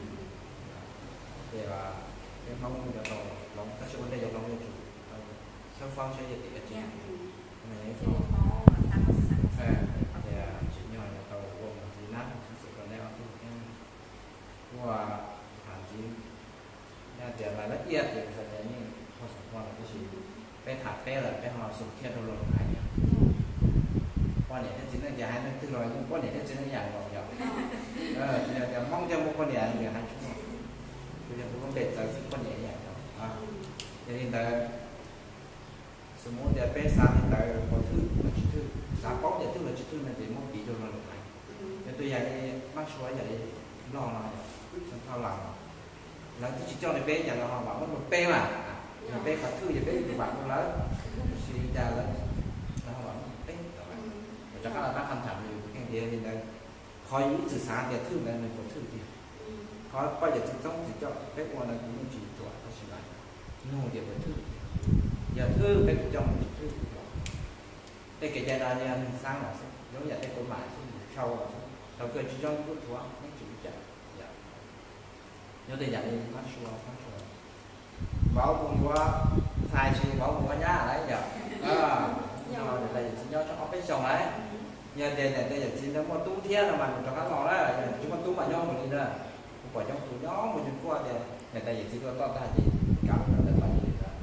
Ces peb Hmoob yuav tau hloov, tab sis ua ntej yuav hloov yuav tsum tau tshawb fawb saib yog tim dab tsi. Tias tsim nyog yuav tau ua mus ntxiv na, txhua txhua rau nej ob tug thiab. Ua tham ntxiv, yog tias lawv lab iaj tias xav tias yeej tau xom ua lawm tab sis peb tham peb lawm peb ho xum thiaj rau luag hais tias poj niam thiab txiv neej ces hais leej twg los yeej poj niam thiab txiv neej yam nkaus yom. Tsis yog tias Hmoob thiaj muaj poj niam nws hais tsis muaj, tsuas yog tus lub npe txawv xwb poj niam yam nkaus. Yog li ntawd, xws mus tias peb xav li ntawd puas thwj los tsis thwj, xav paub tias thwj los tsis thwj no ces muab piv rau luag lus hais. Yog tus yam li Mab Sua yam li Nplog no, Xeev Thoj Las, lawv twb tsis coj li peb cas lawv ho vam meej rau peb mas. Yog peb qhov thwj yog peb vam rau lawv, tab sis li cas lawv ho vam meej rau peb, rov qab los tab qhov tham rau yus tus kheej tias li ntawd. Qhov yus ib txwm xav tias thwj ntawd nws puas thwj tiag? Qhov poj yawm txwv Txoob txwv coj peb ua ntawd kuv yeej tsis ruam tab sis mas nug tias puas thwj tiag? Yog thwj peb kuj coj mus, tsis thwj kuj thwj. Tej kev cai no yog neeg xaab los xwb, zoo yam tej kuv mam xwb, mus tshau los xwb, thaum kawg tsis zoo kuj thuav, yeej tsis ua cas. Nyob tej yam li Mab Sua, Mab Sua vauv mus yuav ntxhais tsis vauv mus ua nyab lawm yom. Niam tais yawm txiv nyob tau ob peb xyoos lawm, yog tias niam tais yawm txiv ntawd muaj tub thiab no mas nws rov qab los na, yog tsis muaj tub mas nyob mus li na. Kuv pom coob tus nyob mus cuag kuaj tias niam tais yawm txiv tuaj toj tag ces kav lub ntawd tau li ntawd,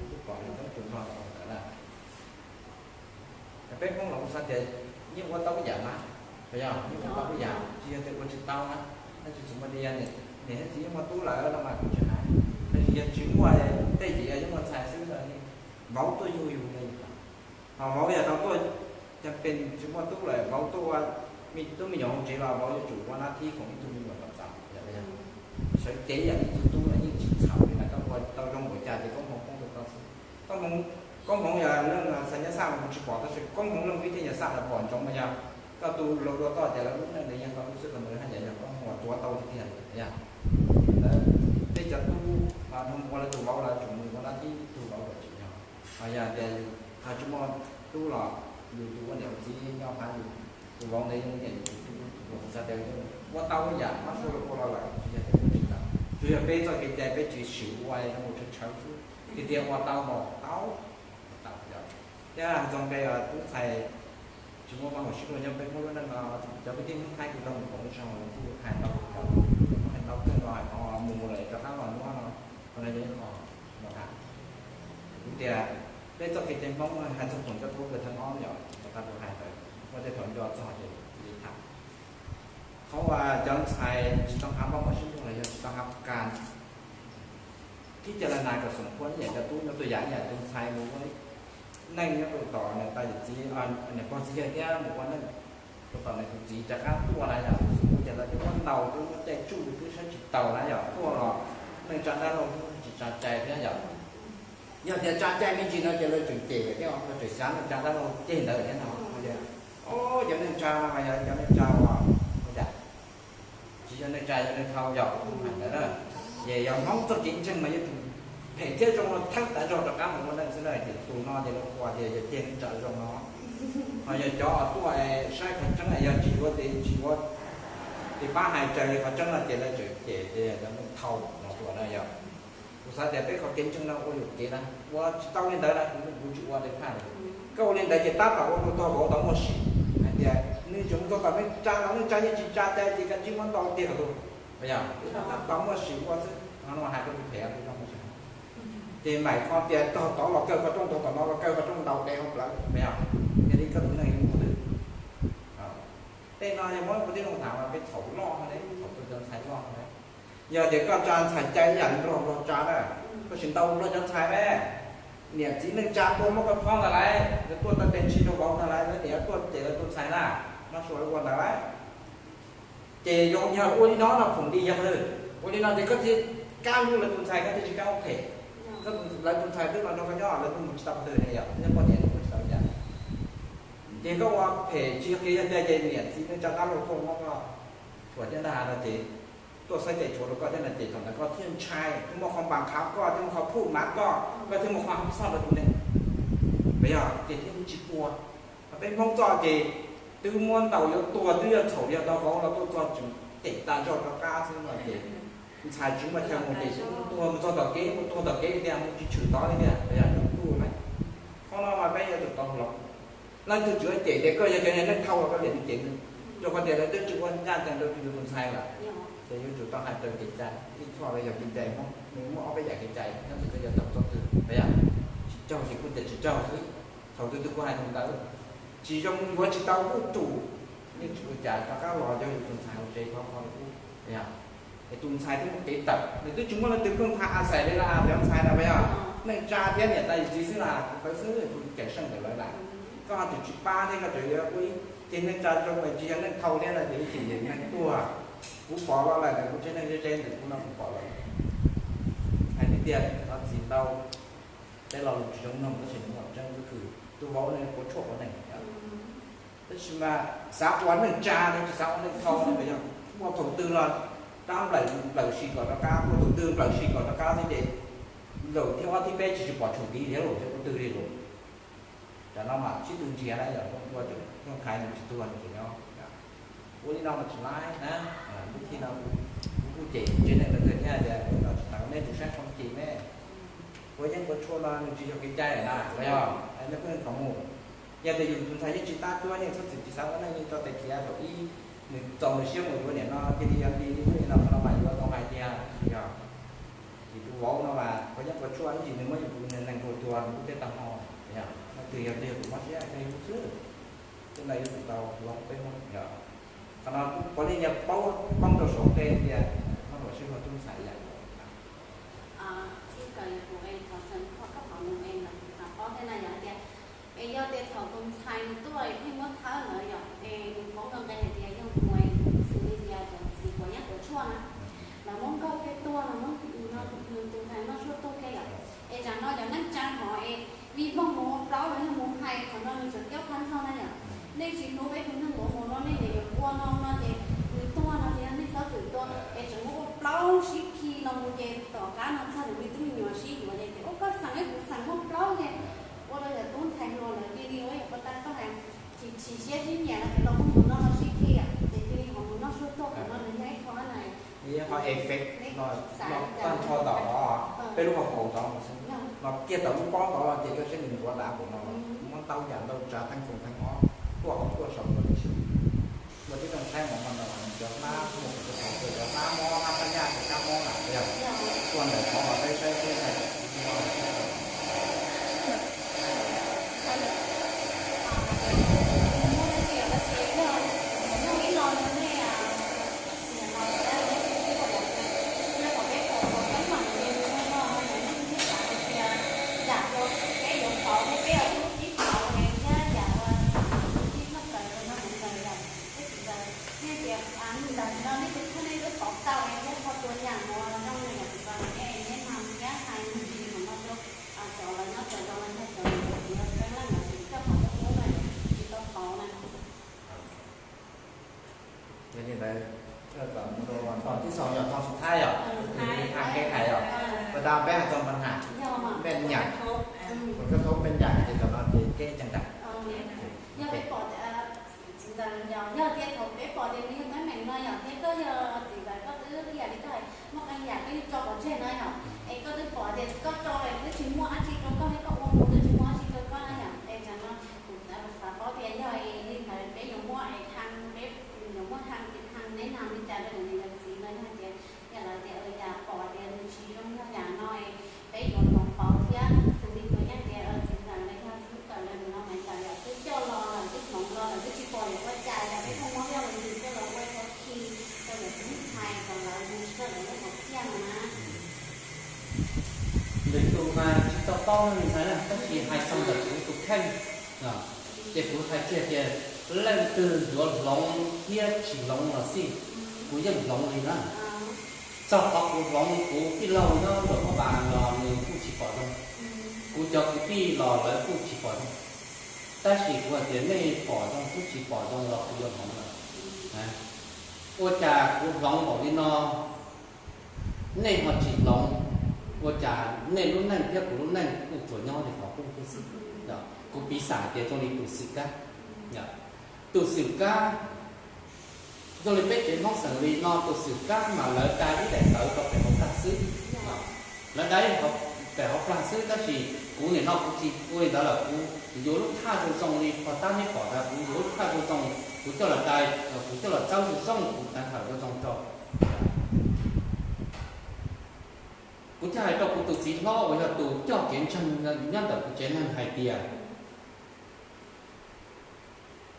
kuv pom coob tus nrog ntawd na. Peb Hmoob los kuj xav tias yeej ua tau ib yam na, puas yog? Yeej ua tau ib yam, tsis yog tias ua tsis tau na. Tab sis txawm muaj tias niam thiab txiv yeej muaj tub lawm no mas kuv tsis hais, tab sis yog tsis muaj, tej yim yeej muaj ntxhais xwb no, vauv tuaj yug yus li, ho vauv yog tau tuaj Peb tsis muaj tub lawm, vauv tuaj ua tub me nyuam hauv tsev los vauv yuav tsum ua nab thib khoom ib tug me nyuam kom txaus. Sawv cev yam ib tug tub no yeej tsis txhaum li na, koj ua tau zoo npaum cas ces koob hmoov poob rau koj xwb. Koob hmoov, koob hmoov yog leej xa nyab xaj los kuv tsis pom, tab sis koob hmoov leej vib thiab nyab xaj los pom ntsoov mas yog koj tu zoo dua koj ces lawv lub neej ntawd yog koj lub xwb, qhov ntawd haj yam yog koob hmoov uas tuav tau tiag tiag li. Peb cov tub ua lawv tus vauv los tsum mus ua nab thib tus vauv kom tseem nyob. Ho yog tias tsis muaj tub los yus tus ua niam ua txiv nyob pab yus, tus vauv ntawd yeej nyiam yus tus tub, tus vauv xav tias ua tau yam mab suav ua los lawm, tsis yog tias ua tsis tau. Tsuas yog peb txoj kev cai peb tsis swm ua zoo tshawv tshawv xwb, tiag tiag ua tau los tau, tau yog. Thiab hais txog nqe tub ntxhais tsis muaj vaj huam sib luag nyob peb Hmoob lub neej no, cov kwv tij Hmoob Thaib kuv tau mus koom lub sij hawm kuj hais tau, hais tau kawg no hais qhov mus lawm rov qab los muab no, qhov no yog ib qho no tas. Kuv tias peb txoj kev cai Hmoob hais txog khoom coj tuaj kawg thawj ob yom, rov qab kuv hais tawm muaj tej thaum nco txog ces li tham. Qhov uas cov ntxhais tsis tau hab vaj huam sib luag los yog tsis tau hab kas kib ca la nas kom xoom phua ib yam cov tub, nyob tus yam ib yam tus ntxhais mus ua neej nyob rau tom niam tais yawm txiv, niam pog txiv yawg thiab mus ua neej rau tom niam tais txiv rov qab tuaj na yom, xoom phua ces lawv twb muab ntaus twb muab caij tsuj twb saib tsis taus na yom, tuaj los neej tsa dab laug tsis tsa cai thiab yom. Yog tias tsa cai me ntsis no ces lawv tseem cem lawm thiab, lawv tseem xav neej tsa dab laug ceg ntawd thiab no. Cov neej tsa no mas yog cov neej tsa uas tsis yog neej tsa, yog neej thau yom, hais ntawd na. Ces yog Hmoob txoj kev ntseeg mas yuav tsum phem thiab zoo no thawb tas zog rov qab mus ua neej xwb na. Ces tus no ces lawv qhuas tias yog ceg neej tsa zoo no. Ho yog cov tuaj saib qhov tseeb, yog tsis yuav tes tsis yuav tes pab hais raws li qhov tseeb no ces lawv tseem cem tias yog cov neej thau no tuaj na yom. Kuv xav tias peb qhov kev ntseeg no ua yuam kev na, ua tsis tau li ntawd na, kuv tsis ua li phaj li. Koj ua li ntawd ces tab tom ua rau tog vauv tau muaj sim hais tias nws tseem mus txog tom neej tsa los neej tsa yeej tsis tsa cai ces koj tsis muab ntaus tiag kom tus, yog tab tom muaj sim ua xwb no, hais rau tus phem tus zoo muaj sim. Ces maim qhov tias tog tod los kaw qhov rooj, tog tom no los kaw qhov rooj, ntaus tes hauv plawv, yog li koj tus neeg yuav mus qhov twg? Tej no yog muab kuv tib zoo tham mas peb txhaum loj ne, txhaum tus cov ntxhais loj ne. Yog tias koj tsa ntxhais cai ib yam li nplog nplog tsa na, koj sim ntaus nplog cov ntxhais me. Niam txiv neej tsa tuaj muab koj phob ntag lauj, yuav tuaj taw tes ntsis rau vauv ntag lauj, lawv niam yuav tuaj ces lawv tus ntxhais na, no suav ua ntawd lauj. Ces zoo yog ua li no no khoom li yog lawm, ua li no ces koj thiaj kab lub lawv tus ntxhais, koj thiaj tsis kab ua phem. Lawv tus ntxhais twb los nrog koj nyob, lawv twb mus tsis tau qhov twg ne yom, nyob poj niam twb mus tsis tau li cas. Ces koj ua phem tsis yog kev yog tiag ces niam txiv neej tsa dab laug tuaj muab koj thuam thiab ntag no ces tuaj xaiv cai tshuav rau koj thiab no ces thaum ntawd koj thiaj ntshai, thiaj muaj qhov npas khav koj, thiaj muaj qhov phuj mav koj, koj thiaj muaj qhov hab xoj rau tus neeg. Mas yog ces thiaj li tsis puas. Peb Hmoob txoj ces twb muab ntaus yuav tuag twb yuav txhaum, yog tau vauv los tuaj txog tseem cem tas zog rov qab xwb no ces ntxhais tsis muaj chaw mus ces tuag mus txog tom kev, mus tuag tom kev tias mus tsis tshwm tod li tias yog cov kuj na. Qhov no mas peb yuav tsum tau hloov. Leej twg tsis ua cem tias koj yog cov neeg thau los koj liam li cem nws, rau qhov tias lawv twb tsis ua ncaj ncees rau yus tus ntxhais lawm. Ces yuav tsum tau hais raws kev cai, ib qho los yog kev cai Hmoob nws muaj ob peb yam kev cai, nyob twg koj yuav tau txoj twg, yog tsis raug ces kuj tias tsis raug xwb. Thaum twg twg kuj hais li ntawd, tsis zoo yuav tsis tau kuj tsum, yeej tsis ua cas, rov qab los yog yus tus ntxhais hauv tsev khov kho li kuj yog. Es tus ntxhais twb muaj kev tawm, nws twb tsis muaj leej twg pheej pha a xais li na, cov ntxhais na, yog neej tsa thiab niam tais yawm txiv xwb na, kuv qhawv xwb, kuv cawm seej ntawm lawv lawm. Koj ho tseem tsis pab thiab koj tseem yuav ua ib ce neej tsa zoo es tsis yog neej thau thiab no ces ib chim ces neeg tuag. Kuv pom los lawm ntawm kuv tsev neeg ze ze ntawm kuv no kuv pom lawm. Hais tiag tiag, thov txim ntau, tej lo lus tsis zoo mloog tab sis nws muaj tseeb, tus vauv ne puas tshuaj puas neeg. Tab sis mas xav ua neej tsa ne tsis xav ua neej thau ne, yog muaj thaum twg los rab nplawm, nplawm si kom rov qab, muaj thaum twg nplawm si kom rov qab xwb ces laus thib ob thib peb tsis tsis pom tshum tiv thiab laus thiab ua twg li laus. Cov no mas sib tw ntsia na, yog ua zoo khaiv nws tsis tuag nws tseem nyob. Ua li no mas tsis laib na. Lub thib no kuv kuj cem tsev neeg ntawd thiab tias ua no tsis tau, nej tsum saib qhov cem ne. Ua yeeb ua tshuaj no nws tsis yog kev cai na, yog nej pheej txhob mus. Yog tias yus tus ntxhais yeej tsis tab cuab, yeej txhob txwm tsis xav ua neej, yeej tso tes khiav thaum ib nws txaus nws siab mus yuav niam no cia li yog li li no, qhov no mas yuav tau hais tiag yog. Ces tus vauv no mas ua yeeb ua tshuaj ib ntsis nws muab yus tus neeg nkaug tuag nws kuj teb tag hmo. Yog leej twg yog twg yog tus mob siab twg yog xwb. Tej no yuav tsum tau hloov peb Hmoob yog. Qhov no puav leej yog paub poob rau saum qe tias maj mam sib luag tub ntxhais yam. Ib kawm yog tus es thov xeem koj koj pom mus es lawv xav paub thiab no yog hais tias Es yog tias thaum tus ntxhais nws tuaj es pheej muab thawb ntawd yom, es nws paub nqe hais tias yog mus xws li tias cov txiv quav nyab quav tshuaj na, lawv muab nkauj kiag tuag, lawv muab nws tus ntxhais noj tshuaj tuag kiag yom. Es tsam no cov neej tsa hov es vij voog mus ua plaub los yog mus hais qhov no nws tseem coj qab ntxog na yom. Nej tsis hlub peb tus neeg nquav mus no nej yuav ua no no ces nws tuag no ces yog nej txhob txwm tua, es tseem muab ua plaub sib khi los mus ces tom qab no txog nws me tub me nyuam sib yuav ces tias ua koj xeem ib kuv xeem muaj plaub ces ua rau cov tub ntxhais hluas lawv cia li ua yam ua tag koj hais tsis chim siab sib nyiam los ces los mus no los sib khi ces cia li ho mus noj tshuaj tuag qhov no nws yog ib qho na. Qhov effect no tag nrho tom no, peb lub hauv paus ntawd no kiag tau lub pob ntawd no ces koj saib nws ntuav dav npaum no, muab ntau yam ntau tsav theej foom theej ob tuaj hauv tuaj saum tuaj li xwb. Ua tib zoo saib mus no no nws cov hlab mus cov thaum cov hlab mob hlab pab yaj cov kab mob na yog tuaj ntawm qhov no peb saib peb na. Yog li ntawd, txog tib xaus yog tog sib thab yom, tag kev hais yom, ua dab peb hais txog pab ham, peb nyam, kuv koj thoob peb nyam ces cov no ces kev ceev nram. Yog peb pom, txiv ntxawm, yog tias thaum peb pom tias nws yog teeb meem no yom, thiab koj yog txiv ntxawm koj twb ib yam li koj hais muaj qee yam koj yeej tso pov tseg no yom, es koj twb pom tias koj tso lawm twb tsis muaj dab tsi rau koj thiab koj ua mus twb tsis muaj dab tsi rau koj na yom, es tam no kuv xav paub tias yog li ntawd peb yuav muaj es haj, peb yuav muaj haj, haj neb haj li cas rau niam yog txiv no yog tias yam lawv tias yam pom tias nws tsis zoo yog yam no es peb yuav hloov pauv thiab xws li tus yeej tias txiv ntxawm los yog xib hwb kawm los nws no mas ntawm yam twb coj los lawm twb hloov los lawm twb tsis pom yuav ua cas yog peb pheej muab yog ntws coj los ua ib qho khi rau lawv tub ntxhais kom lawv mus tsis tau lawv lub hauv kiag no na. Lwm tus mas tsis tau paub li ntawd na, tab sis hais txog ntawm kuv tus kheej, ces kuv hais kiag tias leej twg yuav hloov thiab tsis hloov los xij, kuv yeej hloov li na. Txog qhov kuv hloov kuv tij laug nyob Luam Phab Npas los nws kuj tsis pom zoo, kuv cov kwv tij los lawv kuj tsis pom zoo, tab sis kuv hais tias nej pom zoo twb tsis pom zoo los kuv yuav hloov lawm. Ua cas kuv hloov npaum li no, nej ho tsis hloov, ua cas nej lub neej thiab kuv lub neej kuj tsuas nyob li qhov qub xwb. Kuv piv xam tias zoo li tus xwm kab, tus xwm kab, zoo li peb tsev Hmoob xeem li no tus xwm kab mas lawv da ib daim tawv rau pem hauv plag xwb. Lawv da pem hauv plag xwb tab sis kuv nim no kuv tsis ua li ntawd lawm, kuv yuav lub thaj zoo zoo li pog tab neb pom ntawd, kuv yuav lub thaj zoo zoo, kuv coj los da, kuv coj los txawb zoo zoo, kuv teev hawm zoo zoo rau. Kuv thiaj hais rau kuv tus txiv hlob uas yog tus coj kev ntseeg nyob ntawm kuv tsev neeg hais tias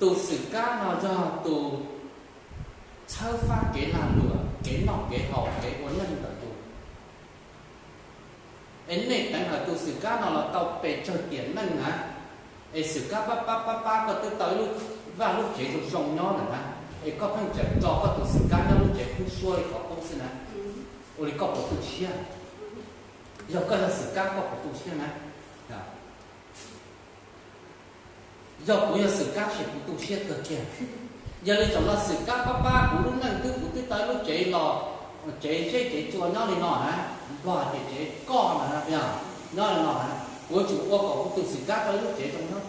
tus xwm kab no yog tus txhawb fab kev lag luam, kev noj kev haus, kev ua neej ntawm yus. Es nej teev hawm tus xwm kab no los tau pes tsawg tiam neej na, es xwm kab pab pab pab pab koj twb tau ib lub vaj lub tsev zoo zoo nyob lawm na, es koj pheej tseem tso koj tus xwm kab nyob lub tsev qub suab li qhov qub xwb na. Ua li koj puas tu siab? Yog koj yog xwm kab koj puas tu siab na? Yog kuv yog xwm kab ces kuv tu siab kawg kiag. Yog li zaum no xwm kab pab pab kuv lub neej twb, kuv twb tau ib lub tsev los, tsev zeb tsev tsua nyob li no na, Nplog hais tias tsev koj no, nyob li no na, kuv yuav tsum ua kom kuv tus xwm kab tau ib lub tsev zoo nyob.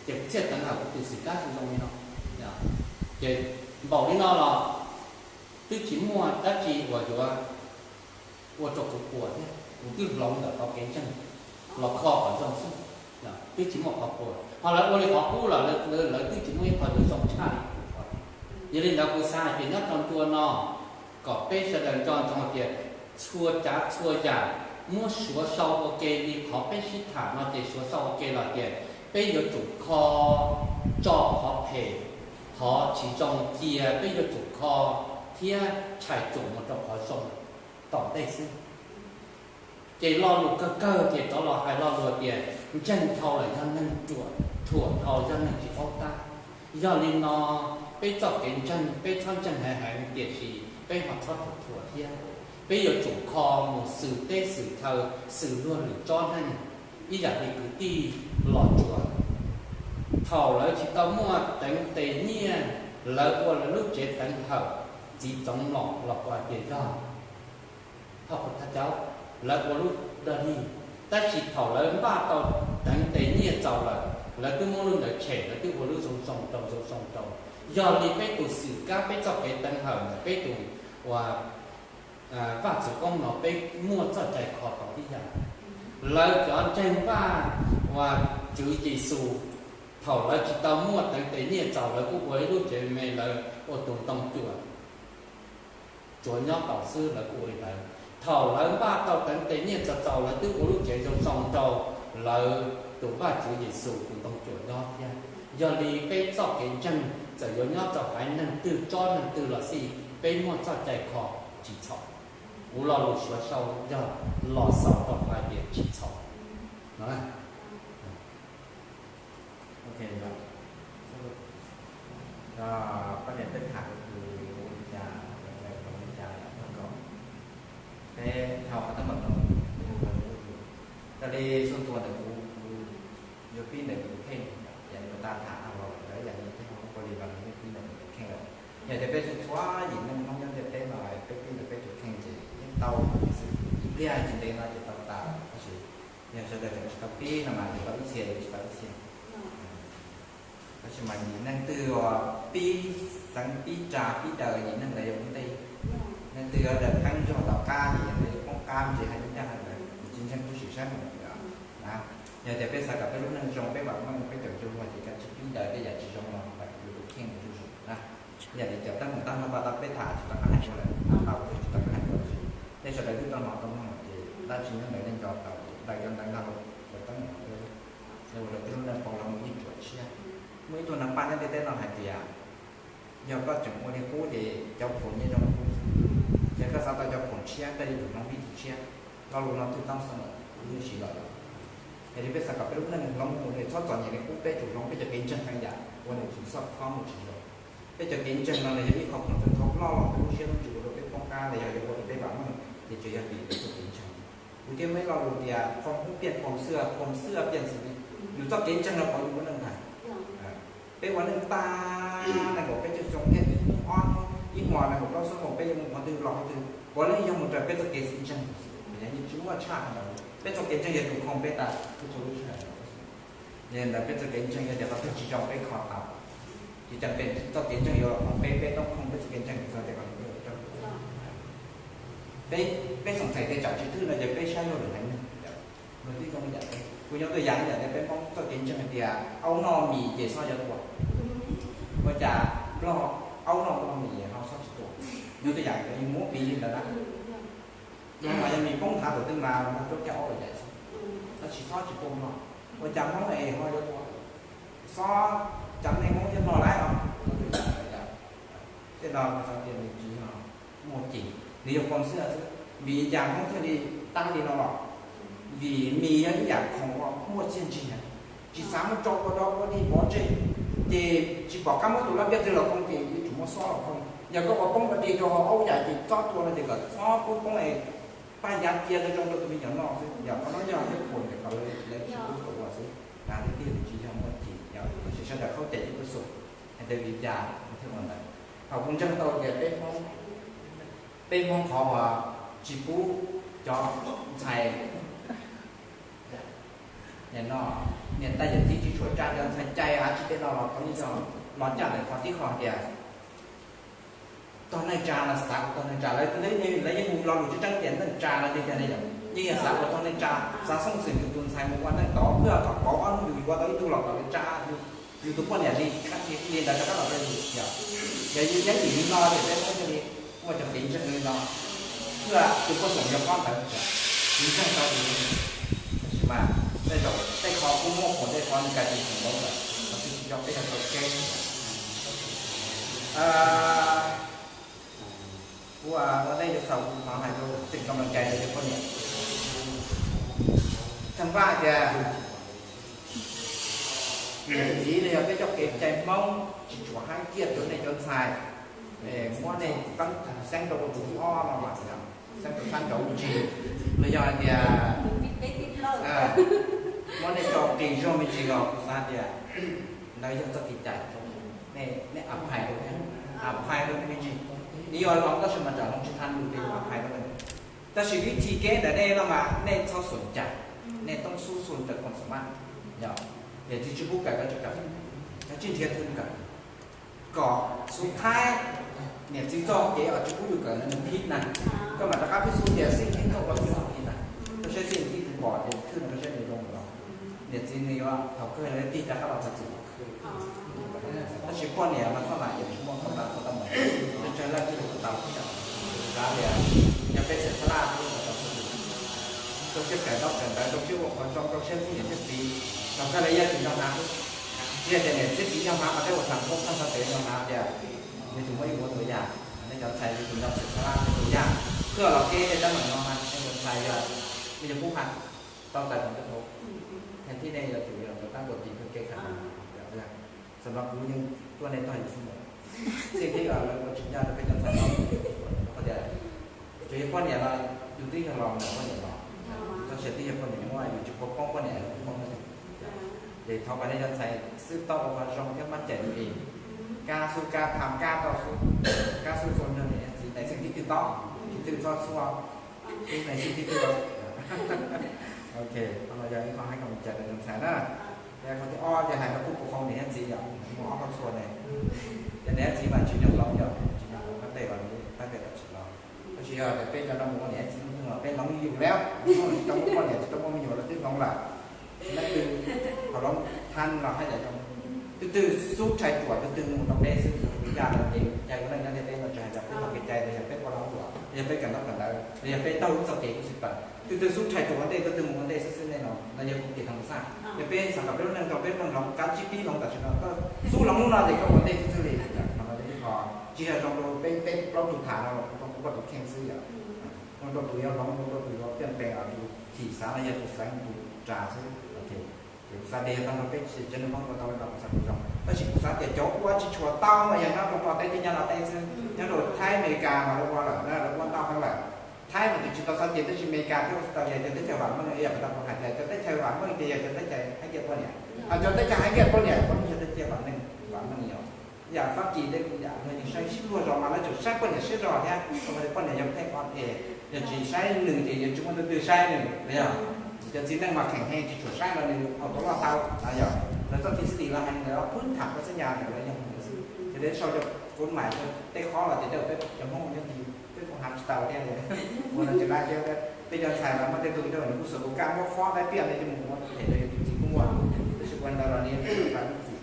Ces kuv thiaj teev hawm kuv tus xwm kab zoo zoo li no. Ces npaum li no los twb tsis muaj dab tsi uas yuav ua rau kuv puas thiab, kuv twb hloov ntawm qhov kev ntseeg los kho kom zoo xwb, twb tsis muaj qhov puas. Ho lawv ua li qhov qub los lawv twb tsis muaj ib qho yuav zoo tshaj li kuv qhov. Yog li ntawd kuv xav hais tias nyob rau ncua no kom peb sawv daws nco ntsoov hais tias txhua tsav txhua yam muab suav sau ua ke li qhov peb sib tham no ces suav sau ua ke los tias peb yuav tsum kho tso qhov phem, qhov tsis zoo cia, peb yuav tsum kho thiab tshais txuas mus rau qhov zoo tom ntej xwb. Ces lo lus kawg kawg ces rov los hais lo lus tias Ntseeg dhau lawm yog neeg ruam, ruam dhau yog neeg tsis paub tab. Yog li no, peb txoj kev ntseeg peb txhob ntseeg heev heev, tiam sis peb ho txhob ruam ruam thiab. Peb yuav tsum kho mus xwm teb xwm chaw, xwm luag lwm tsob neeg, ib yam li kwv tij Los Tsuas. Thaum lawv tsis tau muaj teev tes nyiaj, lawv ua lawv lub tsev teev hawm, txiv txoov los los kuv hais tias yog thaj chaw, lawv ua lub dog dig. Tab sis thaum lawv npaj tau teev tes nyiaj txaus lawm, lawv twb muab lub ntawd tshem, lawv twb ua lub zoo zoo rau, zoo zoo rau. Yog li peb tus xwm kab, peb txoj kev teev hawm ntawm peb tus uas Vaj Tswv Koob no peb muaj txoj cai kho tau tib yam. Lawv cov ntseeg Vaj uas Tswv Yexus, thaum lawv tsis tau muaj teev tes nyiaj txaus, lawv kuj ua ib lub tsev me, lawv ua tus ntoo cuam tsuav nyob tau xwb, lawv kuj ua li ntawd. Thaum lawv npaj tau teev tes nyiaj txaus txaus, lawv twb ua lub tsev zoo zoo rau lawv tus Vaj Tswv Yexus tus ntoo cuam nyob thiab. Yog li peb txoj kev ntseeg txawm yuav nyob rau haiv neeg twg tsob neeg twg los xij, peb muaj txoj cai kho tsis txhaum. Kuv lo lus suav sau yog los xaus rau hais tias tsis txhaum no. Pab niam peb tham li cas, peb dhau qhov teeb meem no, raws li xub ntua ntawm kuv, kuv yuav pib ntawm kuv tus kheej, yam li kuv tau tham tag los lawm, yam li peb ua li los yeej pib ntawm kuv tus kheej lawm. Yog tias peb txhua txhua yim neej Hmoob nyob ntiaj teb no peb pib ntawm peb tus kheej ces yeej tau, ib pliag tsis ntev no ces tau tas, tab sis yog sawv daws tseem tsis tau pib no mas ces tau ib txhia ces tsis tau ib txhia. Tab sis mas yim neeg twg uas pib xeev pib tsa pib daws yim neeg ntawd yuav ua ntej. Neeg twg uas daws qeeb zog tom qab ces yim ntawd yuav poob qab ntsis hais li ncaj hais ntawd, tsis ntseeg kuj sim saib mus na. Yog tias peb xav kom peb lub neej zoo, peb vam meej, peb caum cuag luag ces kav tsij pib daws tej yam tsis zoo los ntawm yus tus kheej zuj zus na. Yam li cov teeb meem tag nrho tau peb tham tsis tau qab hais dua lawm, tau tsis tau qab hais dua lawm. Nej sawv daws twb tau hnov tau mloog lawm ces dab tsi nyob ntawd nej nco tau, daws cov ntawd ntag lauj, cov teeb meem ntawd. Ua rau peb lub neej pauv los mus ib ruam tshiab. Muaj ib tug nab paj nyob ntiaj teb no hais tias, yog koj tseem ua li qub ces cov phoom yeej zoo qub. Yog koj xav tau cov phoom tshiab, koj yuav tsum hloov vib tus tshiab. Lo lus no twb tau xeeb lawm, yeej siv los lawm. Yog li peb xav kom peb lub neej hloov mus es txhob txom nyem li qub, peb tsum hloov peb cov kev ntseeg qee yam ua nws tsis txhob khob mus tsis zoo. Peb cov kev ntseeg no nws yog ib qho khoom txog loj los peb lub siab lub ntsws ua rau peb poob qab, los yog yuav ua rau peb vam meej, ces tsuas yog vim peb txoj kev ntseeg. Kuv thiaj muaj ib lo lus tias ความรู้เปลี่ยนความเชื่อ ความเชื่อเปลี่ยนชีวิต. Yus txoj kev ntseeg no pov yus lub neej ntag. Peb ua neej tag nees nkaum peb caug xyoo thiab ib ob ib hmos nees nkaum plaub xuab moos peb yuav mus qhov twg los qhov twg, puav leej yog mus raws peb txoj kev ntseeg. Yeej tsis muaj tshaj ntawd, peb txoj kev ntseeg yog tus khoom peb tas txhua lub sij hawm. Yog li ntawd peb txoj kev ntseeg yog tias qhov twg tsis zoo peb kho tau, tsis tas peb txoj kev ntseeg yuav los khoom peb, peb tau khoom peb txoj kev ntseeg txog tias kom peb, peb xoom txhais tias tsam tsis twg no ces peb saib luag lwm haiv neeg. Kuv nyob tuaj yam li tias peb Hmoob txoj kev ntseeg hais tias aub noj mis ces xob yuav tuag, ua cas Nplog aub noj Nplog mis ho xob tsis tuag? Nyob tuaj yam li muab piv li ntawd na. Yog mas yog mis poob nthav tus twg mas Nplog rub caj aub los yam xwb, tab sis xob tsis tuaj Nplog, ua cas Hmoob es ho yuav tuag? Xob, cas nej Hmoob thiaj Nplog lawm os? Tej no xav tias nws tsis muaj cim, nws yog khoom xwb xwb. Vim li cas Hmoob thiaj li tab li no los? Vim mis yog ib yam khoom uas muaj txiaj ntsig, tsis xav muab tso ua dog ua dig pov tseg, ces tsis pom qab muab tus lab npiaj twg los khoom ces yuav tsum muab xob los khoom. Yog koj ua poob ua dig rau hauv aub yam ces xob tua no ces kom xob poob poob es paj ncav cia zoo zoo rau tus me nyuam noj xwb. Yog qhov no yog ib khoom ntawm qhov lawv tsis pub kom ua xwb. Tiag tiag tsis yog muaj cim, yog tias sawv daws khaub cai ib tug xum, hais tias vim li cas thiaj ua ntawd. Thaum kuv ntseeg tau tias peb Hmoob, peb Hmoob qhov uas tsis pub cov ntxhais no, niam tais yawm txiv tsis tshua tsa cov ntxhais cai av tsis tej no los tau ib zaug, los caj ntawm qhov tib qho tias tog neej tsa no xav ua tog neej tsa, lawv yeej hu lo lus tseeb tseeb tias neej tsa no tiag tiag ne yom, yeej yog xav ua tog neej tsa, xav xoob xwm yus tus ntxhais mus ua neej tod, ua kom pauv ob hnub yus yuav tau ib tug los kom lawv tsa yus tus poj niam li, li ntawd rov qab los rau yus yom. Yog yus yeej vim li no ces peb Hmoob thiaj li muaj cov kev ntseeg li no, thiab tus poj xoom yog qhov ntawd, yus ntseeg tau li. Tab sis mas tej zaum tej qhov kuj muaj khoom, tej qhov nws ka tsis khoom lawm, qhov twg tsis zoo peb yog tau kev. Kuv ua ntej yuav xaus kuv thov hais rau tseem cov mloog cai rau cov poj niam. Txheej Vaj tias Niam txiv los yog peb coj kev cai Hmoob tsis tshua haib kiag rau nej cov ntxhais, muab nej xeeb rau tus thib ob no mas, xeeb rau sab nraud tsis, los yog hais tias muab nej tso qis zog me ntsis los kuv xav tias ntawd yog txoj kev cai, nej a phais rau, a phais rau me ntsis. Nws yuav hloov tab sis mas tsam hloov tsis tau nws ces yuav a phais rau. Tab sis vib thi kev ntawm nej no mas nej txhob xum cas, nej toob xub xu ntawm khoom xum mas, yog niam txiv tsis pub kawm koj tsis kawm, koj tsis nrhiav thwj kawm, kom xub thaib niam txiv txoj kev uas tsis pub yus kawm ntawd nws phib na, koj mam rov qab phib xub tias xib thib txoj kev tsis phib na, koj saib xib thib tus pom ces thwj no koj saib nws zoo los, niam txiv nws yuav thaum kawg yuav tig rov qab los txog txim. Tab sis poj niam mas txhob lam ces tsis muaj qhov ntawd tau mus, tsawg leej twg tau xav tias yog peb xeem Xab Laj rau siab kawm ntaub kawm ntawv, rau siab ua qhov zoo, rau siab txib niam txib txiv, thaum kawg lawv yeej tsis nco hnav xwb. Tsis yog tias niam thiab txiv nco hnav mas tej uas txhaum koob txoj xov xwm nco hnav tias yuav tsum muaj ib vuag tus yam, nej cov ntxhais yuav tsum nco xeem Xab Laj tej tus yam, khwb los kev tej teeb meem no mas nej cov ntxhais yog, nej yuav pub hais tau txais kom tej thaum, thaum thib nej yuav tsum yog tab nkaus tim kawg kev khav, xam no kuv yeej tuaj nej tog yus xwb ntawd. Xij thib lawv ua tsis ncaj rau peb cov ntxhais no, qhov tias tsuas yog poj niam los yus twb yog los ntawm poj niam los, txoj sia twb yog poj niam muab, yus tsis pub poob poj niam, poob poj niam. Ces thov kom nej cov ntxhais xwb tau ua qhov zoo thiab maj cai li, kab xub kab tham kab tau xub, kab xub xua nrog niam txiv tais xeeb thib twg tau, thib twg txhob xua, thib tais xeeb thib twg tau. Ok, qhov no yog ib qho hais kom cai rau cov ntxhais na. Qhov thib ob ces hais rau kuj pus qhau niam thiab txiv yom, muaj ob qhov txhua ne. Ces niam thiab txiv mas tsis nco hloov yom, tsis nco hloov qab tej los tab tej los tsis los. Tab sis yog tias peb cov no mus ua niam thiab txiv los peb hloov yus lawm, tsis tau muaj poj niam tsis tau muaj me nyuam los twb hloov lawm. Leej twg ho hloov thab los haj yam zoo. Tus twg xub tshais ruam tus twg mus rau peb xwb, tus yaj los ces cai ua neej nyob ntiaj teb no tsis hais yog peb tau kev cai los yog peb ua lag luam los yog peb kawm ntaub kawm ntawv los yog peb taug lub txoj kev kuj xij peem. Tus twg xub tshais ruam ua ntej, tus twg mus ua ntej xwb xwb nej no, no yog kuv kev thas mas xaj. Yog peb xav kom peb lub neej rau peb pheej hloov kav tsib pib hloov tam sim no, xub hloov hnub no ces koj ua ntej xwb xwb li. Qhov no yog ib qho tsis yog zoo rau peb peb plaub tug tham no, zoo rau kuv poj tus kheej xwb yom. Zoo rau tus yuav hloov, zoo rau tus yuav piaj npees los tus chim xav los yog tus xeev tus ras xwb. Ces kuv xav tias yog tag nrho peb tsev neeg Hmoob ua tau li no kuv xav tias zoo, tab sis kuv xav tias cov ua tsis tshua tau mas yog nyob rau pem teb chaws Nyab Laj teb xwb, nyob rau Thaib Amelikas mas lawv ua lawm na, lawv ua ntau heev lawm. Thaib mas kuv tsis tau xav tias, tab sis Amelikas thiab Australia cov teb chaws vam meej, yog tau kuv hais tias cov teb chaws vam meej ces yog cov teb chaws hais kiag poj niam, ho cov teb chaws hais kiag poj niam kuj yog teb chaws vam meej, vam meej yom. Yam Fab Kis tej kuv yam no yeej saib sib luag zog mas lawv tseem saib poj niam siab zog thiab, poj niam yog pheej o es, yog tsis saib nws ces yuav tsis muaj leej twg saib nws, yog. Cov txiv neej mas kheem heev tsis tshua saib los nws haus tau loj tau, yog lawv txoj thib xwb tim los hais ntawd phwb tham koj xwb nyas ntawm lawv yog mus xwb. Ces peb sau cov kuv mais tej qhov los ces cov peb cov Hmoob nyob ti peb kuj hais tsis tau thiab. Ua no ces laj thiab peb cov ntxhais los muaj tej tug coj nws kuj xav ua kab muab qhov dab piaj nej coj mus ua phem rau yus tus txiv kuj muaj, tab sis ua ntawd los nws yeej tsis muaj lub txim.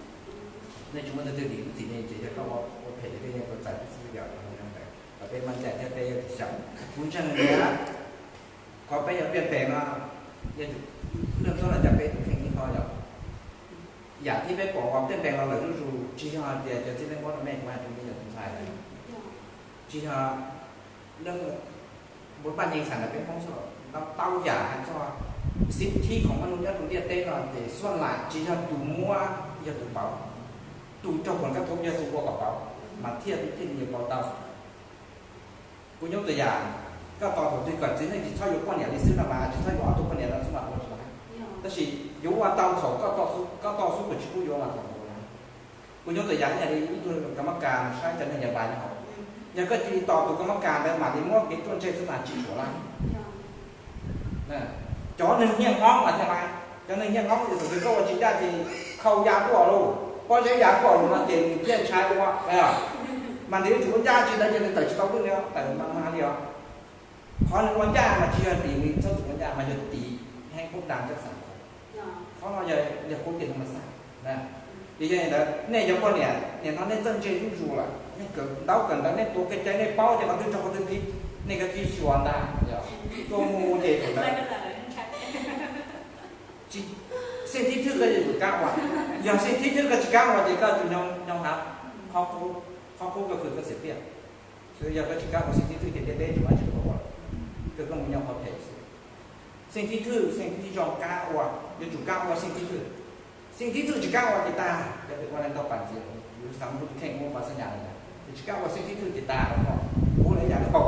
Nej tsis muaj leej twg dim lub txim nej ces yog koj ua phem rau tej neeg tau txais lub txim yom. Los peb maj cai thiab peb yuav tsum xyaum. Kuv ntseeg tias qhov peb yuav piaj npees no, yog leej txob los coj peb tus kheej ib qho yom. Yam thib peb pom uas piaj npees los lawm zuj zus tsis yog tias cov txiv neej muab rau nej kuv hais rau nej cov tus ntxhais, tsis yog leej muab paj nyeej xav ntawm peb Hmoob xwb, tau yam hais txog xib thib khoom maj nug nyob rau ntiaj teb no ces xuaj lam tsis yog tus muab, yog tus pauv. Tus raug khoom kab thum yog tus ua kom pauv, mas thiaj li thiaj li yuav pauv tau. Kuv nyob tus yam, koj tos thaum twg kom txiv neej tsis txhob yuav poj niam li xwb no mas tsis txhob yuav ob tug poj niam no xwb mas ua tsis tau. Tab sis yuav ua tau thaum koj tos xub kom tsis pub yuav mas thaum ntawd. Kuv nyob tus yam ib yam li ib tug kam mab kas saib cov neeg Nyaj Laj nyob hauv, yog koj cia li tos tus kam mab kas ntawd mam li muab kev tuaj ntseg xwb mas tsis suav lawm. Cov neeg nyiaj hmoob mas thiaj laiv, cov neeg nyiaj hmoob ces thaum twg koj ua tsis ncaj ces khau ya tuaj los, pob zeb ya tuaj los no ces nws thiaj ntshai ua. Mas nws yuav tsum ua ncaj tsis ntawd ces nws tawm tsis tau lwj li, tawm mas mag li os. Qhov nws ua ncaj mas tsis yog tim nws txhob txwm ua ncaj mas yog tim heev kub dag cov xeem. Qhov no yog qub tim no mas xaj. Ces yog li ntawd nej cov poj niam nim no nej txawj ntse zuj zus lawm, nej kawm ntaub kawm ntawv nej tuav kev cai nej paub ces qhov twg raug qhov twg phim, nej kav tsij xyuas ntag. Tuaj mus ces thaum ntawd xij thib thwj koj yuav tsum kam ua, yog xij thib thwj koj tsis kam ua ces koj yuav tsum nyob hnav qhov qub, koj khwv koj xiam piaj. Yog koj tsis kam ua xij thib thwj ces ntiaj teb tsis muaj dab tsi koj ua, koj mus nyob qhov phem xwb. Xij thib thwj, xij thib zoo kam ua, yuav tsum kam ua xij thib thwj. Xeeb thib thwj tsis kam ua ces tag, cov twg ua neeg tau pas ntxiv, yus xav muab tus kheej muab pas xab nyas lawm, ces tsis kam ua xeeb thib thwj ces tag, ua lawv yam dhau.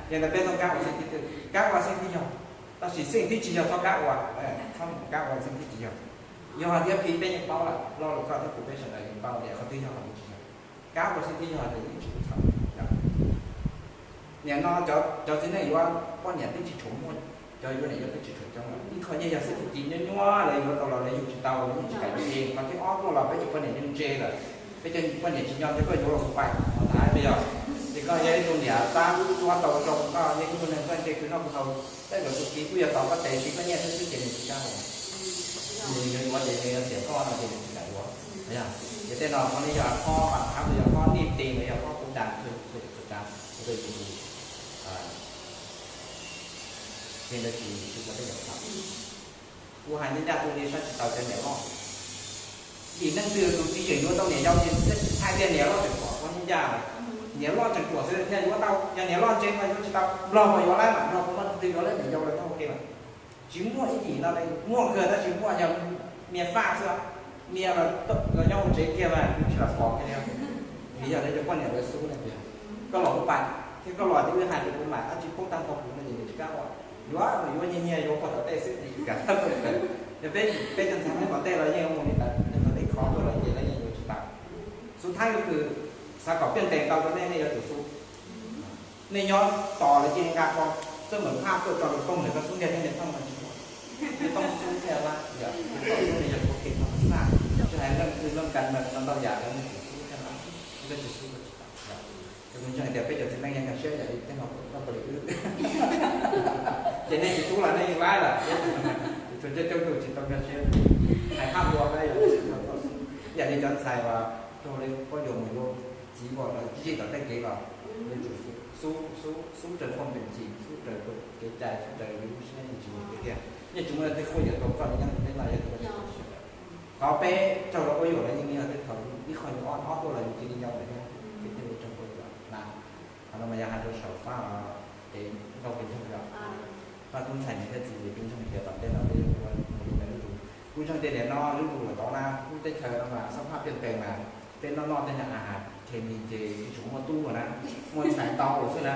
Yog ntawd peb txhob kam ua xeeb thib thwj, kam ua xeeb thib yog, tab sis xeeb thib tsis yog txhob kam ua, txhob kam ua xeeb thib tsis yog. Yog hais tias phim peb yeej paub lawm, lo lus koj thiab kuv peb sawv daws yeej paub tias qhov twg yog qhov twg tsis yog. Kam ua xeeb thib yog ces yeej tsis txhaum. Nim no cov txiv neej yuav poj niam twb tsis tshua muaj, cov yuav niam yau twb tsis tshua coob lawm. Ib qho yeej yog xeeb thib ci nyuaj nyuaj lawv yuav tau los lawv yuav tsis tau, lawv yeej tsis kam yuav li. Qhov thib ob tuaj los peb cov poj niam yeej ntse lawm, peb cov poj niam tsis nco thiab koj yuav los kuv pais hov ntag, puas yog? Ces koj yog ib tug niam tab tsuab tau zoo, koj yog ib tug neeg txawj ntse khwv noj khwv haus, tej zaum tus txiv kuj yuav tos koj tes siv koj nyiaj xwb xwb ces nws tsis kam. Nws yuav yuav ces nws yuav xiam koj no ces nws tsis kam yuav. Yog, ces tej no qhov no yog qhov pas thab, yog qhov nij tes, yog qhov kuv dag txhua tsav, kuv tej tus ces ntawd tsis tsis ua tej yam txhaum. Kuv hais ncaj ncaj, tus li saib tsis taus cov niam loj. Vim leej twg tus txiv tseem yuav tau niam yau ces tsis hais tias niam loj tseem ruam, ua ncaj ncaj lawm. Niam loj tseem ruam xwb thiaj yuav tau, yog niam loj ntse mas yuav tsis tau. Nplog mas yuav lawm, mas Nplog kuv muaj tus twg yuav lawm niam yau lawm tau ua ke mas. Tsis muaj ib yim no li, muaj kawg tab sis muaj yog niam faj xwb. Niam los nyob hauv tsev kiag mas tsis los pom kiag li. Vim yog lawv cov poj niam lawv xub ne tias, koj los kuv pais, thiab koj los ces wb hais rau kuv mam, dab tsi poob tag nrho kuv no ces nws tsis kam ua. Yuav mas yuav nyiag nyiag yuav pog tom tej xwb, nws tsis kam. Yog peb, peb cov ntxhais Hmoob tom tej los yeej ua li ntawd, yog tom tej khov tuaj lawm ces lawv yeej yuav tsis tau. Xub thab yog kws xav kom piaj ntees tau rau nej, nej yuav tsum xub. Nej nyob tos lawv cia li nqa qhov xab mem phaj tuaj tso rau tooj ntawm koj xub ntiag thiab niag tooj no tsis muaj. Niag tooj xub thiaj lab, yog niag tooj xub nws yog ua ke tau xaj, tsis hais leej twg leej kas mas tau ntau yam los nej tsum xub thiaj lab, koj tsis xub los tsis tau. Ces kuv ntseeg tias peb cov txiv neej yeej nkag siab yam li tej no koj pom li wb. Ces nej tsis xub los nej yeej lab lawm. Tsuas coob coob tus tsis tau nkag siab. Hais phaj ua yam li cov ntxhais uas raug li pob yuav mus yuav txiv uas lawv zij tom tej kev los, lawv tsum xub, xub raws phoj npees cis, xub raws kev cai, xub raws lub siab yeej tsis muaj tiag tiag. Yeej tsis muaj leej twg khuj yuav tau koj li nyob rau peb no yog tus koj tsis tau siab lawm. Qhov peb raug los pob yuav los yeej yog tej thaum ib qho yus ob ob tuaj los yus cia li yau lawm thiab, ces thiaj li raug pob yuav na. Qhov no mas yog hais rau saum fab, ces nkauj pes ntseeg yom, fab tub ntxhais niam thiab txiv ces peb ntseeg tias tom ntej no peb yuav ua mus li ntawd lub zog. Kuv ntseeg tias nim no lub zog los tod na, lub teb chaws no mas xob phaj piaj npees mas peb noj noj tej niag a has khes mis ces tsis tshua muaj tub na, muaj ntxhais ntau lawm xwb na.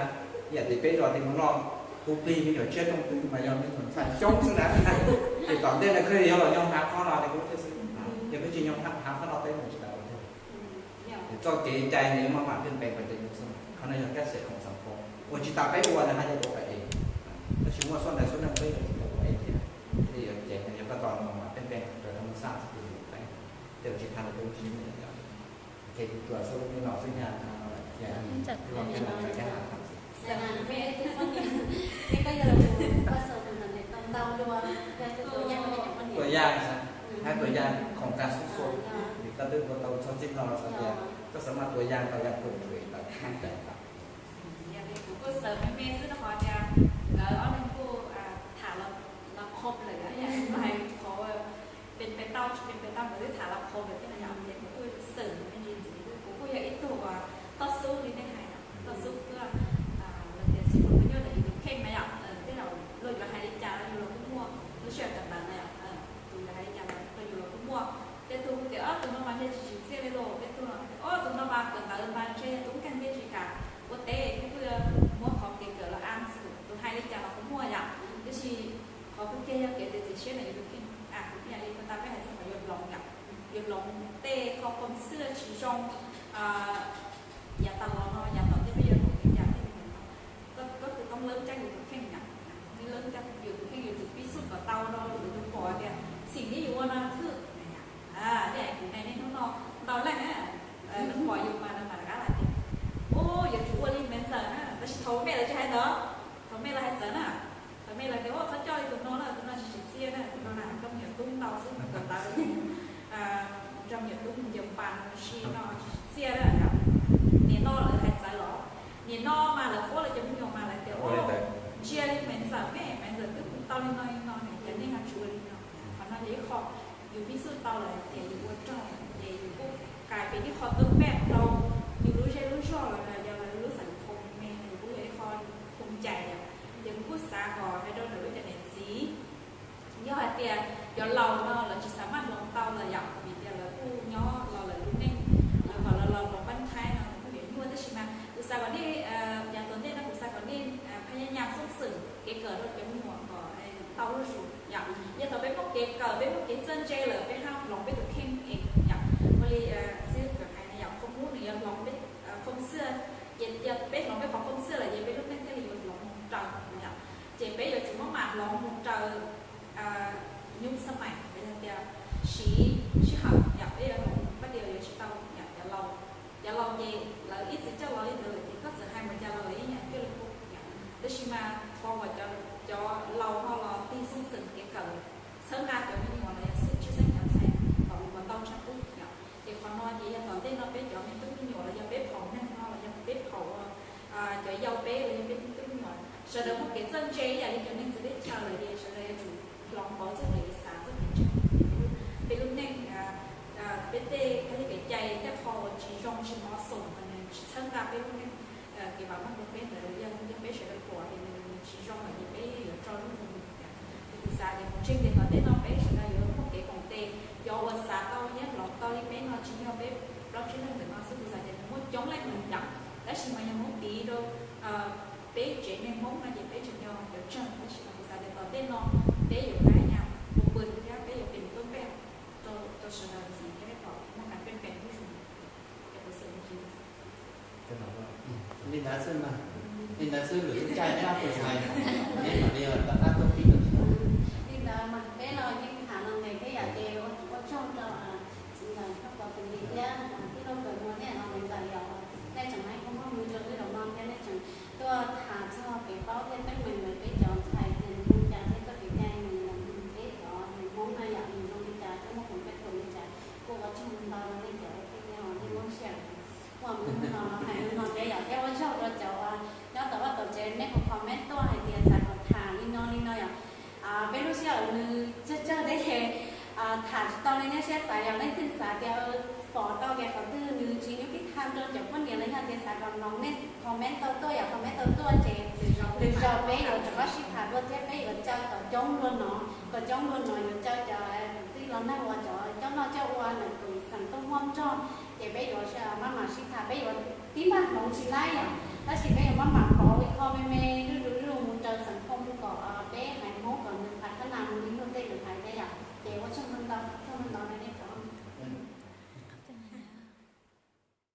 Yam li peb zos ces mus noj tub plig me nyuam tsiab rooj twg mas yog me nyuam ntxhais coob xwb na. Ces tom ntej no kawg yog los nyob hav qhov no ces kuv thiaj xwb, yog peb tsis nyob hav qhov no peb mus tsis tau thiab. Txoj kev cai nws yeej maj mam piaj npees pas ces nws xwb. Qhov no yog kab xes khoom xam khoo uas tsis tas peb ua na, haj yam ua pab es, tab sis muaj xuab ntawv xuab neej peb yuav tsum tau ua es thiab. Thiaj li yuav ceev, yog koj tos no mas piaj npees raws thaj ma xaj xwb ces yuav peb, tej tsis tas lawv peb lub siab me nyuam yom. Ces kuv tsuas xub lub me no xwb nyag no, ces tuas yaj, hab tuas yaj khoom kas xub xua, vim koj twb ua tau txog txij no los xav tias koj xav maj tuas yaj tau yaj tuas nrhiav tau maj cai tau. Kuv kuj xav me me xwb rau qhov tias nkawd ob leeg kuj tham los qhov lawm, yog hais qhov pes pes tau tsis pes pes tau nkawd twb tham los qhov lawm thiab no yom, ces kuv kuj xav me ntsis ntxiv, kuv kuj yog ib tug uas toj xub li nej hais, toj xub xwb, los tias xub phooj ywg ntawm yus tus kheej na yom, tej zaum luag yuav hais li cas los yus los kuj muaj, lub sij hawm kawm ntawv na yom, tus yuav hais li cas los yus los kuj muaj. Tej tug kuj tias tus no mas ntshe tsis tsim txiaj li lauj, tej tug los tias tus no mas kawm ntawv mas ntshe tub nkeeg thiaj tsis kam ua teb, thiab kuj muab qhov kev kawm los a xwb, tus hais li cas los kuj muaj yom. Tiam sis qhov kawg kiag yog kev txiav txim siab ntawm yus tus kheej. Kuv ib yam li puag ta peb hais txog qhov yuav hloov yom, yuav hloov tej qho khoom xwb tsis zoo, yav tas los no yav tom ntej peb yuav hloov li cas thiaj li mus tau. Koj twb toob lawb caj yus tus kheej yom, twb lawb caj yus tus kheej, yus tsum pib xub kom tau rau yus tus pom tias xim li yus ua no thwj. Tej kuv hais nej hnub no ntau leej na, lawv pom yus mas lawv mam rov qab hais tias, ub, yuav tsum ua li Maiv Ntxawm na, tab sis thaum me lawv tsis hais ntawd, thaum me lawv hais txawv na. Thaum me lawv tias ua txhob coj li tus no na, tus no tsis tsim txiaj na, tus no na coj me nyuam tub ntau xwb, mus kawm ntawv coj me nyuam tub mus ncaws pas mus si no tsis tsim txiaj na. Nim no lawv hais txawv los, nim no mas lawv qhuab lawv cov me nyuam mas lawv tias ua ntsia li Maiv Ntxawm me, Maiv Ntxawm twb mus tau li no li no ne, ces nej ho tsis ua li no. Qhov no yog ib qho yus pib xub tau lawm ces yus ua raug, ces yus kuj kais pem ib qho tub pej rau yus lub zej lub zog los yog lawv lub xeem khoom me, yus kuj yog ib qho khoom cai yom. Ces kuv kuj xav kom hais rau ntawm lub cov niam txiv, yog hais tias cov laus no lawv tsis xav maj hloov tau Xav kom nej, yav tom ntej no kuv xav kom nej phaj nyaj nyam xoob xwm kev kawm rau cov me nyuam kom tau zuj zus yom. Yog thaum peb muaj kev kawm, peb muaj kev txawj ntse lawm, peb hloov peb tus kheej es yom. Ua li xib hwb hais no yom, qhov muab nws yuav hloov peb qhov xwb, ces yog peb hloov peb qhov xwb lawm ces peb lub neej thiaj li yuav hloov mus raws yom. Ces peb yuav tsum maj mam hloov mus raws nyuj xab mais, yog tias siv sij hawm yom, peb yuav hloov pab diav yuav tsis tau yom. Cov laus ces lawv ib txwm coj los li ntawd lawm ces koj txawm hais mus cas los lawv yeej nyiam cuaj li qub yom. Tab sis mas qhov uas cov laus ho los tig xoob xwm kev kawm, txhawb nqa cov me nyuam los yog xwb tshwj xeeb cov ntxhais kom mus kom ntau tshaj qub yom. Ces qhov no ces yog tom ntej no peb cov me tub me nyuam los yog peb phaum neeg no los yog peb phaum cov yau peb los yog peb tub me nyuam, sawv daws muaj kev txawj ntse ib yam li cov neeg txawv teb chaws lawm ces sawv daws yuav tsum hloov pauv txoj kev xav txoj kev ntseeg. Peb lub neej, peb tej kab li kev cai tej qho uas tsis zoo tsis healthy, nws tsis txhawb nqa peb lub neej, kev vam meej rau peb ntawd yog, yog peb sawv daws pom tias nws tsis zoo lawm ces peb yuav tso lub mus. Ces kuv xav tias mus tseeg tias tom ntej no peb sawv daws yuav muaj kev koom tes, cov uas xav tau thiab hloov tau li peb no tsis yog peb plaub tsib leeg ntawm no xwb, kuv xav tias nws muaj coob leej mus yom. Tab sis mas yog muab piv rau peb tsev neeg Hmoob no ces peb tseem yog cov tsawg, tab sis mas kuv xav tias tom ntej no peb yuav hais tias ua pw thiab peb yuav pem tuaj pem rau sawv daws ntxiv thiab kom muaj kev pem pem zuj zus. Li ntawd xwb mas, li ntawd xwb lwm lub caij neb ob tug ntxhais, neb mam li rov qab tuaj pib rau xyoo. Li ntawd mas peb los yeej tham los ntev thiab yom, ces ua tsaug rau txiv ntxawm Thoj Pov Xeem Lis thiab tij laug Kawm Muas nej los ntev ntawm yom, nej tseem hais koob hmoov rau wb zaum no thiab nej tseem tuaj tham txog kev paub thiab teeb meem ntawm peb cov ntxhais tias nws zoo cas thiab txoj kev cai nws peb cov Hmoob no yom nws zoo li cas thiab muaj kev peb thuam li cas. Kuj ua tsaug ntau rau nej cov ua tij nej muab share ua mus no hais no thiab yom, thiab ua tsaug rau cov uas nyob tom vaj tom tsev nej puas comment tuaj hais tias xav kom tham li no li no yom. Peb lub sij hawm nws tsawg tsawg thiab ces tham tsis tau li nej siab xav, yog leej twg xav tias pom tau tias qhov twg nws tsis nyuaj pib tham rau cov poj niam los yog tias xav kom hloov nej comment tau tuaj yom, comment tau tuaj ces lwm zaus peb yuav rov qab sib tham dua thiab peb yuav caw kom coob dua no, kom coob dua no yuav caw cov kwv tij los nrog ua cov coj noj coj ua ntawm tus xeem Tooj Huab nrog, ces peb yuav maj mam sib tham, peb yuav tib npaj hloov tsis laib yom, tab sis peb yuav maj mam pauv ib qho me me zuj zus